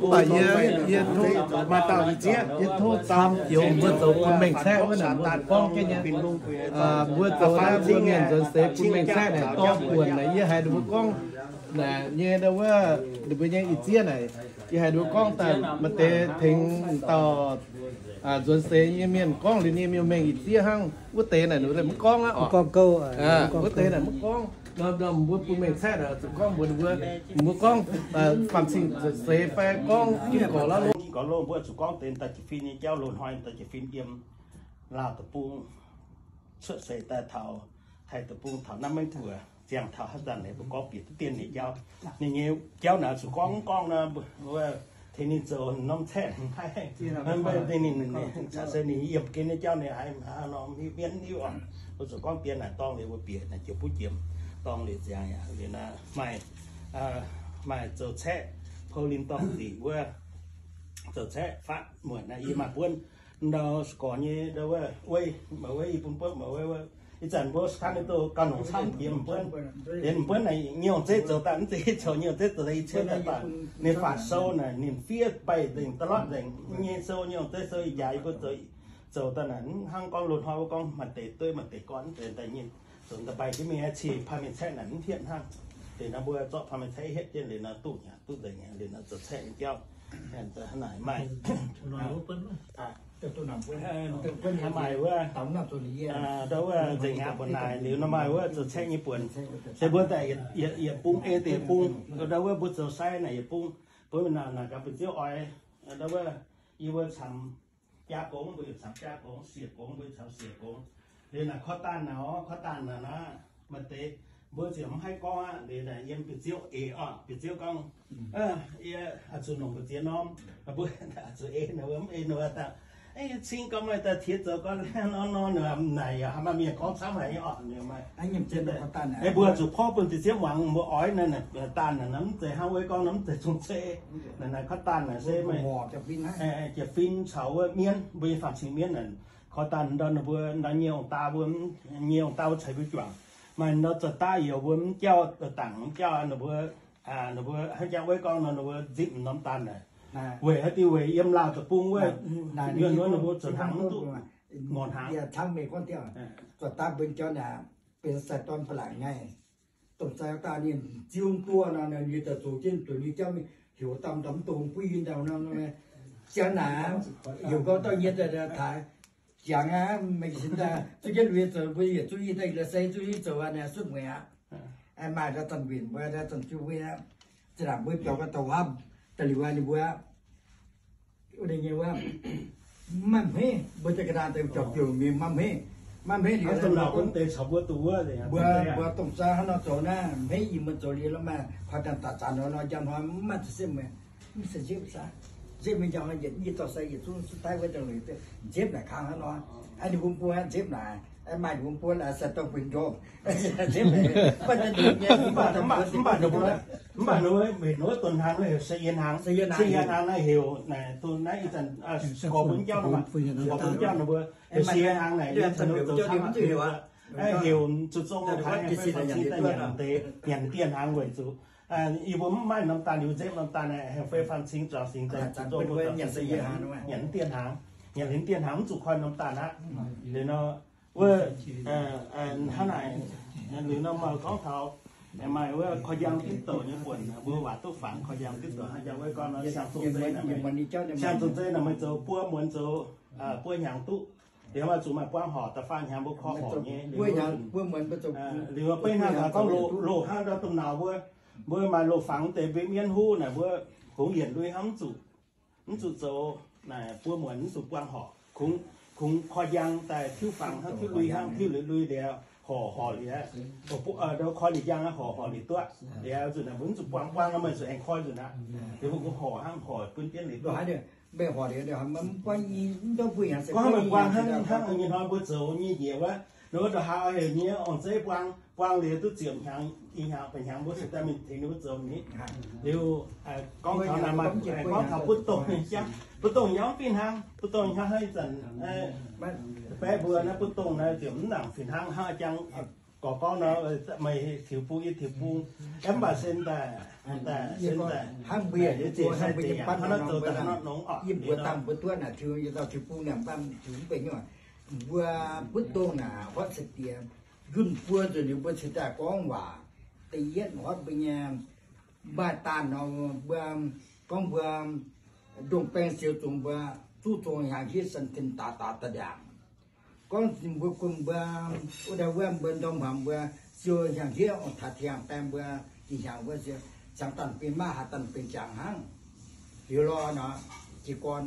maaih dauh ih zieqv, yie tov camv youz mbuo zoux bun mengh caeqv wuov naaic mbuo gorngv jienv nyei. Mbuo zoux naaiv mbuo mienh nzuonx seix bun mengh caeqv naaic dorng buonc naaic yie haiz ninh mbuo gorngv naaic nyei, ndau wuov ninh mbuo nyei ih zieqv naaic, yie haiz ninh mbuo gorngv daaih maaih deix tengx dauh nzuonx seix nyei mienh gorngv liuz nyei miuc-mengh ih zieqv hnangv. Wuov deix naaic ninh mbuo mv gorngv aqv oc. Wuov deix naaic mv gorngv. Mbuo bun mengh caeqv naaic zuqc gorngv mbuox ninh mbuo, mbuo gorngv faam cing seix fai gorngv ginv gorqv lauv longh, ginv gorqv lauv longh, mbuo zuqc gorngv deix daaih jiex fin nyei jauv, loz-hnoi daaih jiex fin yiem Laauh deic-bung cuotv seix daaih taux Taiv deic-bung taux naaiv maiv buoc ziangh taux haaix zanc leiz mbuo gorngv bieqc duqv dien nyei jauv. Ninh nyei jauv naaic zuqc gorngv mv gorngv nor, mbuo tengx ninh zoux norm caeqv maiv, ninh caux se ninh yiem gen nyei jauv ninh haiz haaix norm hiuv mienv hiuv oc. Mbuo zuqc gorngv dien naaic dorngh liuz mbuo bieqc naaic jiex buv jiem dorngh liuz ziangx yaac liuz naaiv maaih, maaih zoux caeqv pou lin dorngh ziqc wuov, zoux caeqv fatv muonc naaiv yie maaih buonv ndau gorx nyei ndau wuov, wuov, maaih wuov yie bun buonv, maaih wuov, ih zanc mbuo kan ninh doh gauh nongc camv jiex m'buonv. Liuz m'buonv naaic nyungc zeiv zoux daaih mv zeiz zoux nyungc zeiv zoux daaih i ciouv daaih baac ninh faatv sou naaic ninh fiev baih nzengc, da'lorqv nzengc nyei sou, nyungc zeiv sou ih jaax yie mbuo zoux, zoux daaih naaic mv hnangv gorngv loz-hnoi mbuo gorngv maaih deix dueiv maaih deix gorn mv zeiz daaih nyei. Zoux daaih baih jienv mingh cih paan mingh caeqv naaic mv hietv hnangv. Liuz nor mbuo zorqv paan mingh caeqv hietv jienv liuz nor duqv nyei, duqv nzengc nyei. Liuz nor zoux caeqv nyei jauv, hnangv naaic maaih, maaih wuov, ndau wuov nzengc aqv buonc naaic liuz nor maaih wuov zoux caeqv nyei buonc. Se mbuo daaih yietc bung ei deix bung, ndau wuov mbuo zoux sai naaic yietc bung, mbuo naaic naaic gaax mbu'ziev oix, ndau wuov yie mbuo camx biaa gongx, mbuo yietc camx biaa gongx, siec gongx, mbuo yietc camx siec gongx. Liuz naaic korv daanh naaic orv, korv daanh naaic naaiv maaih deix mbuo ziouc mv haih gorngv aqv. Liuz naaic yiem mbu'ziev eix orqc, mbu'ziev gorngv, yie zuqc nongc mbu'ziev norm, mbuo zuqc ei nor mv ei nor daaih, cingv gorngv meih daaih tiex zoux gorngv nor nor naaic yaac maaih mienh gorngv camv haic nyei orqc. Mbuo zuqc porv bun mbu'ziev muangx mbuo oix naaic, daanh naaic mv zeiz hnangv wuov gorngv nor mv zeiz zong zeiv. Naaic naaic korv daanh naaic se meih jiex fin caux wuov mienv, mbuo nyei faam cing mienv naaic, korv daanh ndau ninh mbuo ndau nyei ong-daa mbuo, nyei ong-daa mbuo ceix mbuo juangc. Maaih ndau zoih daav youz mbuo mv jauv dangc mv jauv ninh mbuo, ninh mbuo hnangv jangx wuov gorngv nor ninh mbuo nzipc norm daanh naaic, weic haaix diuh weic yiem Laauh deic-bung wuov, yuonh wuov ninh mbuo zuqc hnaangx mv duqv, ngorc hnaangx. Zoih daav mbuo jauv naaic benx sai-dorn ba'laqc nyei. Domh sai daaih ninh ziouv duqv nor, ninh daaih zoux jienv zuqc nyei jauv mingh heuc domh domh dongh buov yie ndau nor, ziangh naaic heuc gorngv dauh nyei daaih taaix, jangx aqv, meih cingx daaih zuqv jienv lui zoux, mbuo yietc zungv yie daaih la'seix zungv yie zoux aqv, naaic sutv mueic aqv. Maaih daaih zanc win mbuo daaih zanc jiu mbuo aqv. Zinh ndaangc mbuo biaux gau douc huamv daaih liuz aqv, ninh mbuo wuov deix nyei wuov, maiv hmeiv, mbuo daaih ga'naaiv daaih jauv biouv mingh maiv hmeiv, maiv hmeiv liuz, mbuo, mbuo domh sai hnangv nor zoux naaiv, hmeiv yie mbuo zoux liuz nor maaih koi daaih daaih zanc nor, nor njang hnoi mv maaih za'siepv, mv se nzipv, nzipv mingh njang hnoi yietc i dauh sai yietc zungv sutv daaih wuov dangh leiz nzipv naaic kang hnangv nor. Aa, ninh mbuo mbuo nzipv naaic, Maaih mbuo, mv baac, mv baac ninh mbuo, mv baac ninh mbuo mbenc ninh wuov donx hnaangx heuc se yie hnaangx, se yie hnaangx naaiv heuc naaic, naaiv ih zanc gorx bun jauv, gorx bun jauv ninh mbuo, se yie hnaangx naaic, yie zoux camv heuc zuqc zong deix nyanc dieh hnaangx weic zuqc yie mbuo mv maaih norm daanh liuz nzepv norm daanh, aengx fei faanh cing zuangx singx daaih zuqc zong mbuo nyanc dieh hnaangx, nyanc dieh hnaangx, nyanc liuz dieh hnaangx mv zuqc koi norm daanh aqv. Liuz nor wuov, hnangv naaic, liuz nor maaih gorngv taux maaih wuov korv njang diqv douc nyei buonc, mbuo waac duqv fangx korv njang diqv douc hnangv jang wuov gorngv nor, siang-zong zeiv, siang-zong zeiv naaic meih zoux buo muonz zoux buo hnyangx duqv. Liuz maaih zuqc maaih buang horc, da'faanh hnyangx mbuo korv horc nyei. Liuz beiv hnangv gorngv loz-hnangv ndau domh nauz mbuo, mbuo maaih loz-fangx deix mbuo mienv huv naaic mbuo kungx yienc lui hnangv mv zuqc, mv zuqc zoux naaic buo muonz mv zuqc buang horc, kungx, kungx korv njang daaih tiuv fangx hnangv, tiuv lui hnangv, tiuv liuz lui liuz horc, horc liuz, koi liuz njang aqv, horc, horc liuz duqv liuz zuqc naaic mbuo mv zuqc buang, buang nor meih zuqc aengx koi nzunc aqv. Liuz mbuo kungx horc hnangv, horc bun jienv liuz duqv. Gorngv meih buang hnangv, hnangv nyei hnoi mbuo zoux nyei njiec wuov, nor wuov ndongc haaix heuc nyei ong-zeiv buang, buang liuz duqv ziepc hnyangx, i hnyangx, feix hnyangx mbuo cingx daaih mingh tengx ninh mbuo zoux ni. Liuz gorngv taux naaic maaih, gorngv taux butv dongh, butv dongh yaac mv fih hnangv, butv dongh hnangv ih zanc baeqv mbuo naaiv butv dongh naaiv ziouc mv nangc fih hnangv hnangv jang gorx gorngv nor, meih tiux bung yie tiux bung, mv baac se daaih, se daaih hnangv mbuo yaac zoux hnangv mbuo nyei batv nor, yie mbuo dangh mbuo duqv naaic tiux, yie dauh tiux bung naaic mv baac tiux mv benx nyungc. Mbuo butv dongh naaic horpc se diex, njunh buo nzunc liuz mbuo cingx daaih gorngv waac. Da'yietv horpc mbuo nyei maaih daanh nor, mbuo gorngv mbuo ndongh baeng siou zungx mbuo zuqc zong hnyangx-hniev san tin daax daax daaih ndiangx. Gorngv mbuo gunv mbuo wuov deix wuov mbuo ndorm hmuangx mbuo siou hnyangx-hniev ong-taaix tiangx baeng mbuo ih hnyangx wuov siou, ziangx daaih benx maiv haaix daaih benx ziangx hnangv. Liuz lorh nor, jiez gorn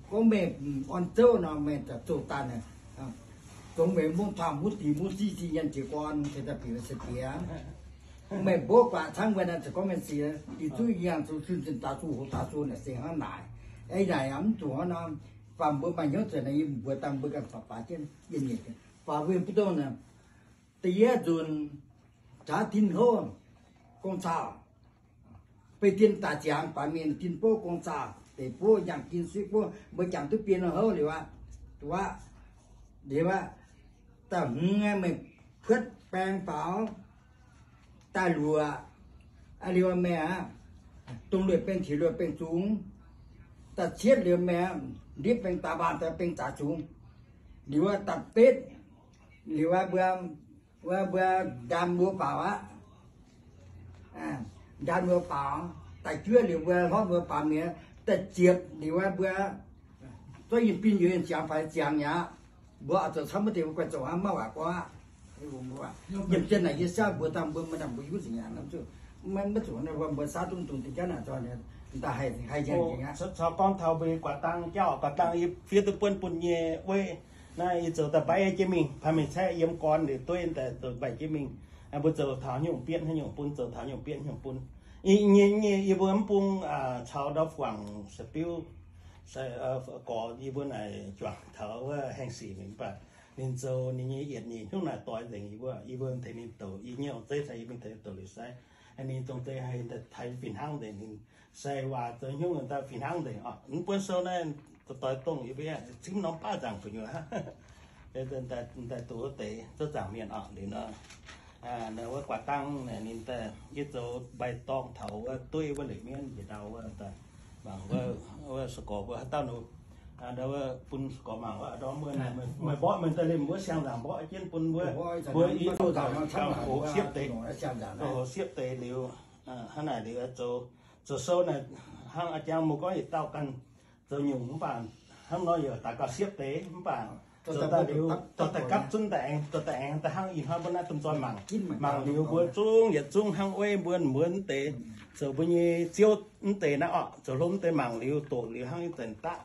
gorngv meih orn zouv nor meih zoux daaih, zongx meih mungv tuangh mungv dingc mungv siqv siqv nyienh jiez gorn cingx daaih bieqc se diex. Meih mbuo guaax camv wuov naaic, zoux gorngv mienh sic, dingc zuqv yangh zuqc cun zinh daax zuqc hoc daax zuqc naaic se hnangv naaic. Ei naaic mv zuqc hnangv nor, faanh mbuo maaih hnyouv zuqc naaic yie mbuox daaih mbuo ganh faaux faaux jienv, yie nyeic faaux mbuo yiem buov dongh naaic. Da'yietv nzunc, caux tin houv gong-cauh, beiv dien daaih ziangx, baamh mienh dien bouv gong-cauh, deic bouv yangh dien suiv bouv, mbuo jangx duqv bien houv liuz aqv. Liuz aqv, da'hmz meih puotv baeng faaux, daaih luoqc, liuz meih aqv, dongh luoqc beng, tiex luoqc beng zungx, da'cietv liuz meih aqv, ndiev beng daaih, mbaanh daaih beng zaaix zungx, liuz da'betv liuz aqv mbuo, mbuo ndaam mbuo baaux aqv. Ndaam mbuo baaux, da'juov liuz mbuo hlorpv mbuo baaux mienh, da'ziepc liuz aqv mbuo zorqv yinh bin youz yinh ziangx faix ziangx mi'aqv. Mbuo oix zoux camv maiv deix mbuo guanh zoux hnangv maiv waac gorngv aqv. Nyiemc jienv naaic yie siav mbuox dangh mbuo, mbuo nangc mbuo hiuv nzengc aqv. Maiv zuqc mbuo saauv zungv dungx dinh jauv naaic zoi, daaih haih nzengc aqv. Caux gorngv taux mbuo guaax dangh jauv, guaax dangh yie fiev duqv buonv bun nyei weiv, naaiv yie zoux daaih mbaiv jienv mingh, paaiv mingh caeqv yiem gorn liuz dueiv daaih zoux mbaiv jienv mingh. Mbuo zoux taux nyungc bietv haaix nyungc bun, zoux taux nyungc bietv nyungc bun. Nyei, nyei, yie mbuo mv bung caux ndau guangc se biuv, se gorx yie mbuo naaic juangc taux wuov Haengh Sic mingh mv baac ninh zoux ninh nyei yietc nyeic hnyouv naaic doix nzengc yie mbuo, yie mbuo tengx ninh douc, yie nyei ong-zeiv caux yie mingh tengx ninh douc liuz sai, ninh zong zeiz haih taux fih hnangv nzengc, ninh sai waac zoux hnyouv daaih fih hnangv nzengc oc. Mv buonv sou naaiv doix dongh yie mbuo zimv norm baav nzaangc gu'nyuoz hnangv. Daaih duqv wuov deix zouv zaangc mienh oc liuz nor. Wuov guaax dangh ninh daaih yie zoux mbaih dorngh taux wuov dueiv wuov leiz mienv njiec ndau wuov daaih mangc wuov, wuov se gorx mbuo haaix dauh nor, wuov bun se gorx mangc wuov ndorm mbuo, meih mborqv meih daaih liemh wuov siang-nzaangc mborqv jienv bun mbuo, mbuo i hoz siepv deix, hoz siepv deix liuz, hnangv naaic liuz zoux, zoux sou naaic hnangv a'jang mbuo gorngv yietc dauh ganh zoux nyungc mv baac hnangv nor yaac daaih gauh siepv deix mv baac zoux daaih liuz, dorh daaih gapv zunv daaih aengx, dorh daaih aengx daaih hnangv ih hnoi mbuo naaiv domh nzoih mangc, mangc liuz mbuo zungv yietc zungv hnangv oix mbuo, mbuo mv deix zoux mbuo nyei ziouv mv deix naaiv oc, zoux hlo mv deix mangc liuz doqc liuz hnangv ih zanc daqv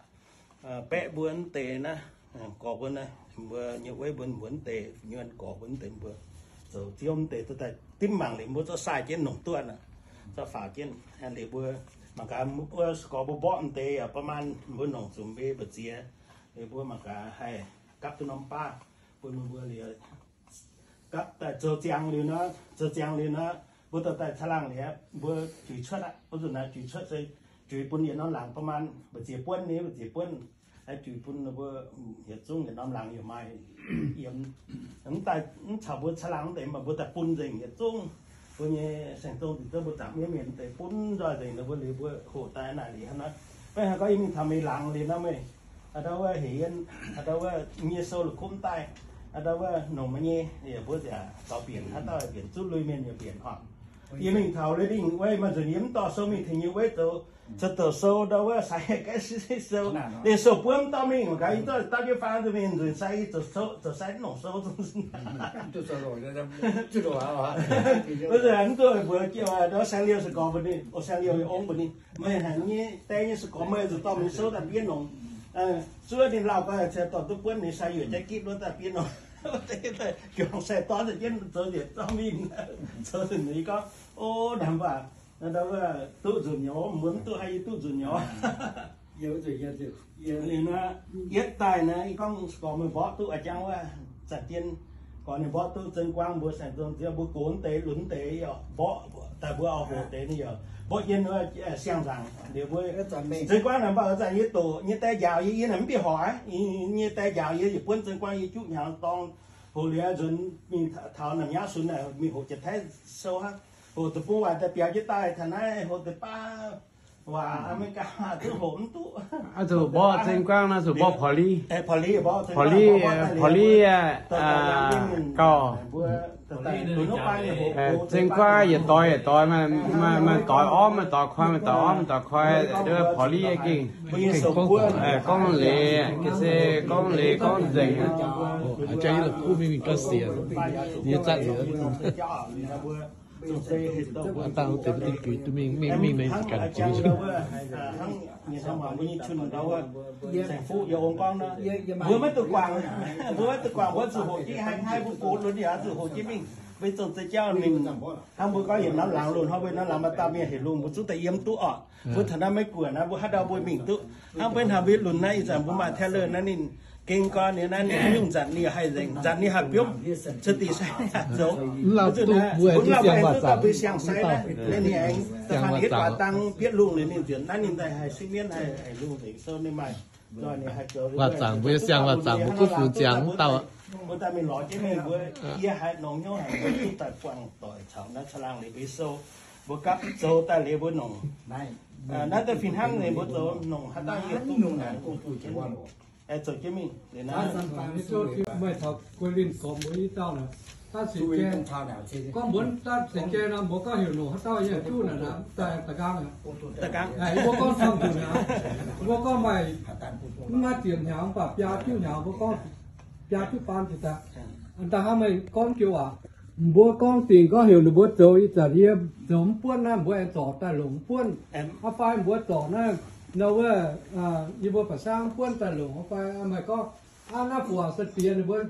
baeqv mbuo mv deix naaiv, gorx mbuo naaiv, mbuo nyei weiv mbuo, mbuo mv deix nyuonh gorx mbuo mv deix mbuo zoux ziouv mv deix dorh daaih dimv mangc liuz mbuo zorqv sai jienv nongc duqv aqv, zorqv faaux jienv liuz mbuo mangc gaax wuov se gorx mbuo mborqv mv deix yaac ประมาณ mbuo nongc zuqc mbuo mbu'ziex, liuz mbuo mangc gaax haih gapv duqv norm baav. Mbuo liuz, gapv daaih zoux ziangx liuz nor, zoux ziangx liuz nor, mbuo dorh daaih caangh laangh liuz, mbuo juix cuotv aqv. Wuov nzunc naaiv juix cuotv se juix bun yietc norm laangz ประมาณ mbu'ziex buonv nyei, mbu'ziex buonv. Aeqv, juix bun mbuo yietc zungv yietc norm laangz yaac maaih yiem. Mv daaih mv caux mbuo caangh laangh mv deix, mv baac mbuo daaih bun nzengc yietc zungv. Mbuo nyei saeng-zong ziqc zouv mbuo zaangc miev mienh deix bun nzoih nzengc, ninh mbuo liuz mbuo hoqc daaih naaic liuz hnangv naaiv. Mv baac haaix gorngv yie mingh taux Meiv Laangz liuz nor meih, aa, ndau wuov hec yienh, aa, ndau wuov nyei sou la'kuqv mv daaih, aa, ndau wuov nongc meih nyei, yaac mbuo yaac zaux bienc, haaix dauh bienc zuqv lui mienh yaac bienc horpc. Yie mingh taux Reading wuov, maaih nzunc yie mv dorh sou mingh tengx yie weiv zoux, zoux douc sou ndau wuov sai ga'naaiv sou, ninh sou buonv mv dorh mingh, mangc gaax yie dorh dau jienv faang nzunc mingh nzunc sai yie zoux sou, zoux sai nongc sou. Wuov nzunc mv duqv mbuox jienv ndau sai liouh se gorx mbuo ninh, o sai liouh yaac ong mbuo ninh, meih haiz nyei die nyei se gorx meih zuqc dorh mingh sou daaih bieiv nongc. Zuov ninh lauh gau, dorh duqv buonv ninh sai yuoqc jaiv gitv wuov daaih bieiv nongc. Juangc sai dorn daaih jienv zoux njiec dorh mingh, zoux nzunc yie gorngv, o, ndamv baac, ndau wuov duqv nzunc nyouz, mbuo mv duqv haaix yie duqv nzunc nyouz. Liuz nor, yietv daaih naaiv, yie gorngv se gorx meih mborqv duqv a'jangv wuov, zanc jien gorx ninh mborqv duqv Zengv Guaang mbuo saeng-zong ziouv, mbuo gox deix lunx deix yaac mborqv, daaih mbuo auv-hoc deix ninh yaac mborqv yiem wuov siang-nzaangc. Liuz mbuo Zengv Guaang naaic mv baac zanc yie doqc nyei die njaaux yie, yie naaic mv bieqc horqc aqv. Nyei die njaaux yie, yie buonv Zengv Guaang yie juqv hnyangx dorng. Hoqc liuz nzuonx mingh taux naaic miauv sunx naaic mingh hoqc Janx-Taiv sou hnangv. Hoqc deic-bung waac daaih biaux jienv daaih taux naaiv hoqc deix baav waac America duqv hoqc mv duqv. Zuqc mborqv Zengv Guaang nor zuqc mborqv Porli. Porli, Porli gauh. Zengv Guaang yietc doix yietc doix, maaih doix ormv, maaih doix koi, maaih doix ormv, maaih doix koi. Porli gengh gorngv leiz, ga'sie gorngv leiz gorngv nzengc. Aa, dangh deix mbuo duqv mingh mingh ganh jiez. Mbuo maiv duqv guangc, mbuo maiv duqv guangc, mbuo zuqc hoqc jienv hnangv, mbuo gox lunx yaac zuqc hoqc jienv mingh. Mbuo zong zeiv jauv mingh, hnangv mbuo gorngv yietc norm laangz loz-hnoi, mbuo norm laangz maaih dauh mienh heuc lungh, mbuo zungv daaih yiem duqv orqc. Mbuo taux naaiv maiv guoqv naaiv, mbuo haaix dauh mbuo mingh duqv. Hnangv mbuo hnangv mbuo lunx naaiv ih zanc mbuo maaih Taylor naaiv ninh gengh gorn ninh naaiv ninh haaix nyungc zanc ninh yaac haih nzengc, zanc ninh haih biopv, cuotv dih sai zoux. Mbuo lauh mbuo siang-waaz zaangc, mbuo siang-waaz zaangc, bietv lungh liuz ninh nzuonx naaiv ninh daaih haih sipv mienv haih lungh nzengc sou ninh maaih. Waaz zaangc mbuo siang-waaz zaangc mbuo gunv funx ziangx mv dauh. Mbuo daaih mingh lorz jienv mingh mbuo, yie haiz nongx hnyouv haic, mbuo duqv daaih buangh doic caux naaiv caangh laangh liuz mbuo sou, mbuo gapv zoux daaih liuz mbuo nongc. Naaiv daaih fih hnangv liuz mbuo zoux nongc haaix dauh yie duqv nongc, zoux jienv mingh liuz naaiv. Meih taux Guilin gormx mbuo i dauh naaic, daav sinx jai, gorngv mbuo daav sinx jai nor, mbuo gorngv heuc nongc haaix dauh yie duqv naaic, daaih da'nqaang. Mbuo gorngv camv nzunc aqv. Mbuo gorngv maaih, mv maaih ziepc hnyangx, mv baac biaa juqv hnyangx, mbuo gorngv biaa juqv baan ziqc daaih. Da'hnangv meih gorngv joux waac, mbuo gorngv dingc gorngv heuc ninh mbuo zoux ih zanc yie zoux mv buonv naaiv, mbuo aengx zorc daaih longc mv buonv. Aa fai mbuo zorc naaiv, nor wuov, yie mbuo baac saangv mv buonv daaih longc. Aa fai maaih gorngv, aa, naaiv buatc sai diex ninh mbuo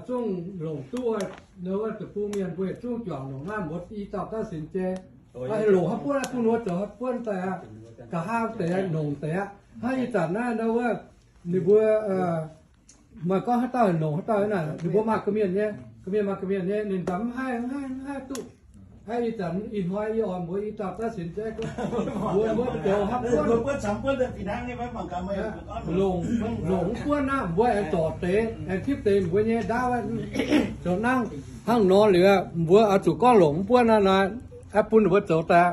zungv longc duqv, nor wuov deic-bung mienh mbuo yietc zungv juangc longc naaiv, mbuo i dauh daav sinx jai, longc haaix buonv, bun ninh mbuo zoux haaix buonv daaih aqv. Nqa'haav deix longc deix aqv. Hnangv ih zanc naaiv, nor wuov ninh mbuo maaih gorngv haaix dauh longc haaix dauh naaic, ninh mbuo maaih ga'mienh nyei, ga'mienh maaih ga'mienh nyei, ninh mv haih, mv haih, mv haih duqv. Aa, ih zanc ih hnoi yie oix mbuox i dauh daav sinx jai, mbuo, mbuo zoux haaix buonv, longc, longc mv buonv naaiv, mbuo aengx zorc deix, aengx tipv deix mbuo nyei ndaauv, zoux nangv hnangv nor liuz, mbuo oix zuqc gorngv longc mv buonv naaiv nor, bun ninh mbuo zoux daaih.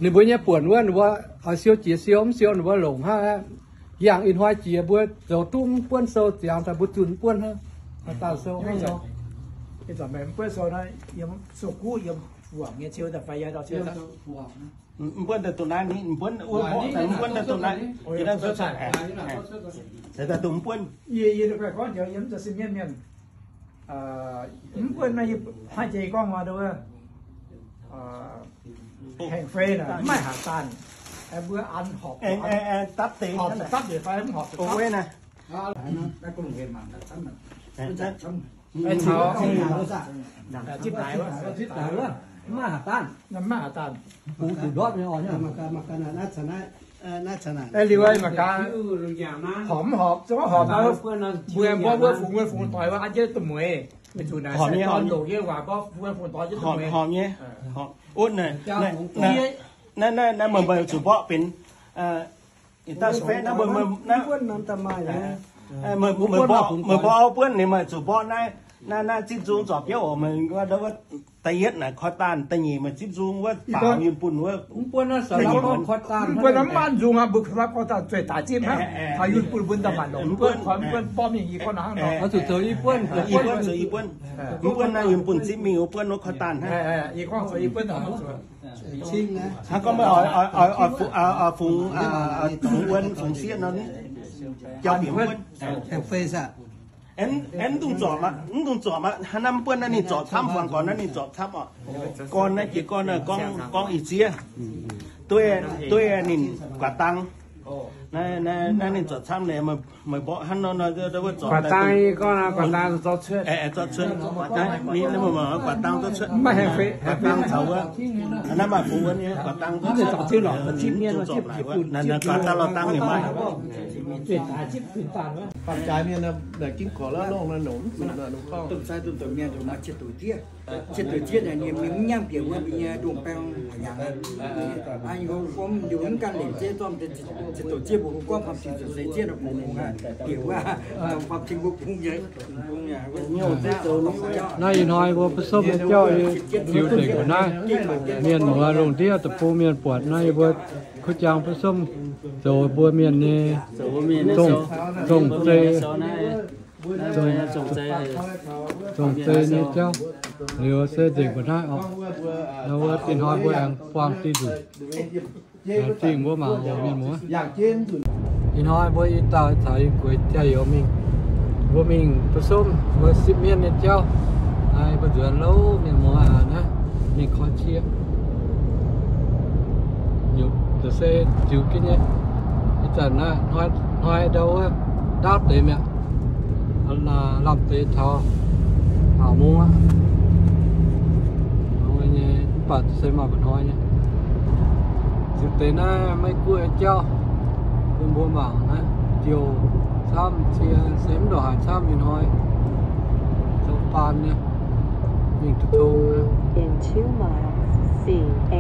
Ninh mbuo nyei buonc wuov, ninh mbuo oix siou jiex siou, mv siou ninh mbuo longc hnangv aqv. Yangh ih hnoi jiex mbuo zoux duqv mv buonv sou ziangx daaih mbuo zunh mv buonv hnangv. Dauh sou, mv buonv sou, mv buonv daaih duqv naaiv, mv buonv, mv buonv daaih duqv naaiv, daaih duqv mv buonv. Mv buonv naaiv, haaix jiex gorngv maaih, hengh fei naaic mv maaih haaix daanh, mbuo an horpc, dapv deix fai mv horpc, dapv naaiv. Zipv daaih wuov. Maiv haaix daanh, maiv haaix daanh. Bungx zuqc ndortv nyei oc. Liuz mangc gaax, horpc mv horpc, zungv horpc nor, mbuo mborqv wuov fungx wuov fungx doix wuov an jienv duqv mueiz. Horpc nyei, horpc nyei. Naaiv meih mbuo zuqc mborqv benx meih mborqv buonv ninh, meih zuqc mborqv naaiv, naaiv zipv nzung zorc biauv oc. Meih da'yietv naaic koi daanh, da'nyeic meih zipv nzung wuov baaux yun bunh wuov. Mv buonv mv maanv nzung aqv, mbuo koi daanh zueih daaih zipv hnangv. Taux yun bunh mbuo daaih maanc longc, mv buonv koi mv buonv bormv mingh i gorngv hnangv nor. Oix zuqc zoux i buonv, i buonv zoux i buonv. Mv buonv naaiv yun bunh zipv mingh wuov buonv wuov koi daanh hnangv. I gorngv zoux i buonv hnangv. Hnangv gorngv meih oix, oix, oix, oix fungx, fungx wuonv fungx sieqv nor, jauv bieqc wuonv. Aengx mv dungx zorpc aqv, mv dungx zorpc aqv. Hnangv naaiv mv buonv naaiv ninh zorpc camv, fangx gorx naaiv ninh zorpc camv oc. Gorn naaiv jiex gorn, gorngv ih ziev, dueiv ninh guaax dang. Naaiv ninh zorpc camv leiz, meih mborqv hnangv nor, wuov zorpc guaax dang, guaax dang zorpc cuotv, zorpc cuotv. Guaax dang zorpc cuotv, guaax dang caux wuov, naaiv maaih fungx wuov, guaax dang zorpc cuotv, guaax dang lorz dang ninh maaih. Baamh jaaix mienh naaic, naaic ginv gorx la'longh naaiv nongc mv zuqc naaic nongc gorngv. Domh sai domh doic mienh nzunc maaih ziex doqc zieqv. Ziex doqc zieqv naaic ninh mingh mv nyaangh bieqc wuov mbuo nyei ndongh baeng haaix nyangc aqv. Gorngv ndiux mv ganh lengc zieqv zorqv ziex doqc zieqv mbuo gorngv faam-cing zuqc seix zieqv nor bungx bungx aqv. Bieqc wuov faam-cing mbuo bungx nyei. Naaiv ih hnoi mbuo ba'somv nyei jauv yie ziux dengc mbuo naaiv. Mienh muoz lungh ndiev deic-bung mienh buatc naaiv yie mbuo kuv jaang ba'somv zoux mbuo mienh nyei zong-zei, zong-zei nyei jauv. Liuz se nzengc mbuo naaiv oc. Nor wuov ih hnoi mbuo aengx buangh dih nzunc. Laengz zingh mbuo mangc oc mienh muoz. Ih hnoi mbuo i dauh caux i gueix jaa-youz mingh. Mbuo mingh ba'somv mbuo sipv mienv nyei jauv. Naaiv mbuo nzuonx louv mienh muoz aac naaiv mingh koi cie. Nyutc se ziux jienv nyei. Ih zanc naaiv hnoi ndau wuov ndaauv deix mi'aqv. Lamh deix taux hlauv mungz aqv. Mv baac se maaih mba'hnoi nyei. Ziux deix naaiv Meiv Guoqv nyei jauv bun mbuo mangc naaiv, jouh camv cie se mv ndongc haaix camv ih hnoi. Zoux baan nyei, mingh duqv tong naaiv. In two miles, C A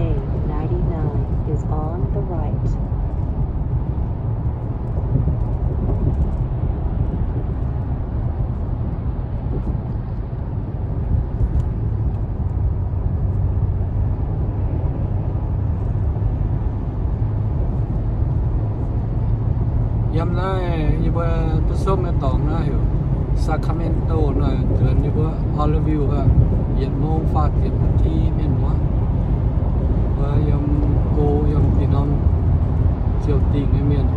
ninety-nine is on the right. Yiem naaiv yie mbuo duqv somv nyei dorngx naaiv heuc Sacramento naaic, nzuonx yie mbuo Oroville aqv, yietc mong faah ziepc นาที mienh muoz. Mbuo yiem go yiem ih norm ziouc dingc nyei mienh.